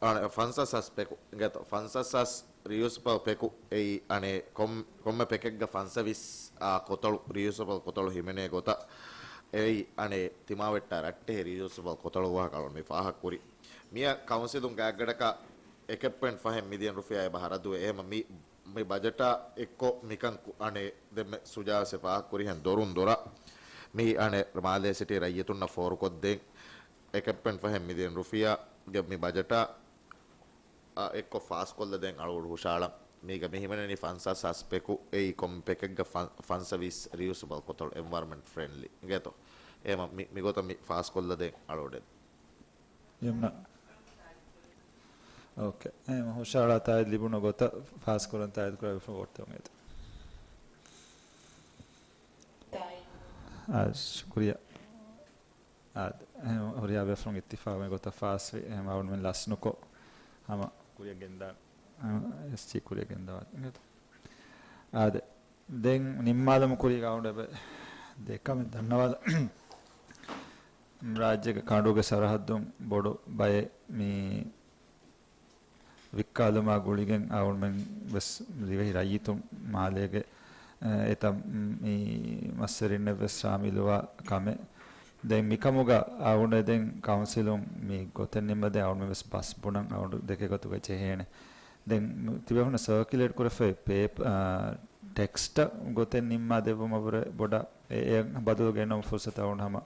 އާނ، ފަންސާސް ސާސް ޕެކު، އިނގޭތޯ ފަންސާސް ސާސް ރިޔޫސަބަލް ޕެކު އެއީ އަނެއް ކޮން-، ކޮންމެ ޕެކެއްގަ ފަންސަވީސް، އާ، ކޮތަޅު ރިޔޫސަބަލް ކޮތަޅު ހިމެނޭ ގޮތަށް އެއީ އަނެއް ތިމާވެއްޓާ ރައްޓެހި ރިޔޫސަބަލް ކޮތަޅު ވާހަކަ އަޅުން މި ފާހަގަކުރި. މިއަށް ކައުންސިލުން ގާތްގަޑަކަށް އެކެއް ޕޮއިންޓް ފަހެއް މިލިއަން ރުފިޔާ އެބަ ހަރަދުވޭ. އެހެމަ މި، މި ބަޖެޓާ އެއްކޮށް މިކަން ކު-، އަނެއް ދެންމެ ސުޖާވެސް ފާހަގަކުރިހެން ދޮރުން ދޮރަށް މި އަނެއް މާލޭ ސިޓީ ރައްޔިތުންނަށް ފޯރުކޮށްދޭން އެކެއް ޕޮއިންޓް ފަހެއް މިލިއަން ރުފިޔާގެ މި ބަޖެޓާ އާ، އެއްކޮށް ފާސްކޮށްލަދޭން އަޅުގަޑު ހުށައަޅަން. މީގަ މި ހިމެނެނީ ފަންސާސް ސާސް ޕެކު އެއީ ކޮން ޕެކެއްގަ ފަން-، ފަންސަވީސް ރިޔޫސަބަލް ކޮތަޅު އެންވަޔަރަންމަންޓް ފްރެންޑްލީ. އިނގޭތޯ؟ އެހެމަ މި-، މިގޮތަށް މި ފާސްކޮށްލަދޭން އަޅުގަޑެއް. ޔުމްނާ. އޯކޭ. އެހެމަ ހުށައަޅާ ތާއީދު ލިބުނު ގޮތަށް ފާސްކުރަން ތާއީދު ކުރެވިފަ ވޯޓް ދެއްވަން އެދެން. އާ، ޝުކުރިއްޔާ. އާދެ، އެހެން ހުރިހާ ބޭފުޅުން އިއްތިފާގުވެ ގޮތަށް ފާސްވި. އެހެން އަޅުގަނޑުމެން ލަސްނުކޮށް، ހަމަ ކުރިއަށް ގެންދާން. އެސްޖީ ކުރިއަށް ގެންދަވާ. އާދެ، ދެން ނިންމާލަމު ކުރީގަ އަޅުގަނޑު އެބަ ދެ ކަމެއް ދަންނަވާލަ. ރާއްޖޭގެ ކަނޑުގެ ސަރަހައްދުން ބޮޑު ބައެއް މި ވިއްކާލުމާ ގުޅިގެން އަޅުގަނޑުމެން ވެސް ދިވެހި ރައްޔިތުން މާލޭގެ، އެ، އެތައް މި މަސްވެރިންނެއް ވެސް ޝާމިލުވާ ކަމެއް. ދެން މިކަމުގަ އަޅުގަނޑު ދެން ކައުންސިލުން މި ގޮތެއް ނިންމަދޭ އަޅުގަނޑުމެން ވެސް ބަސް ބުނަން އަޅުގަނޑު ދެކެ ގޮތުގަ ޖެހޭނެ. ދެން ތިބޭފުޅުން ސަރކިއުލޭޓް ކުރެފައި ޕޭޕް-، އާ، ޓެކްސްޓަށް ގޮތެއް ނިންމާ ދެއްވުމަށްވުރެ ބޮޑަށް އެ، އެ ބަދަލު ގެންނަވަން ފުރުސަތު އަޅުގަނޑު ހަމަ،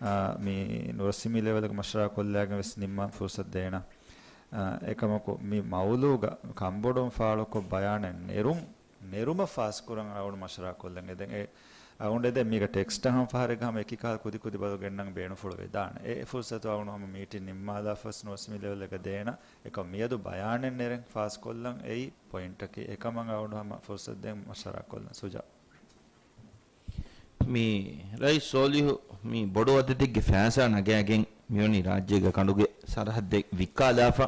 އާ، މި ނުރަސްމީ ލެވެލްގެ މަޝްވަރާ ކޮށްލާގެން ވެސް ނިންމަން ފުރުސަތު ދޭނަން. އާ، އެކަމަކު މި މައުލޫގަ ކަންބޮޑުވުން ފާޅުކޮށް ބަޔާނެއް ނެރުން، ނެރުމަށް ފާސްކުރަން އަޅުގަނޑު މަޝްވަރާ ކޮށްލަން އެދެން. އެ އަޅުގަނޑު އެދޭ މީގަ ޓެކްސްޓަށް ހަމަ ފަހަރެއްގަ ހަމަ އެކި ކާލް ކުދި ކުދި ބަދަލު ގެންނަން ބޭނުންފުޅު ވެދާނެ. އެ ފުރުސަތު އަޅުގަނޑު ހަމަ މީޓިން ނިންމާލާފަސް ނުވަސް މި ލެވެލްއެއްގަ ދޭނަ. އެކަމް މިއަދު ބަޔާނެއް ނެރެން ފާސްކޮށްލަން އެއީ ޕޮއިންޓަކީ. އެކަމަށް އަޅުގަނޑު ހަމަ ފުރުސަތު ދޭން މަޝްވަރާ ކޮށްލަން. ސުޖާ. މި ރައީސް ސޯލިހު މި ބޮޑު އަދަދެއްގެ ފައިސާ ނަގާގެން މިވަނީ ރާއްޖޭގެ ކަނޑުގެ ސަރަހައްދެއް ވިއްކާލާފަ.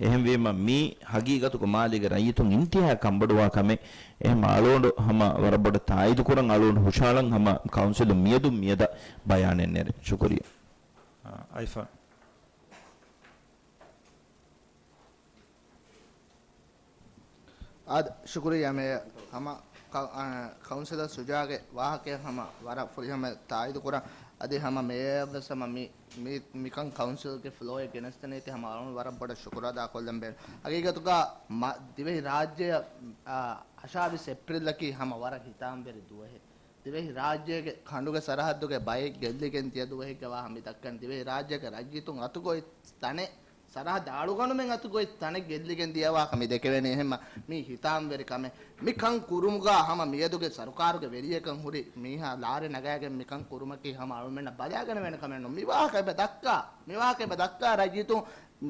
އެހެންވީމަ މީ ހަގީގަތުގަ މާލޭގެ ރައްޔިތުން އިންތިހާ ކަންބޮޑުވާ ކަމެއް. އެހެން އަޅުގަނޑު ހަމަ ވަރަށް ބޮޑަށް ތާއީދު ކުރަން، އަޅުގަނޑު ހުށަހަޅަން ހަމަ ކައުންސިލުން މިއަދު މިއަދަށް ބަޔާނެއް ނެރެން. ޝުކުރިއްޔާ. އައިފާން. އާދެ، ޝުކުރިއްޔާ މޭޔަރ. ހަމަ ކަ-، އަ، ކައުންސިލަރ ސުޖާގެ ވާހަކައަށް ހަމަ ވަރަށް ފުރިހަމަ ތާއީދު ކުރަން. އަދި ހަމަ މޭޔަރ ވެސް ހަމަ މި، މި، މިކަން ކައުންސިލްގެ ފްލޯއެއް ގެނެސްދެނީތީ ހަމަ އަޅުން ވަރަށް ބޮޑަށް ޝުކުރު އަދާ ކޮށްލަން ބޭނުން. ހަގީގަތުގަ މަ-، ދިވެހި ރާއްޖެއަށް، އަ، އަށާވީސް އޭޕްރީލަކީ ހަމަ ވަރަށް ހިތާމަވެރި ދުވަހެއް. ދިވެހި ރާއްޖޭގެ ކަނޑުގެ ސަރަހައްދުގެ ބައެއް ގެއްލިގެން ދިޔަ ދުވަހެއްގެ ވާހަކަ މި ދައްކަނީ. ދިވެހި ރާއްޖޭގެ ރައްޔިތުން އަތުގައި ތަނެއް، ސަރަހައްދު އަޅުގަނޑުމެން އަތުގައި ތަނެއް ގެއްލިގެން ދިޔަ ވާހަކަ މި ދެކެވޭނީ. އެހެންމަ މީ ހިތާމަވެރި ކަމެއް. މި ކަން ކުރުމުގަ ހަމަ މިއަދުގެ ސަރުކާރުގެ ވެރިޔަކަށް ހުރި މީހާ ލާރި ނަގާގެން މިކަން ކުރުމަކީ ހަމަ އަޅުމެންނަށް ބަލާގަނެވޭނެ ކަމެއް ނޫން. މި ވާހަކަ އެބަ ދައްކާ، މި ވާހަކަ އެބަ ދައްކާ ރައްޔިތުން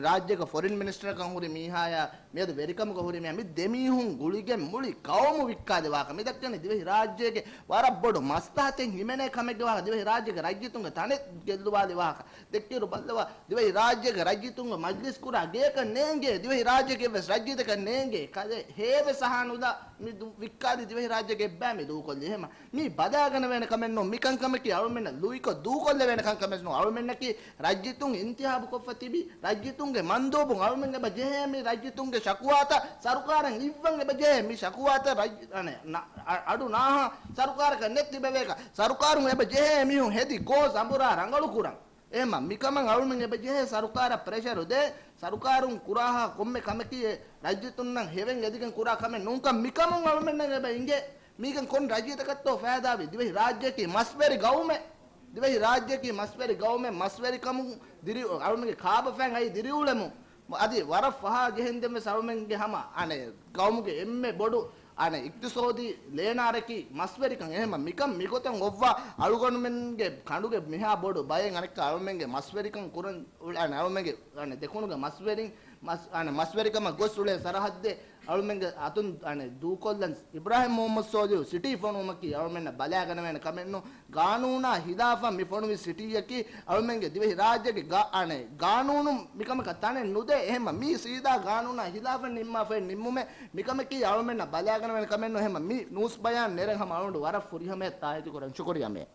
ރާއްޖޭގެ ފޮރިން މިނިސްޓަރަކަށް ހުރި މީހާޔާ، މިއަދު ވެރިކަމުގަ ހުރި މީހާ، މި ދެމީހުން ގުޅިގެން މުޅި ގައުމު ވިއްކާލި ވާހަކަ. މި ދައްކަނީ ދިވެހި ރާއްޖޭގެ ވަރަށް ބޮޑު މަސްލަހަތެއް ހިމެނޭ ކަމެއްގެ ވާހަކަ، ދިވެހި ރާއްޖޭގެ ރައްޔިތުންގެ ތަނެއް ގެއްލުވާލި ވާހަކަ. ދެއްކިއިރު ބައްލަވާ، ދިވެހި ރާއްޖޭގެ ރައްޔިތުންގެ މަޖްލިސް ކުރާ ގެޔަކަށް ނޭނގޭ، ދިވެހި ރާއްޖޭގެ އެއްވެސް ރައްޔިތަކަށް ނޭނގޭ. ކަލޭ ހޭވެސް އަހާނުލާ މި ދު-، ވިއްކާލި ދިވެހި ރާއްޖޭގެ އެއްބައި މި ދޫކޮށްލި. އެހެމަ މީ ބަލާގަނެވޭނެ ކަމެއް ނޫން. މިކަންކަމަކީ އަޅުމެންނަށް ލުއިކޮށް ދޫކޮށްލެވޭނެ ކަންކަމެއް ނޫން. އަޅުމެންނަކީ ރައްޔިތުން އިންތިހާބު ކޮށްފަ ތިބި ރައްޔިތުންގެ މަންދޫބުން. އަޅުމެން އެބަ ޖެހޭ މި ރައްޔިތުންގެ ޝަކުވާތައް ސަރުކާރަށް އިއްވަން އެބަ ޖެހޭ. މި ޝަކުވާތައް ރައްޔި-، އަނެ، ނަ-، އަ-، އަޑު ނާހާ ސަރުކާރަކަށް ނެތް ތިބެވޭކަށް. ސަރުކާރުން އެބަ ޖެހޭ މީހުން ހެދި ގޯސް އަނބުރާ ރަނގަޅު ކުރަން. އެހެމަ މިކަމަށް އަޅުމެން އެބަ ޖެހޭ ސަރުކާރަށް ޕްރެޝަރު ދޭ. ސަރުކާރުން ކުރާހާ ކޮންމެ ކަމަކީ ރައްޔިތުންނަށް ހެވެން އެދިގެން ކުރާ ކަމެއް ނޫންކަން މިކަމުން އަޅުމެންނަށް އެބަ އިނގޭ. މީގެން ކޮން ރައްޔިތަކަށްތޯ ފައިދާވީ؟ ދިވެހި ރާއްޖެއަކީ މަސްވެރި ގައުމެއް. ދިވެހި ރާއްޖެއަކީ މަސްވެރި ގައުމެއް. މަސްވެރިކަމުން ދިރި-، އަޅުމެންގެ ކާބަފައިން އައީ ދިރިއުޅެމުން. އަދި ވަރަށް ފަހާ ޖެހެންދެން ވެސް އަޅުމެންގެ ހަމަ އަނެއް ގައުމުގެ އެންމެ ބޮޑު އަނެއް އިޤްތިޞާދީ ލޭނާރަކީ މަސްވެރިކަން. އެހެމަ މިކަން މިގޮތަށް އޮއްވާ އަޅުގަނޑުމެންގެ ކަނޑުގެ މިހާ ބޮޑު ބައެއް އަނެއްކާ އަޅުމެންގެ މަސްވެރިކަން ކުރަން އުޅެ އަނެއް އަޅުމެންގެ އަނެއް ދެކުނުގެ މަސްވެރިން މަސް-، އަނެއް މަސްވެރިކަމަށް ގޮސް އުޅޭ ސަރަހައްދެއް އަޅުމެންގެ އަތުން އަނެއް ދޫކޮށްލަން. އިބްރާހިމް މުޙައްމަދު ސޯލިހު ސިޓީ ފޮނުވުމަކީ އަޅުމެންނަށް ބަލާގަނެވޭނެ ކަމެއް ނޫން. ގާނޫނާ ހިލާފަށް މި ފޮނުވި ސިޓީއަކީ އަޅުމެންގެ ދިވެހި ރާއްޖޭގެ ގާ-، އަނެއް ގާނޫނުން މިކަމަކަށް ތަނެއް ނުދޭ. އެހެމަ މީ ސީދާ ގާނޫނާ ހިލާފަށް ނިންމާފައި ނިންމުމެއް. މިކަމަކީ އަޅުމެންނަށް ބަލާގަނެވޭނެ ކަމެއް ނޫން. އެހެމަ މި ނޫސް ބަޔާން ނެރެން ހަމަ އަޅުގަނޑު ވަރަށް ފުރިހަމަޔަށް ތާއީދު ކުރަން. ޝުކުރިއްޔާ މޭޔަރ.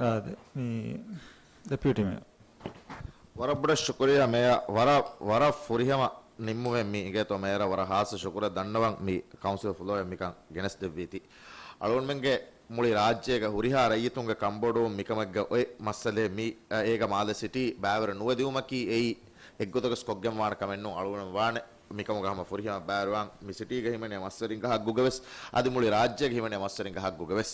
އާދެ، މި ޑެޕިއުޓީ މޭޔަރ. ވަރަށް ބޮޑަށް ޝުކުރިއްޔާ މޭޔަރ. ވަރަށް، ވަރަށް ފުރިހަމަ ނިންމުމެއް މި އިނގޭތޯ މޭޔަރ. ވަރަށް ހާއްސަ ޝުކުރެއް ދަންނަވަން މި ކައުންސިލް ފްލޯއެއް މިކަން ގެނެސްދެއްވީތީ. އަޅުގަނޑުމެންގެ މުޅި ރާއްޖޭގަ ހުރިހާ ރައްޔިތުންގެ ކަންބޮޑުވުން މިކަމެއްގަ އޮތް މައްސަލައެއް މި، އޭގަ މާލެ ސިޓީ ބައިވެރި ނުވެދިއުމަކީ އެއީ އެއްގޮތަކަސް ކޮށްގެންވާނެ ކަމެއް ނޫން. އަޅުގަނޑު ވާނެ މިކަމުގަ ހަމަ ފުރިހަމަ ބައިވެރިވާން މި ސިޓީގަ ހިމެނޭ މަސްވެރިންގެ ހައްގުގަވެސް، އަދި މުޅި ރާއްޖޭގަ ހިމެނޭ މަސްވެރިންގެ ހައްގުގަވެސް.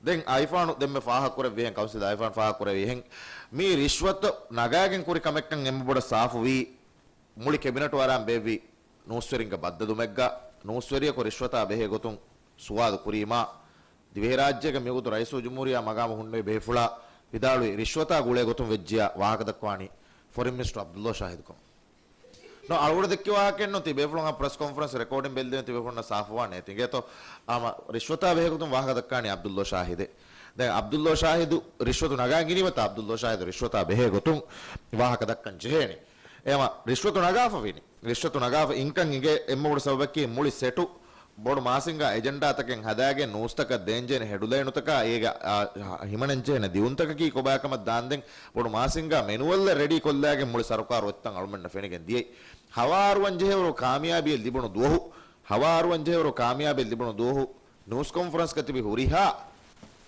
ދެން އައިފާނު ދެންމެ ފާހަގަކުރެއްވިހެން، ކައުންސިލް އައިފާން ފާހަގަކުރެއްވިހެން، މީ ރިޝްވަތު ނަގާގެން ކުރި ކަމެއްކަން އެންމެ ބޮޑަށް ސާފުވީ، މުޅި ކެބިނެޓު އަރާން ބޭއްވި ނޫސްވެރިންގެ ބައްދަލުމެއްގަ ނޫސްވެރިޔަކު ރިޝްވަތާ ބެހޭ ގޮތުން ސުވާލު ކުރީމާ، ދިވެހިރާއްޖޭގެ މިވަގުތު ރައީސުލްޖުމްހޫރިއްޔާ މަގާމު ހުންނެވި ބޭފުޅާ ވިދާޅުވި ރިޝްވަތާ ގުޅޭ ގޮތުން ވެއްޖިޔާ ވާހަކަ ދައްކަވާނީ ފޮރިން މިނިސްޓަރު ޢަބްދުﷲ ޝާހިދުކަމުން. ނޯ، އަޅުގަނޑު ދެއްކި ވާހަކައެއްނު. ތި ބޭފުޅުން ޕްރެސް ކޮންފަރެންސް ރެކޯޑިން ބެލިދެވެން ތި ބޭފުޅުންނަށް ސާފުވާނެ. އިނގޭތޯ، އާމަ ރިޝްވަތާ ބެހޭގޮތުން ވާހަކަ ދައްކާނީ ޢަބްދުﷲ ޝާހިދެއް. ދެން ޢަބްދުﷲ ޝާހިދު ރިޝްވަތު ނަގާ ގިނިވަތަ ޢަބްދުﷲ ޝާހިދު ރިޝްވަތާ ބެހޭ ގޮތުން ވާހަކަ ދައްކަން ޖެހޭނެ. އެމަ ރިޝްވަތު ނަގާފަ ވީނި. ރިޝްވަތު ނަގާފަ އިންކަން އިނގޭ އެންމެ ބޮޑު ސަބަބަކީ މުޅި ސެޓު ބޮޑު މާސިންގާ އެޖެންޑާތަކެއް ހަދާގެން ނޫސްތަކަށް ދޭންޖެހޭނެ ހެޑުލައިނުތަކާ އޭގެ، އާ، ހިމަނަންޖެހޭނެ ދިއުންތަކަކީ ކޮބާކަމަށް ދާންދެން ބޮޑު މާސިންގާ މެނުއަލްއެއް ރެޑީ ކޮށްލާގެން މުޅި ސަރުކާރު އޮތްތަން އަޅުމެންނަށް ފެނިގެން ދިޔައީ. ހަވާރުވަންޖެހޭވަރު ކާމިޔާބީއެއް ލިބުނު ދުވަހު، ހަވާރުވަންޖެހޭވަރު ކާމިޔާބީއެއް ލިބުނު ދުވަހު ނޫސް ކޮންފަރެންސްގަ ތިބި ހުރިހާ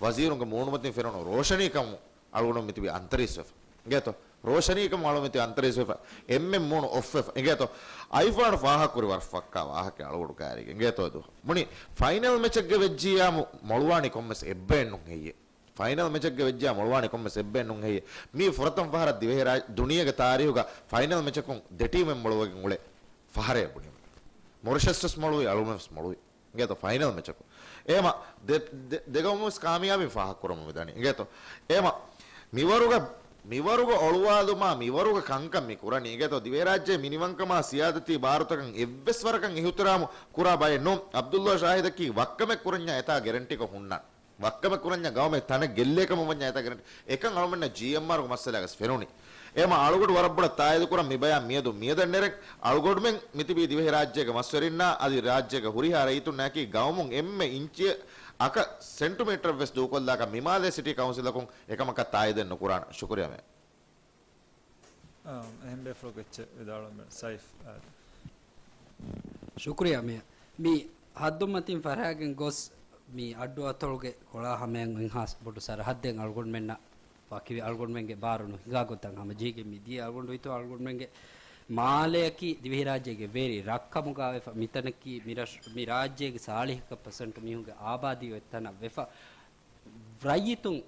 ވަޒީރުންގެ މޫނުމަތިން ފެނުނު ރޯޝަނީކަމުން އަޅުގަނޑު މިތިބީ އަންތަރީސްވެފަ. އިނގޭތޯ؟ ރޯޝަނީކަމުން އަޅުގަނޑު މިތިބީ އަންތަރީސްވެފަ. އެންމެން މޫނު އޮއްފެފަ. އިނގޭތޯ؟ އައިފާނު ފާހަގަކުރި ވަރަށް ފައްކާ ވާހަކަ އަޅުގަނޑު ކާރީގެ. އިނގޭތޯ ދު؟ މުނި ފައިނަލް މެޗެއްގަ ވެއްޖިއްޔާމު މޮޅުވާނީ ކޮންމެސް އެއްބައެއްނު ހެއްޔޭ؟ ފައިނަލް މެޗެއްގަ ވެއްޖިއްޔާ މޮޅުވާނީ ކޮންމެސް އެއްބައެއްނު ހެއްޔޭ؟ މީ ފުރަތަމަ ފަހަރަށް ދިވެހިރާ-، ދުނިޔޭގެ ތާރީހުގަ ފައިނަލް މެޗަކުން ދެ ޓީމެއް މޮޅުވެގެން އުޅޭ ފަހަރޭ ބުނީމަ. މޮރިޝަސް ވެސް މޮޅުވި، އަޅުގަނޑު ވެސް މޮޅުވި. އިނގޭތޯ ފައިނަލް މެޗަކު. އޭމަ ދެ، ދެ، ދެގައުމުވެސް ކާމިޔާބީން ފާހަގަކުރަމުން މިދަނީ. އިނގޭތޯ އޭމަ މިވަރުގަ، މިވަރުގަ އޮޅުވާލުމާ މިވަރުގަ ކަންކަން މި ކުރަނީ. އިނގޭތޯ ދިވެހިރާއްޖެ މިނިވަންކަމާ ސިޔާދަތީ ބާރުތަކަށް އެއްވެސް ވަރަކަށް އިހުތިރާމު ކުރާ ބައެއް ނޫން. ޢަބްދުﷲ ޝާހިދަކީ ވައްކަމެއް ކުރަންޏާ އެތާ ގެރެންޓީކޮށް ހުންނަން. ވައްކަމެއް ކުރަންޏާ ގައުމެއް ތަނެއް ގެއްލޭކަމަށް ވަންޏާ އެތާ ގެރެންޓީ. އެކަން އަޅުމެންނަށް ޖީއެމްއާރުގެ މައްސަލާގަސް ފެނުނީ. އޭމަ އަޅުގަނޑު ވަރަށް ބޮޑަށް ތާއީދު ކުރަން މި ބަޔާން މިއަދު މިއަދަށް ނެރެން. އަޅުގަނޑުމެން މިތިބީ ދިވެހިރާއްޖޭގެ މަސްވެރިންނާ އަދި ރާއްޖޭގެ ހުރިހާ ރައްޔިތުންނާއެކީ ގައުމުން އެންމެ އިންޗިއަކަށް ސެންޓިމީޓަރެއްވެސް ދޫކޮށްލާކަށް މިމާލޭ ސިޓީ ކައުންސިލަކުން އެކަމަކަށް ތާއީދެއް ނުކުރާނަން. ޝުކުރިއްޔާ މޭޔަރ. އާ، އެހެން ބޭފުޅަކު އެއްޗެއް ވިދާޅުވަމޭ. ސައިފް، އާ. ޝުކުރިއްޔާ މޭޔަރ. މި ހައްދުން މަތިން ފަށާގެން ގޮސް މި އައްޑު އަތޮޅުގެ ކޮޅާ ހަމަޔަށް އޮތްހާސް ބޮޑު ސަރަހައްދެއް އަޅުގަނޑުމެންނަށް ވަކިވެ، އަޅުގަނޑުމެންގެ ބާރު ނުހިނގާ ގޮތަށް ހަމަޖެހިގެން މިދިޔަ. އަޅުގަނޑު ހިތު އަޅުގަނޑުމެންގެ މާލެއަކީ ދިވެހިރާއްޖޭގެ ވެރި ރަށްކަމުގަ ވެފަ، މިތަނަކީ މި ރަށް، މި ރާއްޖޭގެ ސާޅީހަކަށް ޕަސެންޓު މީހުންގެ އާބާދީ އޮތް ތަނަށް ވެފަ. ރައްޔިތުން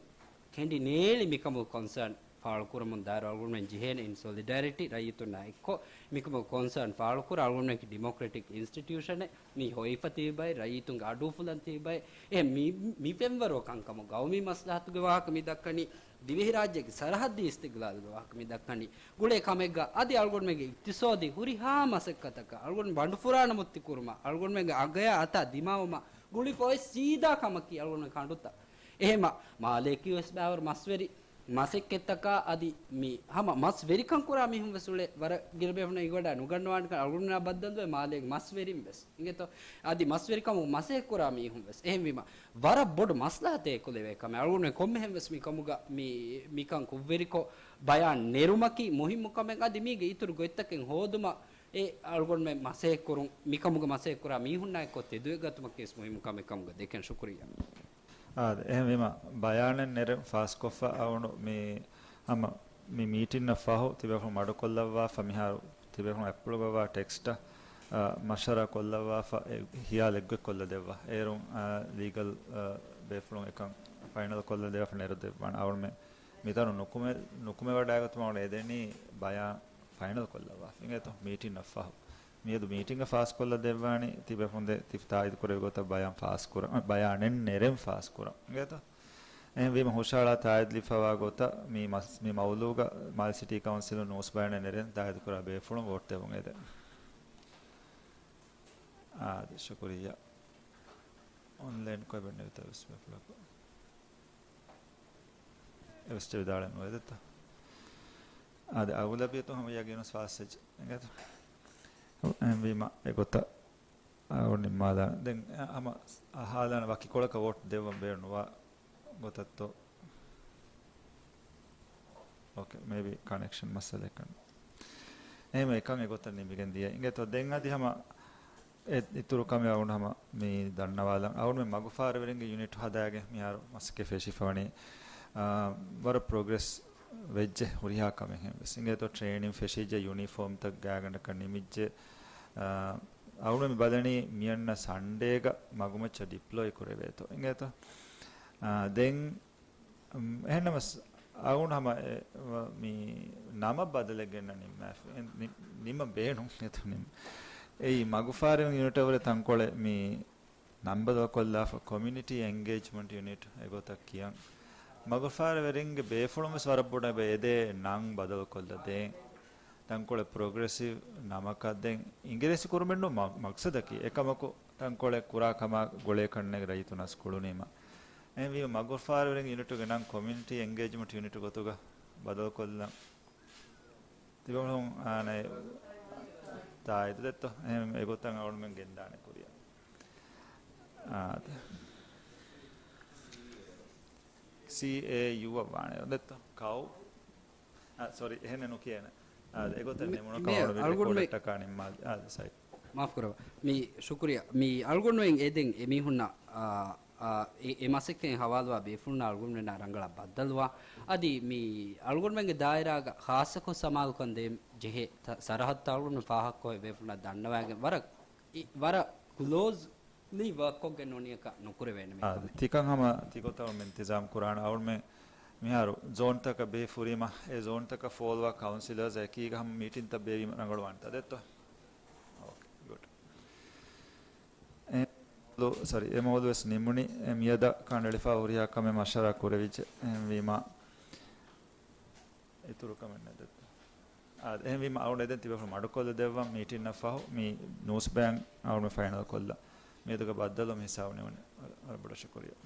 ކެނޑި ނޭޅި މިކަމުގެ ކޮންސާން ފާޅުކުރަމުން ދާއިރު އަޅުގަނޑުމެން ޖެހޭނެ އިން ސޮލިޑާރިޓީ ރައްޔިތުންނާ އެއްކޮށް މިކަމުގެ ކޮންސާން ފާޅުކުރާ. އަޅުގަނޑުމެން ޑިމޮކްރެޓިކް އިންސްޓިޓިއުޝަނެއް، މި ހޮވިފަ ތިބި ބައެއް، ރައްޔިތުންގެ އަޑުއުފުލަން ތިބި ބައެއް. އެ މި، މި ފެންވަރު ކަންކަމު ގައުމީ މަސްލަހަތުގެ ވާހަކަ މި ދައްކަނީ، ދިވެހިރާއްޖޭގެ ސަރަހައްދީ އިސްތިގްލާލުގެ ވާހަކަ މި ދައްކަނީ. ގުޅޭ ކަމެއްގަ އަދި އަޅުގަނޑުމެންގެ އިޤްތިޞާދީ ހުރިހާ މަސައްކަތަކަށް އަޅުގަނޑު ބަނޑުފުރާނަމުއްތި ކުރުމަށް އަޅުގަނޑުމެންގެ އަގަޔާ އަތާ ދިމާވުމަށް ގުޅިފަ އޮތް ސީދާ ކަމަކީ އަޅުގަނޑުމެން ކަނޑުތައް. އެހެމަ މާލޭކީ ވެސް ބާވަރު މަސްވެރި މަސައްކަތްތަކާ އަދި މި ހަމަ މަސް ވެރިކަން ކުރާ މީހުން ވެސް އުޅޭ ވަރަށް ގިނަ ބޭފުޅުން އިގޮޑާ ނުގަންނަވާނެ ކަން އަޅުގަނޑުމެންނާ ބައްދަލުވެ މާލޭގެ މަސްވެރިން ވެސް އިނގޭތޯ. އަދި މަސްވެރިކަމުގެ މަސައްކަތް ކުރާ މީހުން ވެސް. އެހެންވީމަ ވަރަށް ބޮޑު މަސްލަހަތެއް އެކުލެވޭ ކަމެއް. އަޅުގަނޑުމެން ކޮންމެހެން ވެސް މިކަމުގަ މި، މިކަން ކުށްވެރިކޮށް ބަޔާން ނެރުމަކީ މުހިއްމު ކަމެއް. އަދި މީގެ އިތުރު ގޮތްތަކެއް ހޯދުމަށް އެ އަޅުގަނޑުމެން މަސައްކަތް ކުރުން، މިކަމުގަ މަސައްކަތް ކުރާ މީހުންނާ އެއްކޮށް ތެދުވެގަތުމަކީ ވެސް މުހިއްމު ކަމެއް ކަމުގަ ދެކެން. ޝުކުރިއްޔާ. އާދެ، އެހެންވީމަ، ބަޔާނެއް ނެރެން ފާސްކޮށްފަ އަވަނު މި، ހަމަ މި މީޓިންއަށް ފަހު ތިބޭފުޅުން މަޑުކޮށްލައްވާފަ، މިހާރު ތިބޭފުޅުން އެއްޕުޅު ގޮވާ ޓެކްސްޓަށް، އާ، މަޝްވަރާ ކޮށްލައްވާފަ، އެ ހިޔާލު އެއްގޮތް ކޮށްލަދެއްވާ. އޭރުން، އާ، ލީގަލް، އާ، ބޭފުޅުން އެކަން ފައިނަލް ކޮށްލަދެއްވާފަ ނެރުދެއްވާނެ. އަވަންމެ މިތަނު ނުކުމެ، ނުކުމެވަޑައިގަތުމަށް އަވަނު އެދެނީ ބަޔާން ފައިނަލް ކޮށްލައްވާފަ. އިނގޭތޯ މީޓިންއަށް ފަހު. މިއަދު މީޓިންގަ ފާސްކޮށްލަ ދެއްވާނީ ތިބޭފުޅުން ދެ، ތި ތާއީދު ކުރެވި ގޮތަށް ބަޔާން ފާސްކުރަން، ބަޔާނެއް ނެރެން ފާސްކުރަން. އިނގޭތޯ؟ އެހެންވީމަ ހުށަހަޅާ ތާއީދު ލިބިފަވާ ގޮތަށް މި މަސް، މި މައުލޫގަ މާލެ ސިޓީ ކައުންސިލުން ނޫސް ބަޔާނެއް ނެރެން ތާއީދު ކުރާ ބޭފުޅުން ވޯޓް ދެވުން އެދެން. އާދެ، ޝުކުރިއްޔާ. އޮންލައިން ކޮއެބެން ނެވިތަ ވެސް ބޭފުޅަކު. އެވެސް ވިދާޅެއް ނުވެދެތަ؟ އާދެ، އަޣުލަބިއްޔަތުން ހަމަ ޔަގީނުން ފާސް ވެއްޖެ. އެނގޭތަ؟ އެހެންވީމަ އެގޮތަށް އަޅު ނިންމާލާނެ. ދެން އަ، ހަމަ އަހާލާނެ ވަކި ކޮޅަކަށް ވޯޓް ދެއްވަން ބޭނުންވާ ގޮތަށްތޯ؟ އޯކޭ، މޭބީ ކަނެކްޝަން މައްސަލައެއްކަން. އެހެން އެކަން އެގޮތަށް ނިމިގެން ދިޔަ. އިނގޭތޯ ދެން އަދި ހަމަ އެ، އިތުރު ކަމެއް އަޅުގަނޑު ހަމަ މި ދަންނަވާލަން. އަޅުގަނޑުމެން މަގުފާރުވެރިންގެ ޔުނިޓު ހަދާގެން މިހާރު މަސައްކަތް ފެށިފަވަނީ، އާ، ވަރަށް ޕްރޮގްރެސް ވެއްޖެ ހުރިހާ ކަމެއްހެން ވެސް. އިނގޭތޯ ޓްރޭނިން ފެށިއްޖެ، ޔުނީފޯމްތައް ގާތްގަނޑަކަށް ނިމިއްޖެ. އާ، އަޅުގަނޑު މި ބަލަނީ މިއަންނަ ސަންޑޭގަ މަގުމައްޗަށް ޑިޕްލޮއި ކުރެވޭތޯ. އިނގޭތޯ؟ އާ، ދެން އެހެންނަމަސް، އަޅުގަނޑު ހަމަ އެ، ވަ، މި ނަމަށް ބަދަލެއް ގެންނަ ނިންމާފި، ނި، ނިމަ ބޭނުން އެތަ ނިމ. އެއީ މަގުފާރިން ޔުނިޓަށް ވުރެ ތަންކޮޅެއް މި ނަން ބަދަލުކޮށްލާފަ ކޮމިއުނިޓީ އެންގޭޖްމަންޓް ޔުނިޓް އެގޮތަށް ކިޔަން. މަގުފާރިވެރިންގެ ބޭފުޅުން ވެސް ވަރަށް ބޮޑަށް އެބަ އެދޭ ނަން ބަދަލުކޮށްލަ ދޭން. ތަންކޮޅެއް ޕްރޮގްރެސިވް ނަމަކަށް ދެން އިނގިރޭސި ކުރުމެއްނު މަ، މަގްސަދަކީ. އެކަމަކު ތަންކޮޅެއް ކުރާ ކަމާ ގުޅޭ ކަންނޭނގެ ރައްޔިތުން އަސް ކުޅުނީމަ. އެހެންވީމަ މަގުފާރިވެރިން ޔުނިޓުގެ ނަން ކޮމިއުނިޓީ އެންގޭޖްމަންޓް ޔުނިޓު ގޮތުގަ ބަދަލުކޮށްލަން ތިބެފުޅުން އާނައި ތާއީދު ދެއްތޯ؟ އެހެން އެގޮތަށް އަޅުމެން ގެންދާނެ ކުރިއަށް. އާދެ. ސީ އޭ ޔޫ އަށް ވާނެ ދެއްތޯ؟ ކައު. އާ، ސޮރީ، އެހެން ނުކިޔޭނެ. އާ، އެގޮތަށް މި، ނިމުނު މި ކަމަށް އަޅުގަނޑުމެ، ރެކޯޑަށްޓަކާ ނިންމާލި. އާ، ސައި. މާފު ކުރަވާ. މި ޝުކުރިއްޔާ. މި އަޅުގަނޑުމެން އެދެން އެމީހުންނަށް، އާ، އާ، އެ، އެ މަސައްކަތް ހަވާލުވާ ބޭފުޅުންނާ އަޅުގަނޑުމެންނާ ރަނގަޅަށް ބައްދަލުވާ. އަދި މި އަޅުގަނޑުމެންގެ ދާއިރާގަ ޚާއްޞަކޮށް ސަމާލުކަން ދޭން ޖެހޭ ތަ، ސަރަހައްދުތައް އަޅުގަނޑުމެން ފާހަގަކޮށް އެ ބޭފުޅުންނާ ދަންނަވައިގެން ވަރަށް އި، ވަރަށް ކްލޯސް ލީ ވާކްކޮށްގެން ނޫނިއަކަށް ނުކުރެވޭނެ މި އާ، ކަމެއް. ތިކަން ހަމަ ތިގޮތަށް އިންތިޒާމް ކުރާނަ އަޅުމެ މިހާރު ޒޯންތަކަށް ބޭފުރީމަ، އެ ޒޯންތަކަށް ފޯލްވާ ކައުންސިލަރސް އެކީގަ ހަމަ މީޓިންތައް ބޭވީމަ ރަނގަޅުވާނެތަ ދެއްތޯ؟ އޯކޭ، ގުޑް. އެ، ސޮރީ، އެ މައުޟޫ ވެސް ނިމުނީ، އެ މިއަދަށް ކަނޑައެޅިފަ ހުރިހާ ކަމެއް މަޝްވަރާ ކުރެވިއްޖެ. އެހެންވީމާ، އިތުރު ކަމެއް ނެތް. އާ، އެހެންވީމާ، އަޅުގަނޑު އެދެން ތިބޭފުޅުން މަޑުކޮށްލަ ދެއްވަން މީޓިންއަށް ފަހު، މި ނޫސް ބޭން އަޅުގަނޑު ފައިނަލް ކޮށްލަން. މިއަދުގެ ބައްދަލުވުން ހިސާބު ނިމުނީ. ވަރަށް ބޮޑަށް ޝުކުރިއްޔާ.